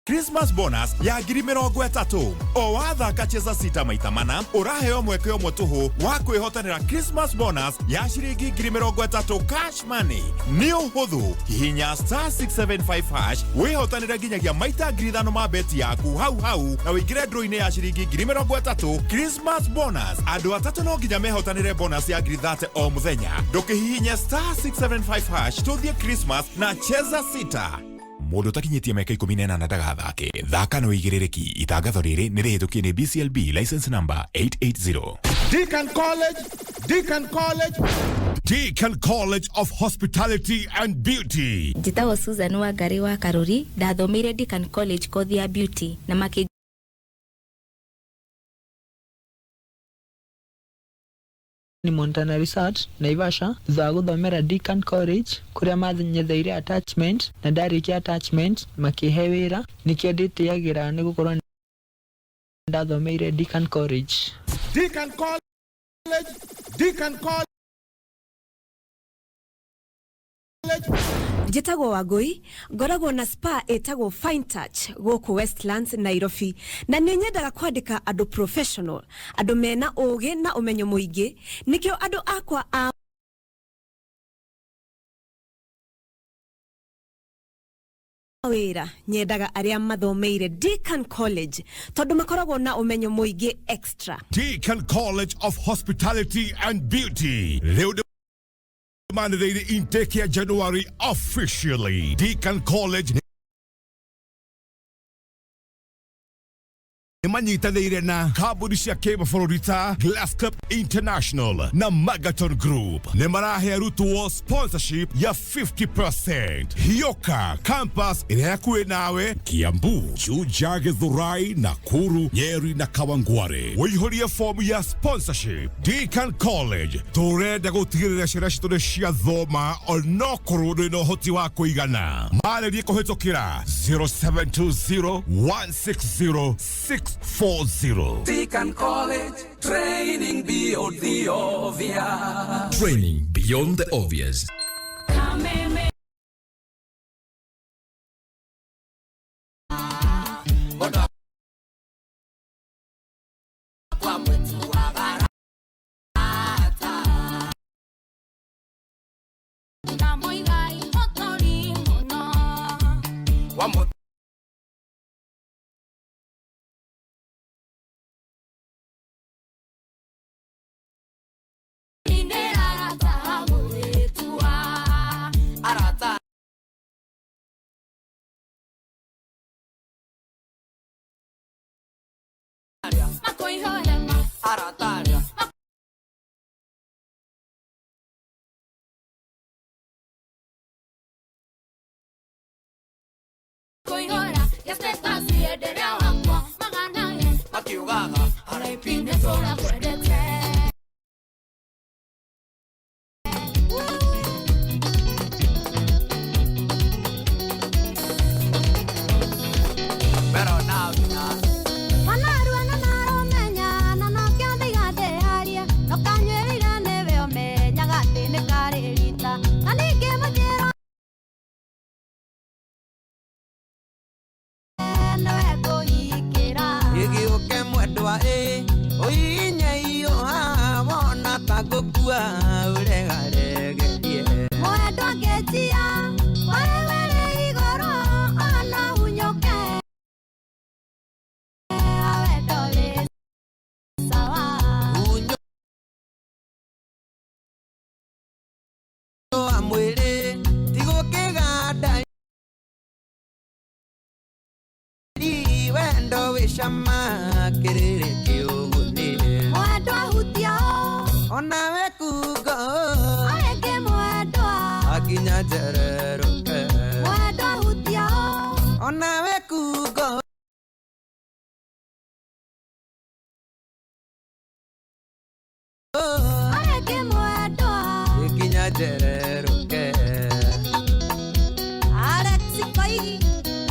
Christmas bonus ya 30,000. O wathaka Cheza Sita maita mana ũraheo mweke ũmwe tũhũ wa kwĩhotanĩra Christmas bonus ya ciringi 30,000 cash money. Nĩ ũhũthũ, hihinya star 675 hash wĩhotanĩre nginyagia maita 5,000 ma beti yaku hau hau na wĩingĩre draw-inĩ ya ciringi 30,000 Christmas bonus. Andũ atatũ no nginya mehotanĩre bonus ya 30,000 o mũthenya. Ndũkĩhihinye star 675 hash tũthiĩ Christmas na Cheza Sita. Mũndũ ũtakinyĩtie mĩaka 18 ndagathake. Thaka na ũigĩrĩrĩki. Itangatho rĩrĩ nĩ rĩhĩtũkie nĩ BCLB license number 880. Deacon College, Deacon College, Deacon College of Hospitality and Beauty. Njĩtagwo Susan Wangari wa Karuri, ndathomeire Deakin College kothi ya beauty na makĩ Ni Montana Resort, Naivasha, thutha wa gũthomera Deakin College kũrĩa manyetheire attachment na ndarĩkia attachment makĩhe wĩra, nĩkĩo ndĩtĩagĩra nĩ gũkorwo ndathomeire Deakin College. Deacon College, Deacon College. Njĩtagwo Wangũi, ngoragwo na spa ĩtagwo Fine Touch gũkũ Westlands, Nairobi, na nĩ nyendaga kwandĩka andũ professional, andũ mena ũgĩ na ũmenyo mũingĩ, nĩkĩo andũ akwa a wĩra nyendaga arĩa mathomeire Deakin College tondũ makoragwo na ũmenyo mũingĩ extra. Deacon College of Hospitality and Beauty. Rĩu nĩ intake ya January officially. Deacon College nĩ manyitanĩire na kambuni cia kĩmabũrũri ta Glass Cup International na Magaton Group. Nĩ marahe arutwo sponsorship ya 50%. Hioka campus ĩrĩa hakuhĩ nawe Kiambu, Juja, Githurai, Nakuru, Nyeri na Kawangware. Wĩihũrie fomu ya sponsorship. Deacon College tũrenda gũtigĩrĩra ciana citũ nĩ ciathoma onokorwo ndũrĩ na ũhoti wa kũigana. Marĩrie kũhĩtũkĩra 0720 160 640. Deacon College, training beyond the obvious. Training beyond the obvious. Kameme.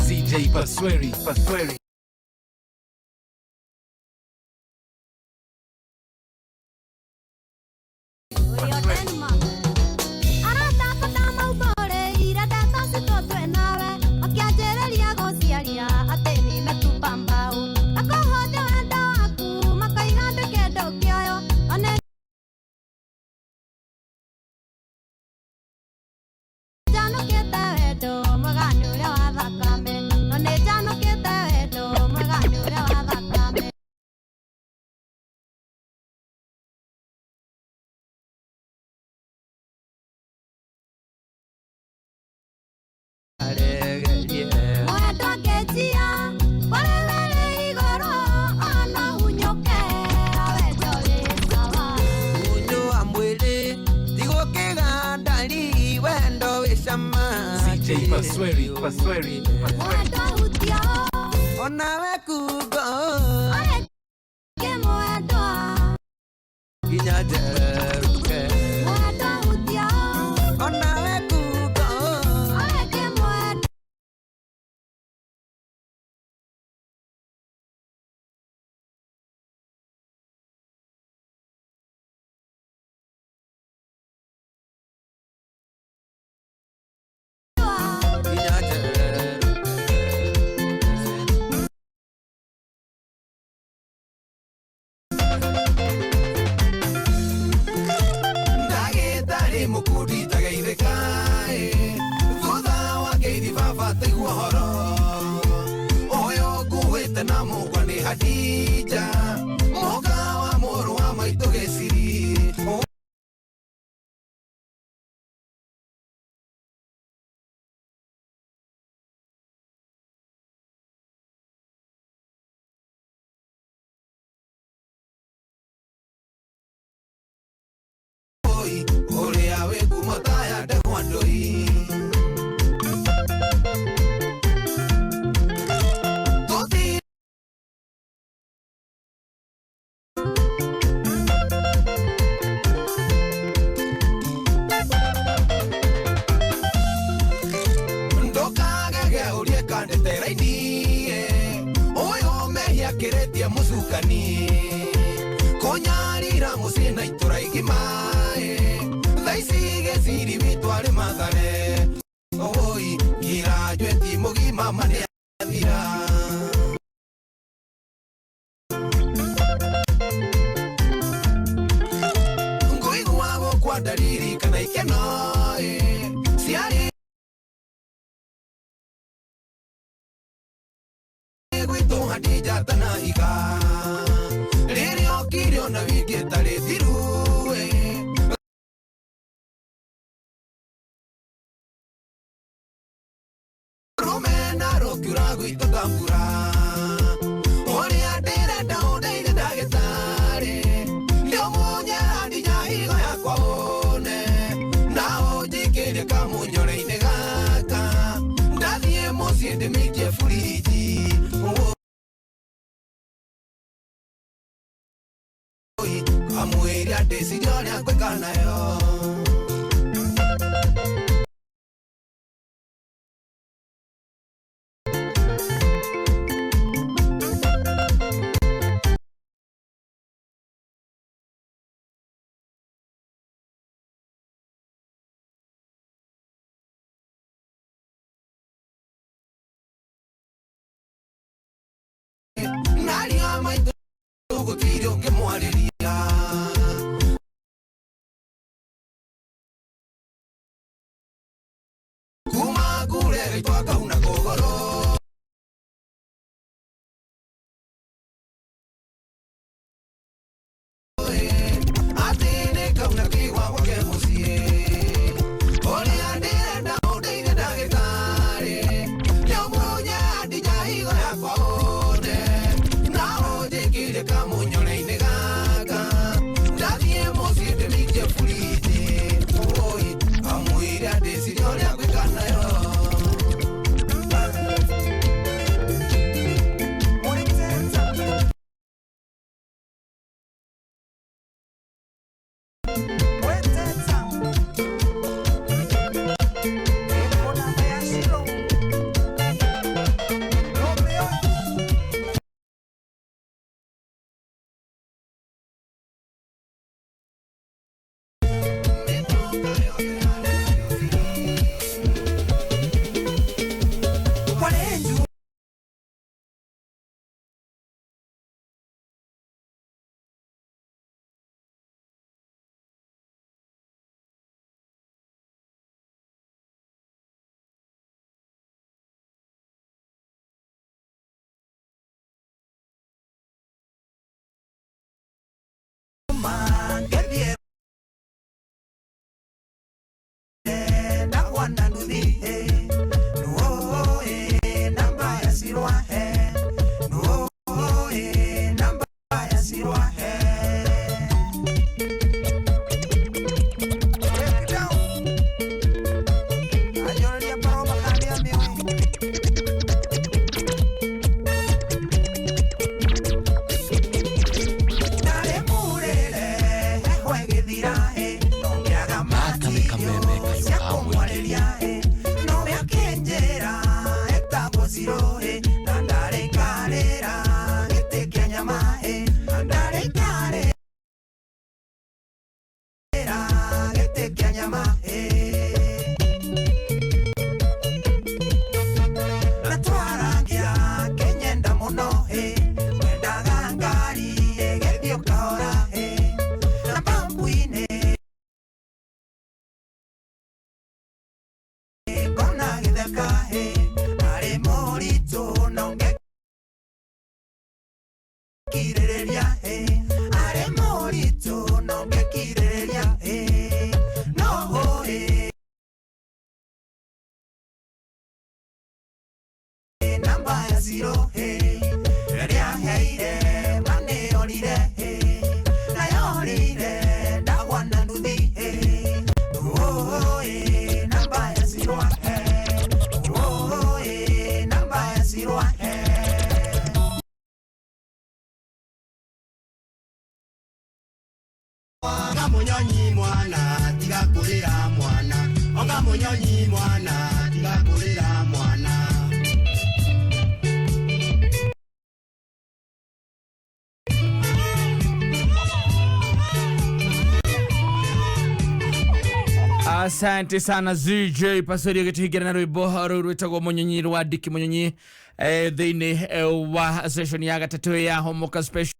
CJ Pasweri, Pasweri. Ate Pasweri, pasweri, pasweri. Onawe kugo nginya njeruke. Onawe kugo. Nginya njeruke. Ndagĩtarĩ mũkundi tageithĩka ĩ. Thutha wa ngeithi baba taigua ũhoro ũyũ nguĩte na mũgwa nĩ Hadija mũka wa mũrũ wa maitũ Gĩciri. Oi, ũrĩa wĩ ngumo ta ya ndegwa ndũi. Tũthi ndũkagege ũrie kandĩte raini ũyũ mehia akĩrĩtie mũcukani kũnyarira mũciĩ na itũra igima thaa ici Gĩciri witũ arĩ Mathare oi ngirajuĩti mũgima ma nĩathira. Ngũigua gũkwa ndariri kana ikeno ciarĩ gwitũ Hadija atanahiga rĩrĩa okire ona wiki ĩtarĩ thiru rũmena rũkiura gwitũ ta mbura ũrĩa ndĩrenda ũndeithie ndagĩtarĩ ndĩũmunye Hadija higo yakwa one na ũnjikĩrie kamunyore-inĩ gaka ndathiĩ mũciĩ ndĩmĩikie buriji. Oi, kamwĩre ndĩcirie ũrĩa ngwĩka nayo. Naria maitũ gũtirĩ ũngĩmwarĩria kuma ngure gaitũ akauna gũgoro atĩ nĩ kauna kĩgwa gwake mũciĩ ũrĩa ndĩrenda ũndeithie ndagĩtarĩ nĩũmunye Hadija higo yakwa one na ũnjĩkĩre kamunyore-inĩ gaka. Ngĩkirĩrĩria arĩ mũritũ no ngĩkirĩrĩria no ũĩ namba ya zero rĩrĩa heire manĩorire nayorire ndagwa na nduthi ũĩ namba ya zero ũĩ namba ya zero. Onga munyonyi mwana tiga kurira mwana, onga munyonyi mwana tiga kurira mwana. Asante sana ZJ Pasori gĩtũhingĩra na rwĩmbo rũu rwĩtagwo Munyonyi rwa Diki Munyonyi thĩinĩ wa session ya gatatũ ya Homoka Special.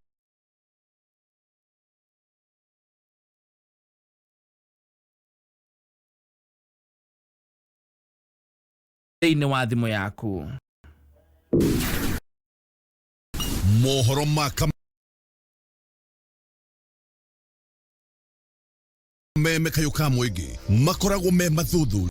Thĩinĩ wa thimũ yaku. Mohoro ma kameme kayũ ka mũingĩ makoragwo me mathuthurie,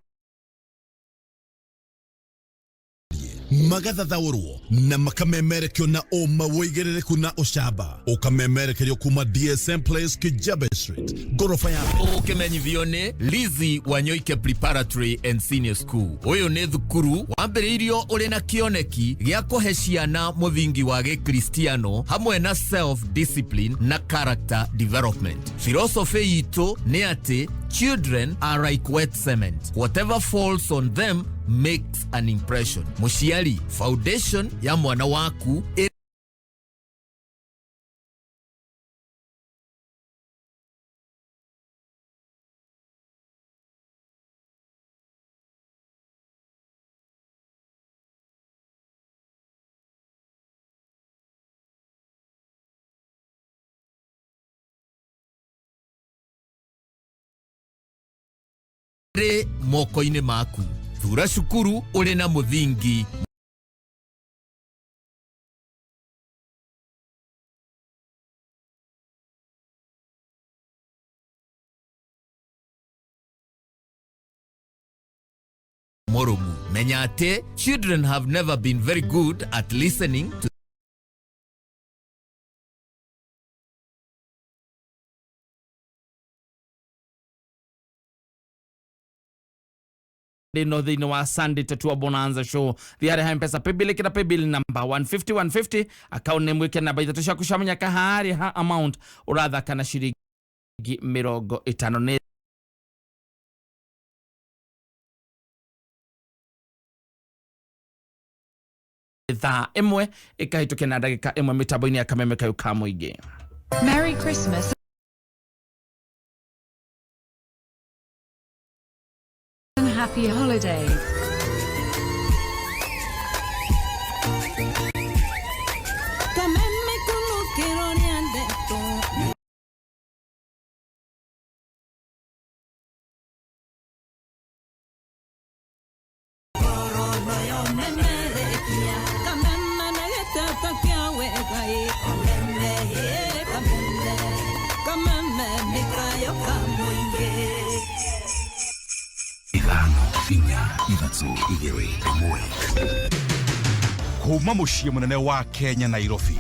magathathaũrwo na makamemerekio na ũma wĩigĩrĩrĩku na ũcamba, ũkamemerekerio kuma DSM Place, Kijabe Street, ngoroba ya Ũkĩmenyithio nĩ Lizzy Wanyoike Preparatory and Senior School. Ũyũ nĩ thukuru wambĩrĩirio ũrĩ na kĩoneki gĩa kũhe ciana mũthingi wa gĩkristiano hamwe na self discipline na character development. Philosophy itũ nĩ atĩ children are like wet cement, whatever falls on them makes an impression. Mũciari, foundation ya mwana waku ĩrĩ moko-inĩ maku. Thura cukuru ũrĩ na mũthingi mũrũmu. Menya atĩ children have never been very good at listening to no thĩinĩ wa Sunday Tatua Bonanza Show. Thiare ha Mpesa paybill ĩkĩra paybill number 150 150 account name wĩkĩre namba ithatũ ciaku cia mũnyaka harĩa ha amount ũrathaka na ciringi 50 nĩ thaa 1 ĩkahĩtũkia na ndagĩka 1 mĩtambo-inĩ ya kameme kayũ ka mũingĩ. Merry Christmas and happy holidays. Kameme kunukiro nĩandetwo. Korono yomemerekia. Kameme na gĩteto kĩa wega ĩ. Kameme ĩ, kameme. Kameme nĩ kayũ ka mũingĩ. 5 4 3 2 1. Kuma mũciĩ mũnene wa Kenya Nairobi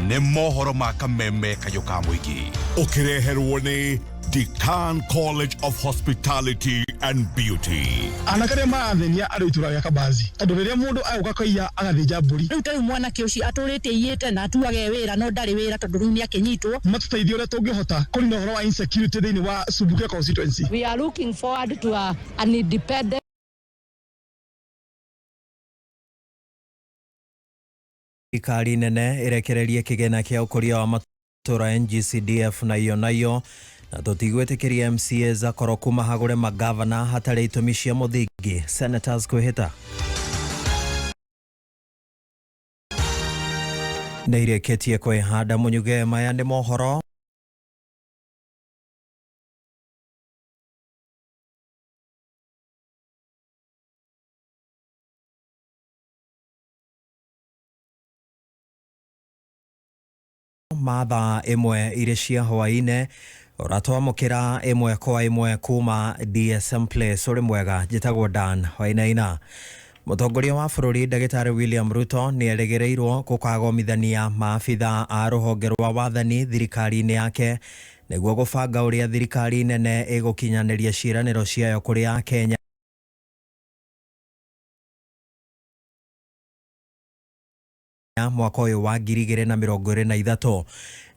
nĩ mohoro ma kameme kayũ ka mũingĩ ũkĩreherwo nĩ Decan College of Hospitality and Beauty. Anake arĩa marathĩnia andũ itũra rĩa Kabazi tondũ rĩrĩa mũndũ agũka kũiya agathĩnja mbũri. Rĩu ta rĩu mwanake ũcio atũrĩte iyĩte na atuage wĩra no ndarĩ wĩra tondũ rĩu nĩakĩnyitwo. Matũteithie ũrĩa tũngĩhota kũnina ũhoro wa insecurity thĩinĩ wa Subukia constituency. We are looking forward to an independent Thirikari nene ĩrekererie kĩgĩna kĩa ũkũria wa matũra NGCDF na iyo nayo na tũtigwĩtĩkĩria MCAs akoroku mahagũre magavana hatarĩ itũmi cia mũthingi. Senators kwĩhĩta nĩ irĩkĩtie kwĩhanda mũnyuge. Maya nĩ mohoro Ma thaa 1 irĩ cia hwaĩ-inĩ ũratwamũkĩra 1 kwa 1 kuma DSM Place. Ũrĩ mwega, njĩtagwo Dan Wainaina. Mũtongoria wa bũrũri Ndagĩtarĩ William Ruto nĩ erĩgĩrĩirwo gũkagomithania maabitha a rũhonge rwa wathani thirikari-inĩ yake nĩguo gũbanga ũrĩa thirikari nene ĩgũkinyanĩria ciĩranĩro ciayo kũrĩ Akenya mwaka ũyũ wa 2023.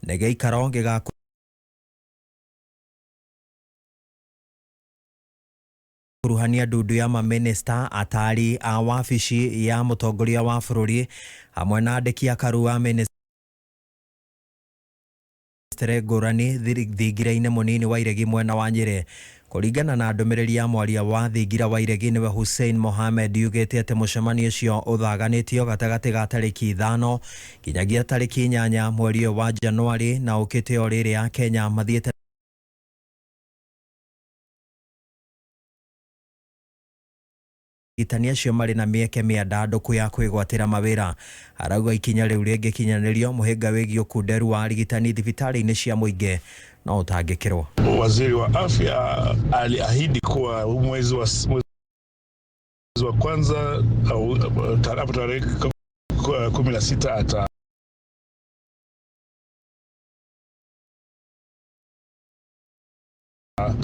Nĩ gĩikaro gĩgakuruhania ndundu ya mamĩnĩsta, atari a wabici ya mũtongoria wa bũrũri hamwe na andĩki akaru a mĩnĩstrĩ ngũrani thingira-inĩ mũnini wa Iregi mwena wa Nyĩrĩ. Kũringana na ndũmĩrĩri ya mwaria wa thingira wa Iregi nĩwe Hussein Mohamed yugĩte atĩ mũcemanio ũcio ũthaganĩtio gatagatĩ ga tarĩki 5 nginyagia tarĩki 8 mweri ũyũ wa Januari na ũkĩte o rĩrĩ Akenya mathiĩte arigitani acio marĩ na mĩeke mĩandandũku ya kwĩgwatĩra mawĩra. Arauga ikinya rĩu rĩngĩkinyanĩrio mũhĩnga wĩgiĩ ũkunderu wa arigitani thibitarĩ-inĩ cia mũingĩ no ũtangĩkĩrwo. Waziri wa afya aliahidi kuwa mwezi wa kwanza au hapo tarehe 16 ata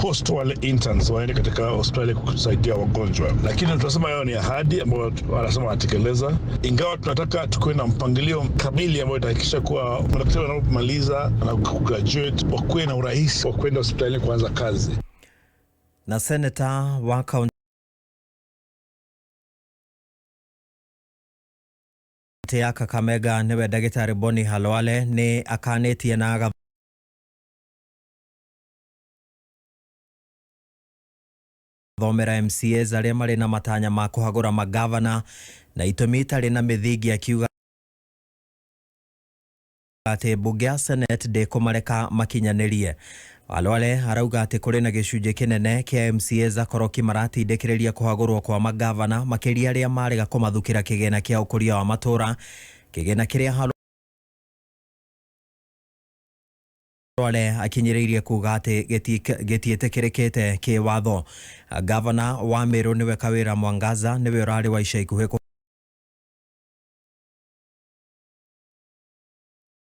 post wale interns waende katika hospitali kusaidia wagonjwa, lakini tunasema hiyo ni ahadi ambayo wanasema wanatekeleza, ingawa tunataka tukuwe na mpangilio kamili ambayo itahakikisha kuwa madaktari wanapomaliza na kugraduate wakuwe na urahisi wa kwenda hospitalini kuanza kazi. Na seneta wa kaunti ya Kakamega nĩwe Ndagĩtarĩ Boni Khalwale nĩ akanĩtie na agathomera MCAs arĩa marĩ na matanya ma kũhagũra magavana na itũmi itarĩ na mĩthingi, akiuga atĩ mbunge ya Senate ndĩkũmareka makinyanĩrie. Khalwale arauga atĩ kũrĩ na gĩcunjĩ kĩnene kĩa MCAs akoroki maratindĩkĩrĩria kũhagũrwo kwa magavana makĩria arĩa marega kũmathukĩra kĩgĩna kĩa ũkũria wa matũra, kĩgĩna kĩrĩa Khalwale akinyĩrĩirie kuga atĩ gĩtiĩtĩkĩrĩkĩte kĩwatho. Gavana wa Meru nĩwe Kawira Mwangaza nĩwe ũrarĩ wa ica ikuhĩ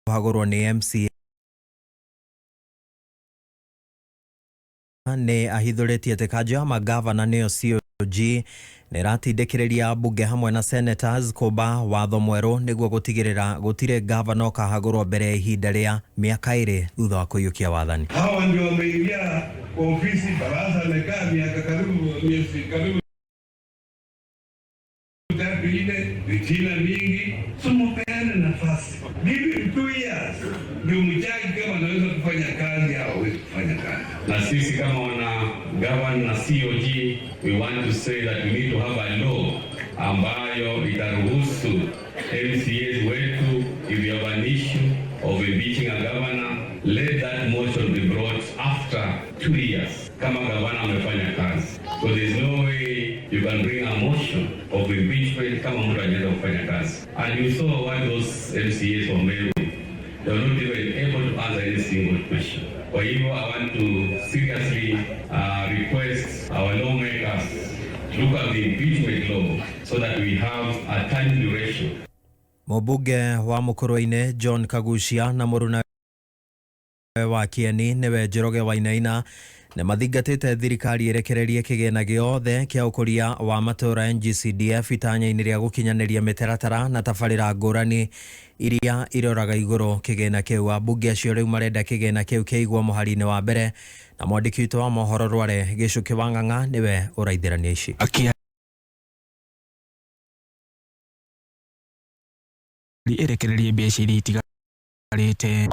kũhagũrwo nĩ MCA nĩ ahithũrĩtie atĩ kanjũ ya magavana nĩyo COG nĩ ĩratindĩkĩrĩria mbunge hamwe na senators kũmba watho mwerũ nĩguo gũtigĩrĩra gũtirĩ gavana ũkahagũrwo mbere ya ihinda rĩa mĩaka 2 thutha wa kũiyũkia wathani. Hawa ndio wameingia kwa ofisi, baraza amekaa miaka karibu miezi karibu 3 4, vitina mingi, so mpeane nafasi. Give him 2 years ndio mjagi kama anaweza kufanya kazi au hawezi kufanya kazi. Na sisi kama wana govern na COG, we want to say that we need to have a law ambayo itaruhusu MCAs wetu, if you have an issue of impeaching a governor, let that motion be brought after 2 years kama governor amefanya kazi. So there is no way you can bring a motion of impeachment kama mtu hajaanza kufanya kazi. And you saw what those MCAs from Meru, they were not even able to answer any single question. Kwa hivyo I want to seriously request our lawmakers to look at the impeachment law so that we have a time duration. Mũmbunge wa Mũkũrwe-inĩ John Kagucia na mũruna wa Kieni nĩwe Njoroge Wainaina nĩ mathingatĩte thirikari ĩrekererie kĩgĩna gĩothe kĩa ũkũria wa matũra NGCDF itanya-inĩ rĩa gũkinyanĩria mĩtaratara na tabarĩra ngũrani iria iroraga igũrũ kĩgĩna kĩu. Ambunge acio rĩu marenda kĩgĩna kĩu kĩigwo mũhari-inĩ wa mbere, na mwandĩki witũ wa mohoro Rware Gĩcũkĩ wa Ng'ang'a nĩwe ũraithĩrania ici. Ĩrekererie mbeca iria itigarĩte.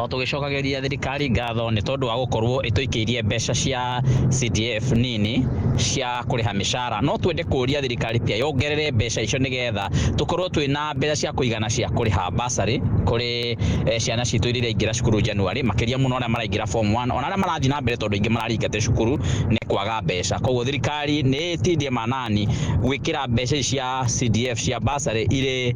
O tũgĩcokagĩria thirikari ngatho nĩ tondũ wa gũkorwo ĩtũikĩirie mbeca cia CDF nini cia kũrĩha mĩcara, no twende kũria thirikari pia yongerere mbeca icio nĩgetha tũkorwo twĩna mbeca cia kũigana cia kũrĩha bursary kũrĩ ciana citũ iria iraingĩra cukuru January, makĩria mũno arĩa maraingĩra form 1 ona arĩa marathiĩ na mbere tondũ aingĩ mararingate cukuru nĩ kwaga mbeca. Koguo thirikari nĩ ĩtindie manani gwĩkĩra mbeca ici cia CDF cia bursary irĩ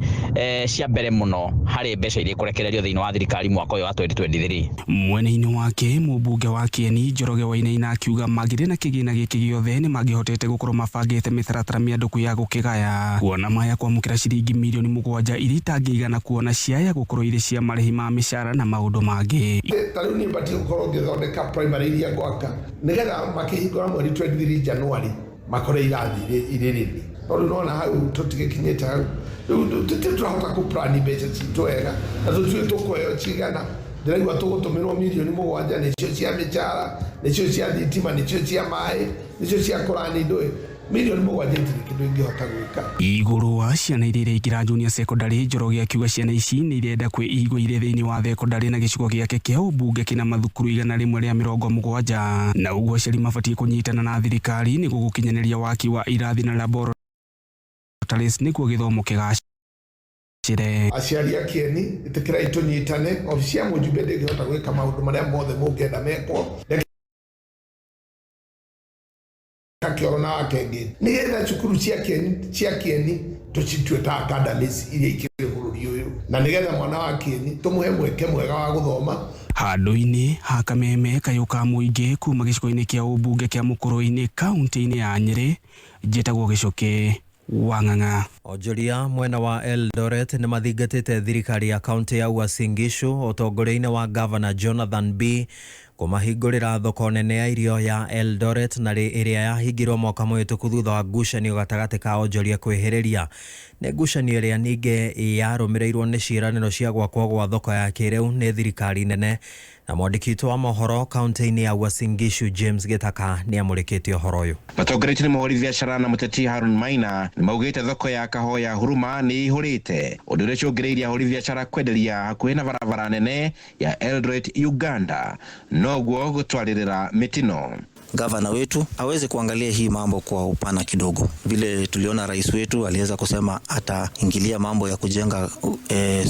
cia mbere mũno harĩ mbeca iria ikũrekererio thĩinĩ wa thirikari mwaka ũyũ wa 2023. Mwena-inĩ wake mũmbunge wa Kieni Njoroge Wainaina akiuga mangĩrĩ na kĩgĩna gĩkĩ gĩothe nĩ mangĩhotete gũkorwo mabangĩte mĩtaratara mĩandũku ya gũkĩgaya, kuona maya kwamũkĩra ciringi mirioni 7 iria itangĩigana kuona ciaya gũkorwo irĩ cia marĩhi ma mĩcara na maũndũ mangĩ. Ta rĩu niĩ batiĩ gũkorwo ngĩthondeka primary iria ngwaka nĩgetha makĩhingũra mweri 23 January makore irathi irĩ ready, no rĩu nona hau tũtigĩkinyĩte hau. Rĩu tũtirĩ tũrahota kũ-plan mbeca citũ wega na tũtiũĩ tũkũheo cigana. Ndĩraigua tũgũtũmĩrwo mirioni 7, nĩcio cia mĩcara, nĩcio cia thitima, nĩcio cia maĩ, nĩcio cia kũrani ndũĩ. Mirioni 7 itirĩ kĩndũ ingĩhota gwĩka. Igũrũ wa ciana iria iraingĩra junior secondary, Njoroge akiuga ciana ici nĩ irenda kwĩigua irĩ thĩinĩ wa thekondarĩ na gĩcigo gĩake kĩa ũmbunge kĩna mathukuru 170, na ũguo aciari mabatiĩ kũnyitana na thirikari nĩguo gũkinyanĩria waki wa irathi na laboratories nĩguo gĩthomo kĩgacĩre. Aciari a Kieni, ĩtĩkĩrai tũnyitane. Obici ya mũjumbe ndĩngĩhota gwĩka maũndũ marĩa mothe mũngĩenda mekwo. Kĩoro na Wakengĩ nĩgetha cukuru cia Kieni tũcitue ta academies iria ikĩrĩ bũrũri ũyũ, na nĩgetha mwana wa Kieni tũmũhe mweke mwega wa gũthoma. Handũ-inĩ ha kameme kayũ ka mũingĩ kuma gĩcigo-inĩ kĩa ũmbunge kĩa Mũkũrũ-inĩ kaunti-inĩ ya Nyĩrĩ, njĩtagwo Gĩcũkĩ wa Ng'ang'a. Onjoria mwena wa Eldoret nĩ mathingatĩte thirikari ya kaunti ya Uasin Gishu ũtongoria-inĩ wa Gavana Jonathan B kũmahingũrĩra thoko nene ya irio ya Eldoret na ĩrĩa yahingirwo mwaka mũhĩtũku thutha wa ngucanio gatagatĩ ka onjoria kwĩhĩrĩria. Nĩ ngucanio ĩrĩa ningĩ yarũmĩrĩirwo nĩ ciĩranĩro cia gwakwo gwa thoko ya kĩrĩu nĩ thirikari nene, na mwandĩki witũ wa mohoro kaunti-inĩ ya Uasin Gishu James Gĩtaka nĩ amũrĩkĩte ũhoro ũyũ. Matongoretio nĩ mũhũri biacara na mũteti Harun Maina nĩ maugĩte thoko ya Kahoya Huruma nĩ ĩihũrĩte, ũndũ ũrĩa ũcũngĩrĩirie ahũri biacara kwenderia hakuhĩ na barabara nene ya Eldoret Uganda, noguo gũtwarĩrĩra mĩtino. Gavana wetu aweze kuangalia hii mambo kwa upana kidogo. Vile tuliona rais wetu aliweza kusema ataingilia mambo ya kujenga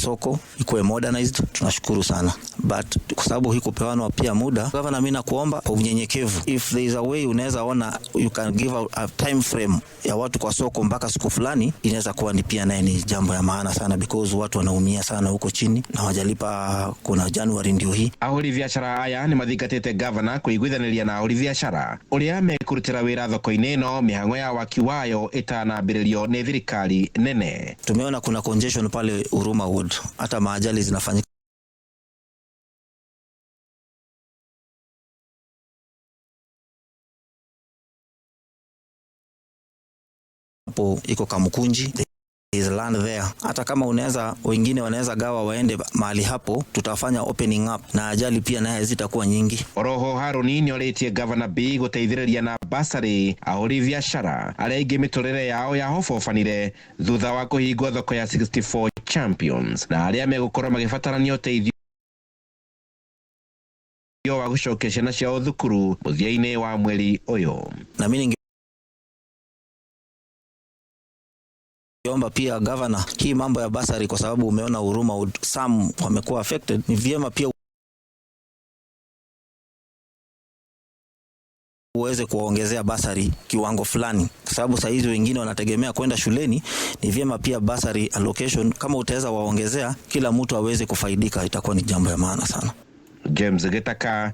soko ikuwe modernized, tunashukuru sana, but kwa sababu hii kupewanwa pia muda, gavana, mimi nakuomba kwa unyenyekevu, if there is a way unaweza ona you can give a time frame ya watu kwa soko mpaka siku fulani, inaweza kuwa ni pia naye ni jambo ya maana sana, because watu wanaumia sana huko chini na wajalipa. Kuna January ndio hii. Ahũri biacara aya nĩ mathingatĩte gavana kũiguithanĩria na ahũri biacara ũrĩa mekũrutĩra wĩra thoko-inĩ ĩno mĩhang'o ya waki wayo ĩtanambĩrĩrio nĩ thirikari nene. Tumeona kuna congestion pale Huruma Ward, hata maajali zinafanyika hapo, iko Kamkunji, there is land there. Hata kama unaweza wengine wanaweza gawa waende mahali hapo, tutafanya opening up na ajali pia naye zitakuwa nyingi. Oroho Haruni nĩ orĩtie gavana B gũteithĩrĩria na basarĩ ahũri biacara arĩa aingĩ mĩtũrĩre yao yahobobanire thutha wa kũhingwo thoko ya 64 Champions, na arĩa megũkorwo magĩbatarania ũteithio wa gũcokia ciana ciao thukuru mũthia-inĩ wa mweri ũyũ. Na mimi ningeomba pia governor, hii mambo ya basari, kwa sababu umeona Huruma some wamekuwa affected, ni vyema pia uweze kuwaongezea basari kiwango fulani, kwa sababu saa hizi wengine wanategemea kwenda shuleni. Ni vyema pia basari allocation, kama utaweza waongezea, kila mtu aweze kufaidika, itakuwa ni jambo ya maana sana. James Gitaka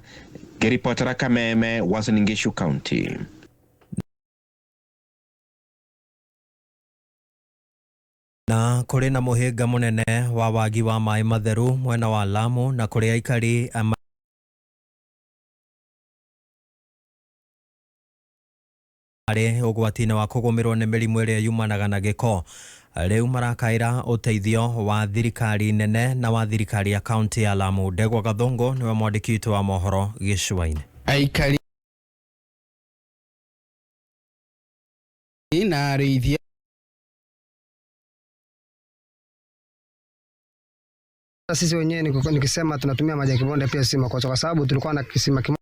ngĩribotera Kameme, Uasin Gishu County. Na kũrĩ na mũhĩnga mũnene wa wagi wa maĩ matheru mwena wa Lamu, na kũrĩ aikari marĩ ũgwati-inĩ wa kũgũmĩrwo nĩ mĩrimũ ĩrĩa yumanaga na gĩko. Rĩu marakaĩra ũteithio wa thirikari nene na wa thirikari ya kaunti ya Lamu. Ndegwa Gathongo nĩwe mwandĩki witũ wa mohoro gĩcũa-inĩ. Aikari na arĩithia Sisi wenyewe nikisema tunatumia maji ya kibonde pia si makosa, kwa sababu tulikuwa na kisima kimoja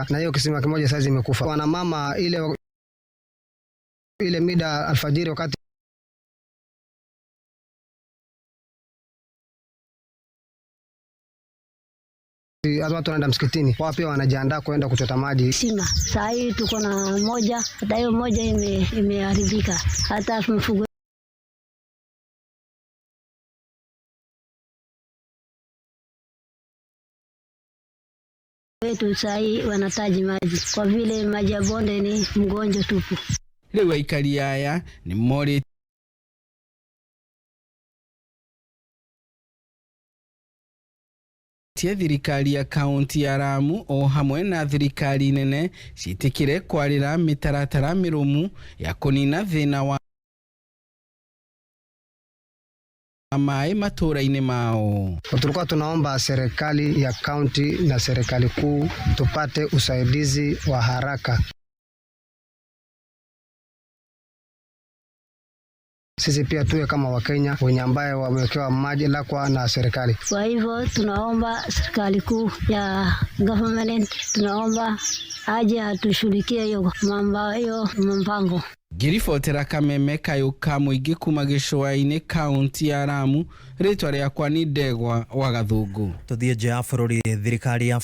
na hiyo kisima kimoja saizi imekufa. Wanamama ile ile mida alfajiri wakati watu wanaenda msikitini, wao pia wanajiandaa kwenda kuchota maji. Sima saa hii tuko na moja, hata hiyo moja imeharibika, hata mfugo wetu sahii wanataji maji kwa vile maji ya bonde ni mgonjwa tupu. Rĩu aikari aya nĩ morĩtie thirikari ya kaunti ya Lamu o hamwe na thirikari nene ciĩtĩkĩre kwarĩra mĩtaratara mĩrũmu ya kũnina thĩna wa maĩ matũũra-inĩ mao. Tulikuwa tunaomba serikali ya kaunti na serikali kuu tupate usaidizi wa haraka. Sisi pia tuwe kama Wakenya wenye ambaye wamewekewa maji lakwa na serikali. Kwa hivyo tunaomba serikali kuu ya government, tunaomba aje atushughulikie hiyo mambo, hiyo mpango. Ngĩribotera kameme kayũ ka mũingĩ kuma gĩcũa-inĩ kaunti ya Lamu, rĩtwa rĩakwa nĩ Ndegwa wa Gathũngũ. Tuthiĩ nja ya bũrũri. Thirikari ya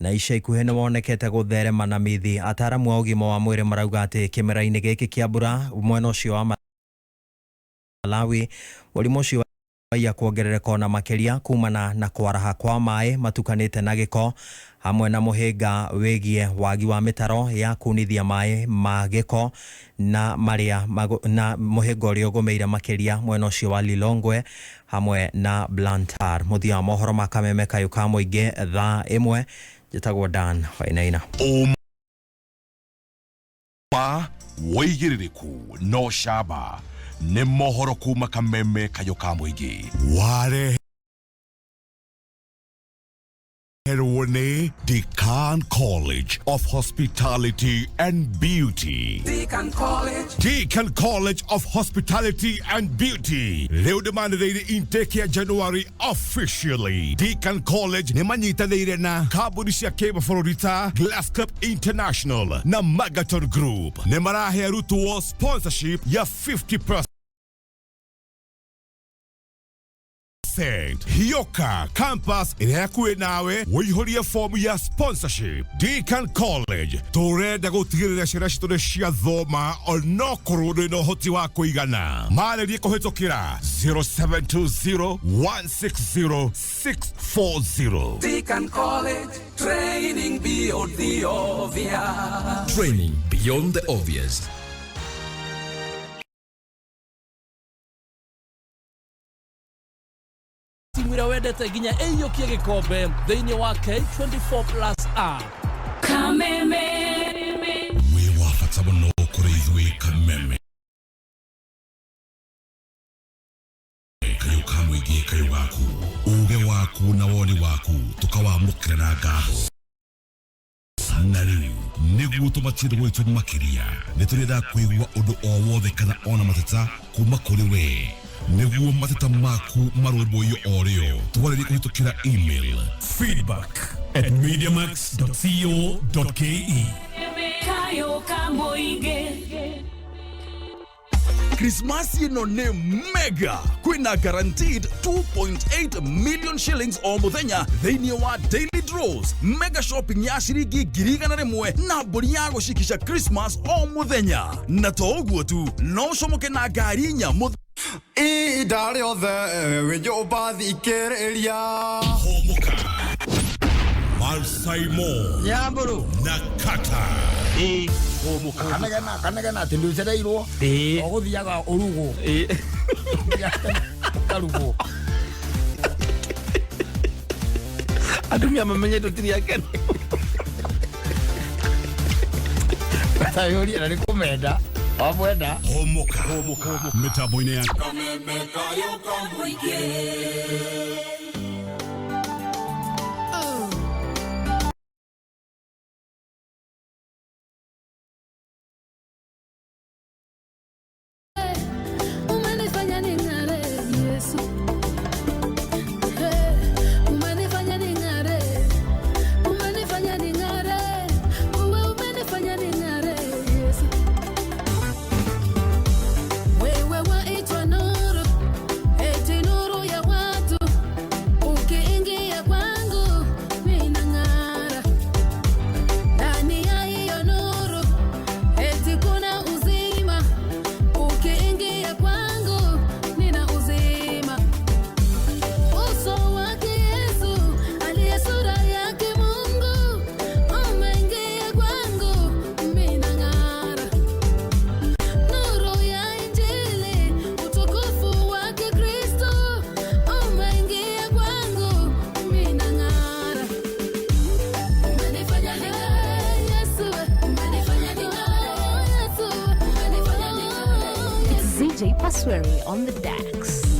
na ica ikuhĩ nĩ wonekete gũtherema na mithi. Ataramu a ũgima wa mwĩrĩ marauga atĩ kĩmera-inĩ gĩkĩ kĩa mbura mwena ũcio wa Malawi mũrimũ ũcio wa kuongerereka ona makĩria kumana na kwaraha kwa maĩ matukanĩte na gĩko hamwe na mũhĩnga wĩgiĩ wagi wa mĩtaro ya kunithia maĩ ma gĩko na marĩa na mũhĩnga ũrĩa ũgũmĩire makĩria mwena ũcio wa Lilongwe hamwe na Blantyre. Mũthia wa mohoro ma kameme kayũ ka mũingĩ thaa 1. Njĩtagwo Dan Wainaina. Ũma wĩigĩrĩrĩku no camba nĩ mohoro kuma kameme kayũ ka mũingĩ wareherwo nĩ Decan College of Hospitality and Beauty. Deacon College. Deacon College of Hospitality and Beauty rĩu ndĩmanĩrĩire intake ya January officially. Deacon College nĩ manyitanĩire na kambuni cia kĩmabũrũri ta Glass Cup International na Magaton Group. Nĩ marahe arutwo sponsorship ya 50%. Hioka campus ĩrĩa hakuhĩ nawe wĩihũrie fomu ya sponsorship. Deacon College tũrenda gũtigĩrĩra ciana citũ nĩ ciathoma onokorwo ndũrĩ na ũhoti wa kũigana. Marĩrie kũhĩtũkĩra 0720 160 640. Deacon College, training beyond the obvious. Training beyond the obvious. Timu ĩrĩa wendete nginya ĩiyũkie gĩkombe thĩinĩ wa K24 Plus app. Kameme. Wĩ wa bata mũno kũrĩ ithuĩ kameme kayũ ka mũingĩ kayũ gaku uge waku na woni waku tũkawamũkĩra na ngatho. Na rĩu nĩguo tũmatie gwitũ makĩria nĩ tũrenda kũigua ũndũ o wothe kana ona mateta kuma kũrĩ we nĩguo mateta maku marũmbũiyo o rĩo twarĩrie kũhĩtũkĩra email feedback@mediamax.co.ke. Kayũ ka mũingĩ. Krismasi ĩno nĩ mega kwĩna guaranteed 2.8 million shillings o mũthenya thĩinĩ wa daily draws, mega shopping ya ciringi 100,000 na mbũri ya gũcikisha Christmas o mũthenya. Na to ũguo tu, no ũcomoke na ngari inya Ihinda rĩothe wĩ nyũmba thikĩrĩria. Homoka Malsaimo Nyamburu na Kata. Kanegena kanegena atĩ ndũcereirwo ũgũthiaga ũrugwo ũkarugwo. Atumia mamenye tũtirĩ akenu. Tayũria na nĩ kũmenda wamwenda. Homoka mĩtambo-inĩ ya Kameme kayũ ka mũingĩ. Umenifanya ning'are, Yesu. Hey, umenifanya ning'are. Umenifanya ning'are. Uwe umenifanya ning'are, Yesu. Wewe waitwa nuru, eti nuru ya watu. CJ Pasweri on the decks.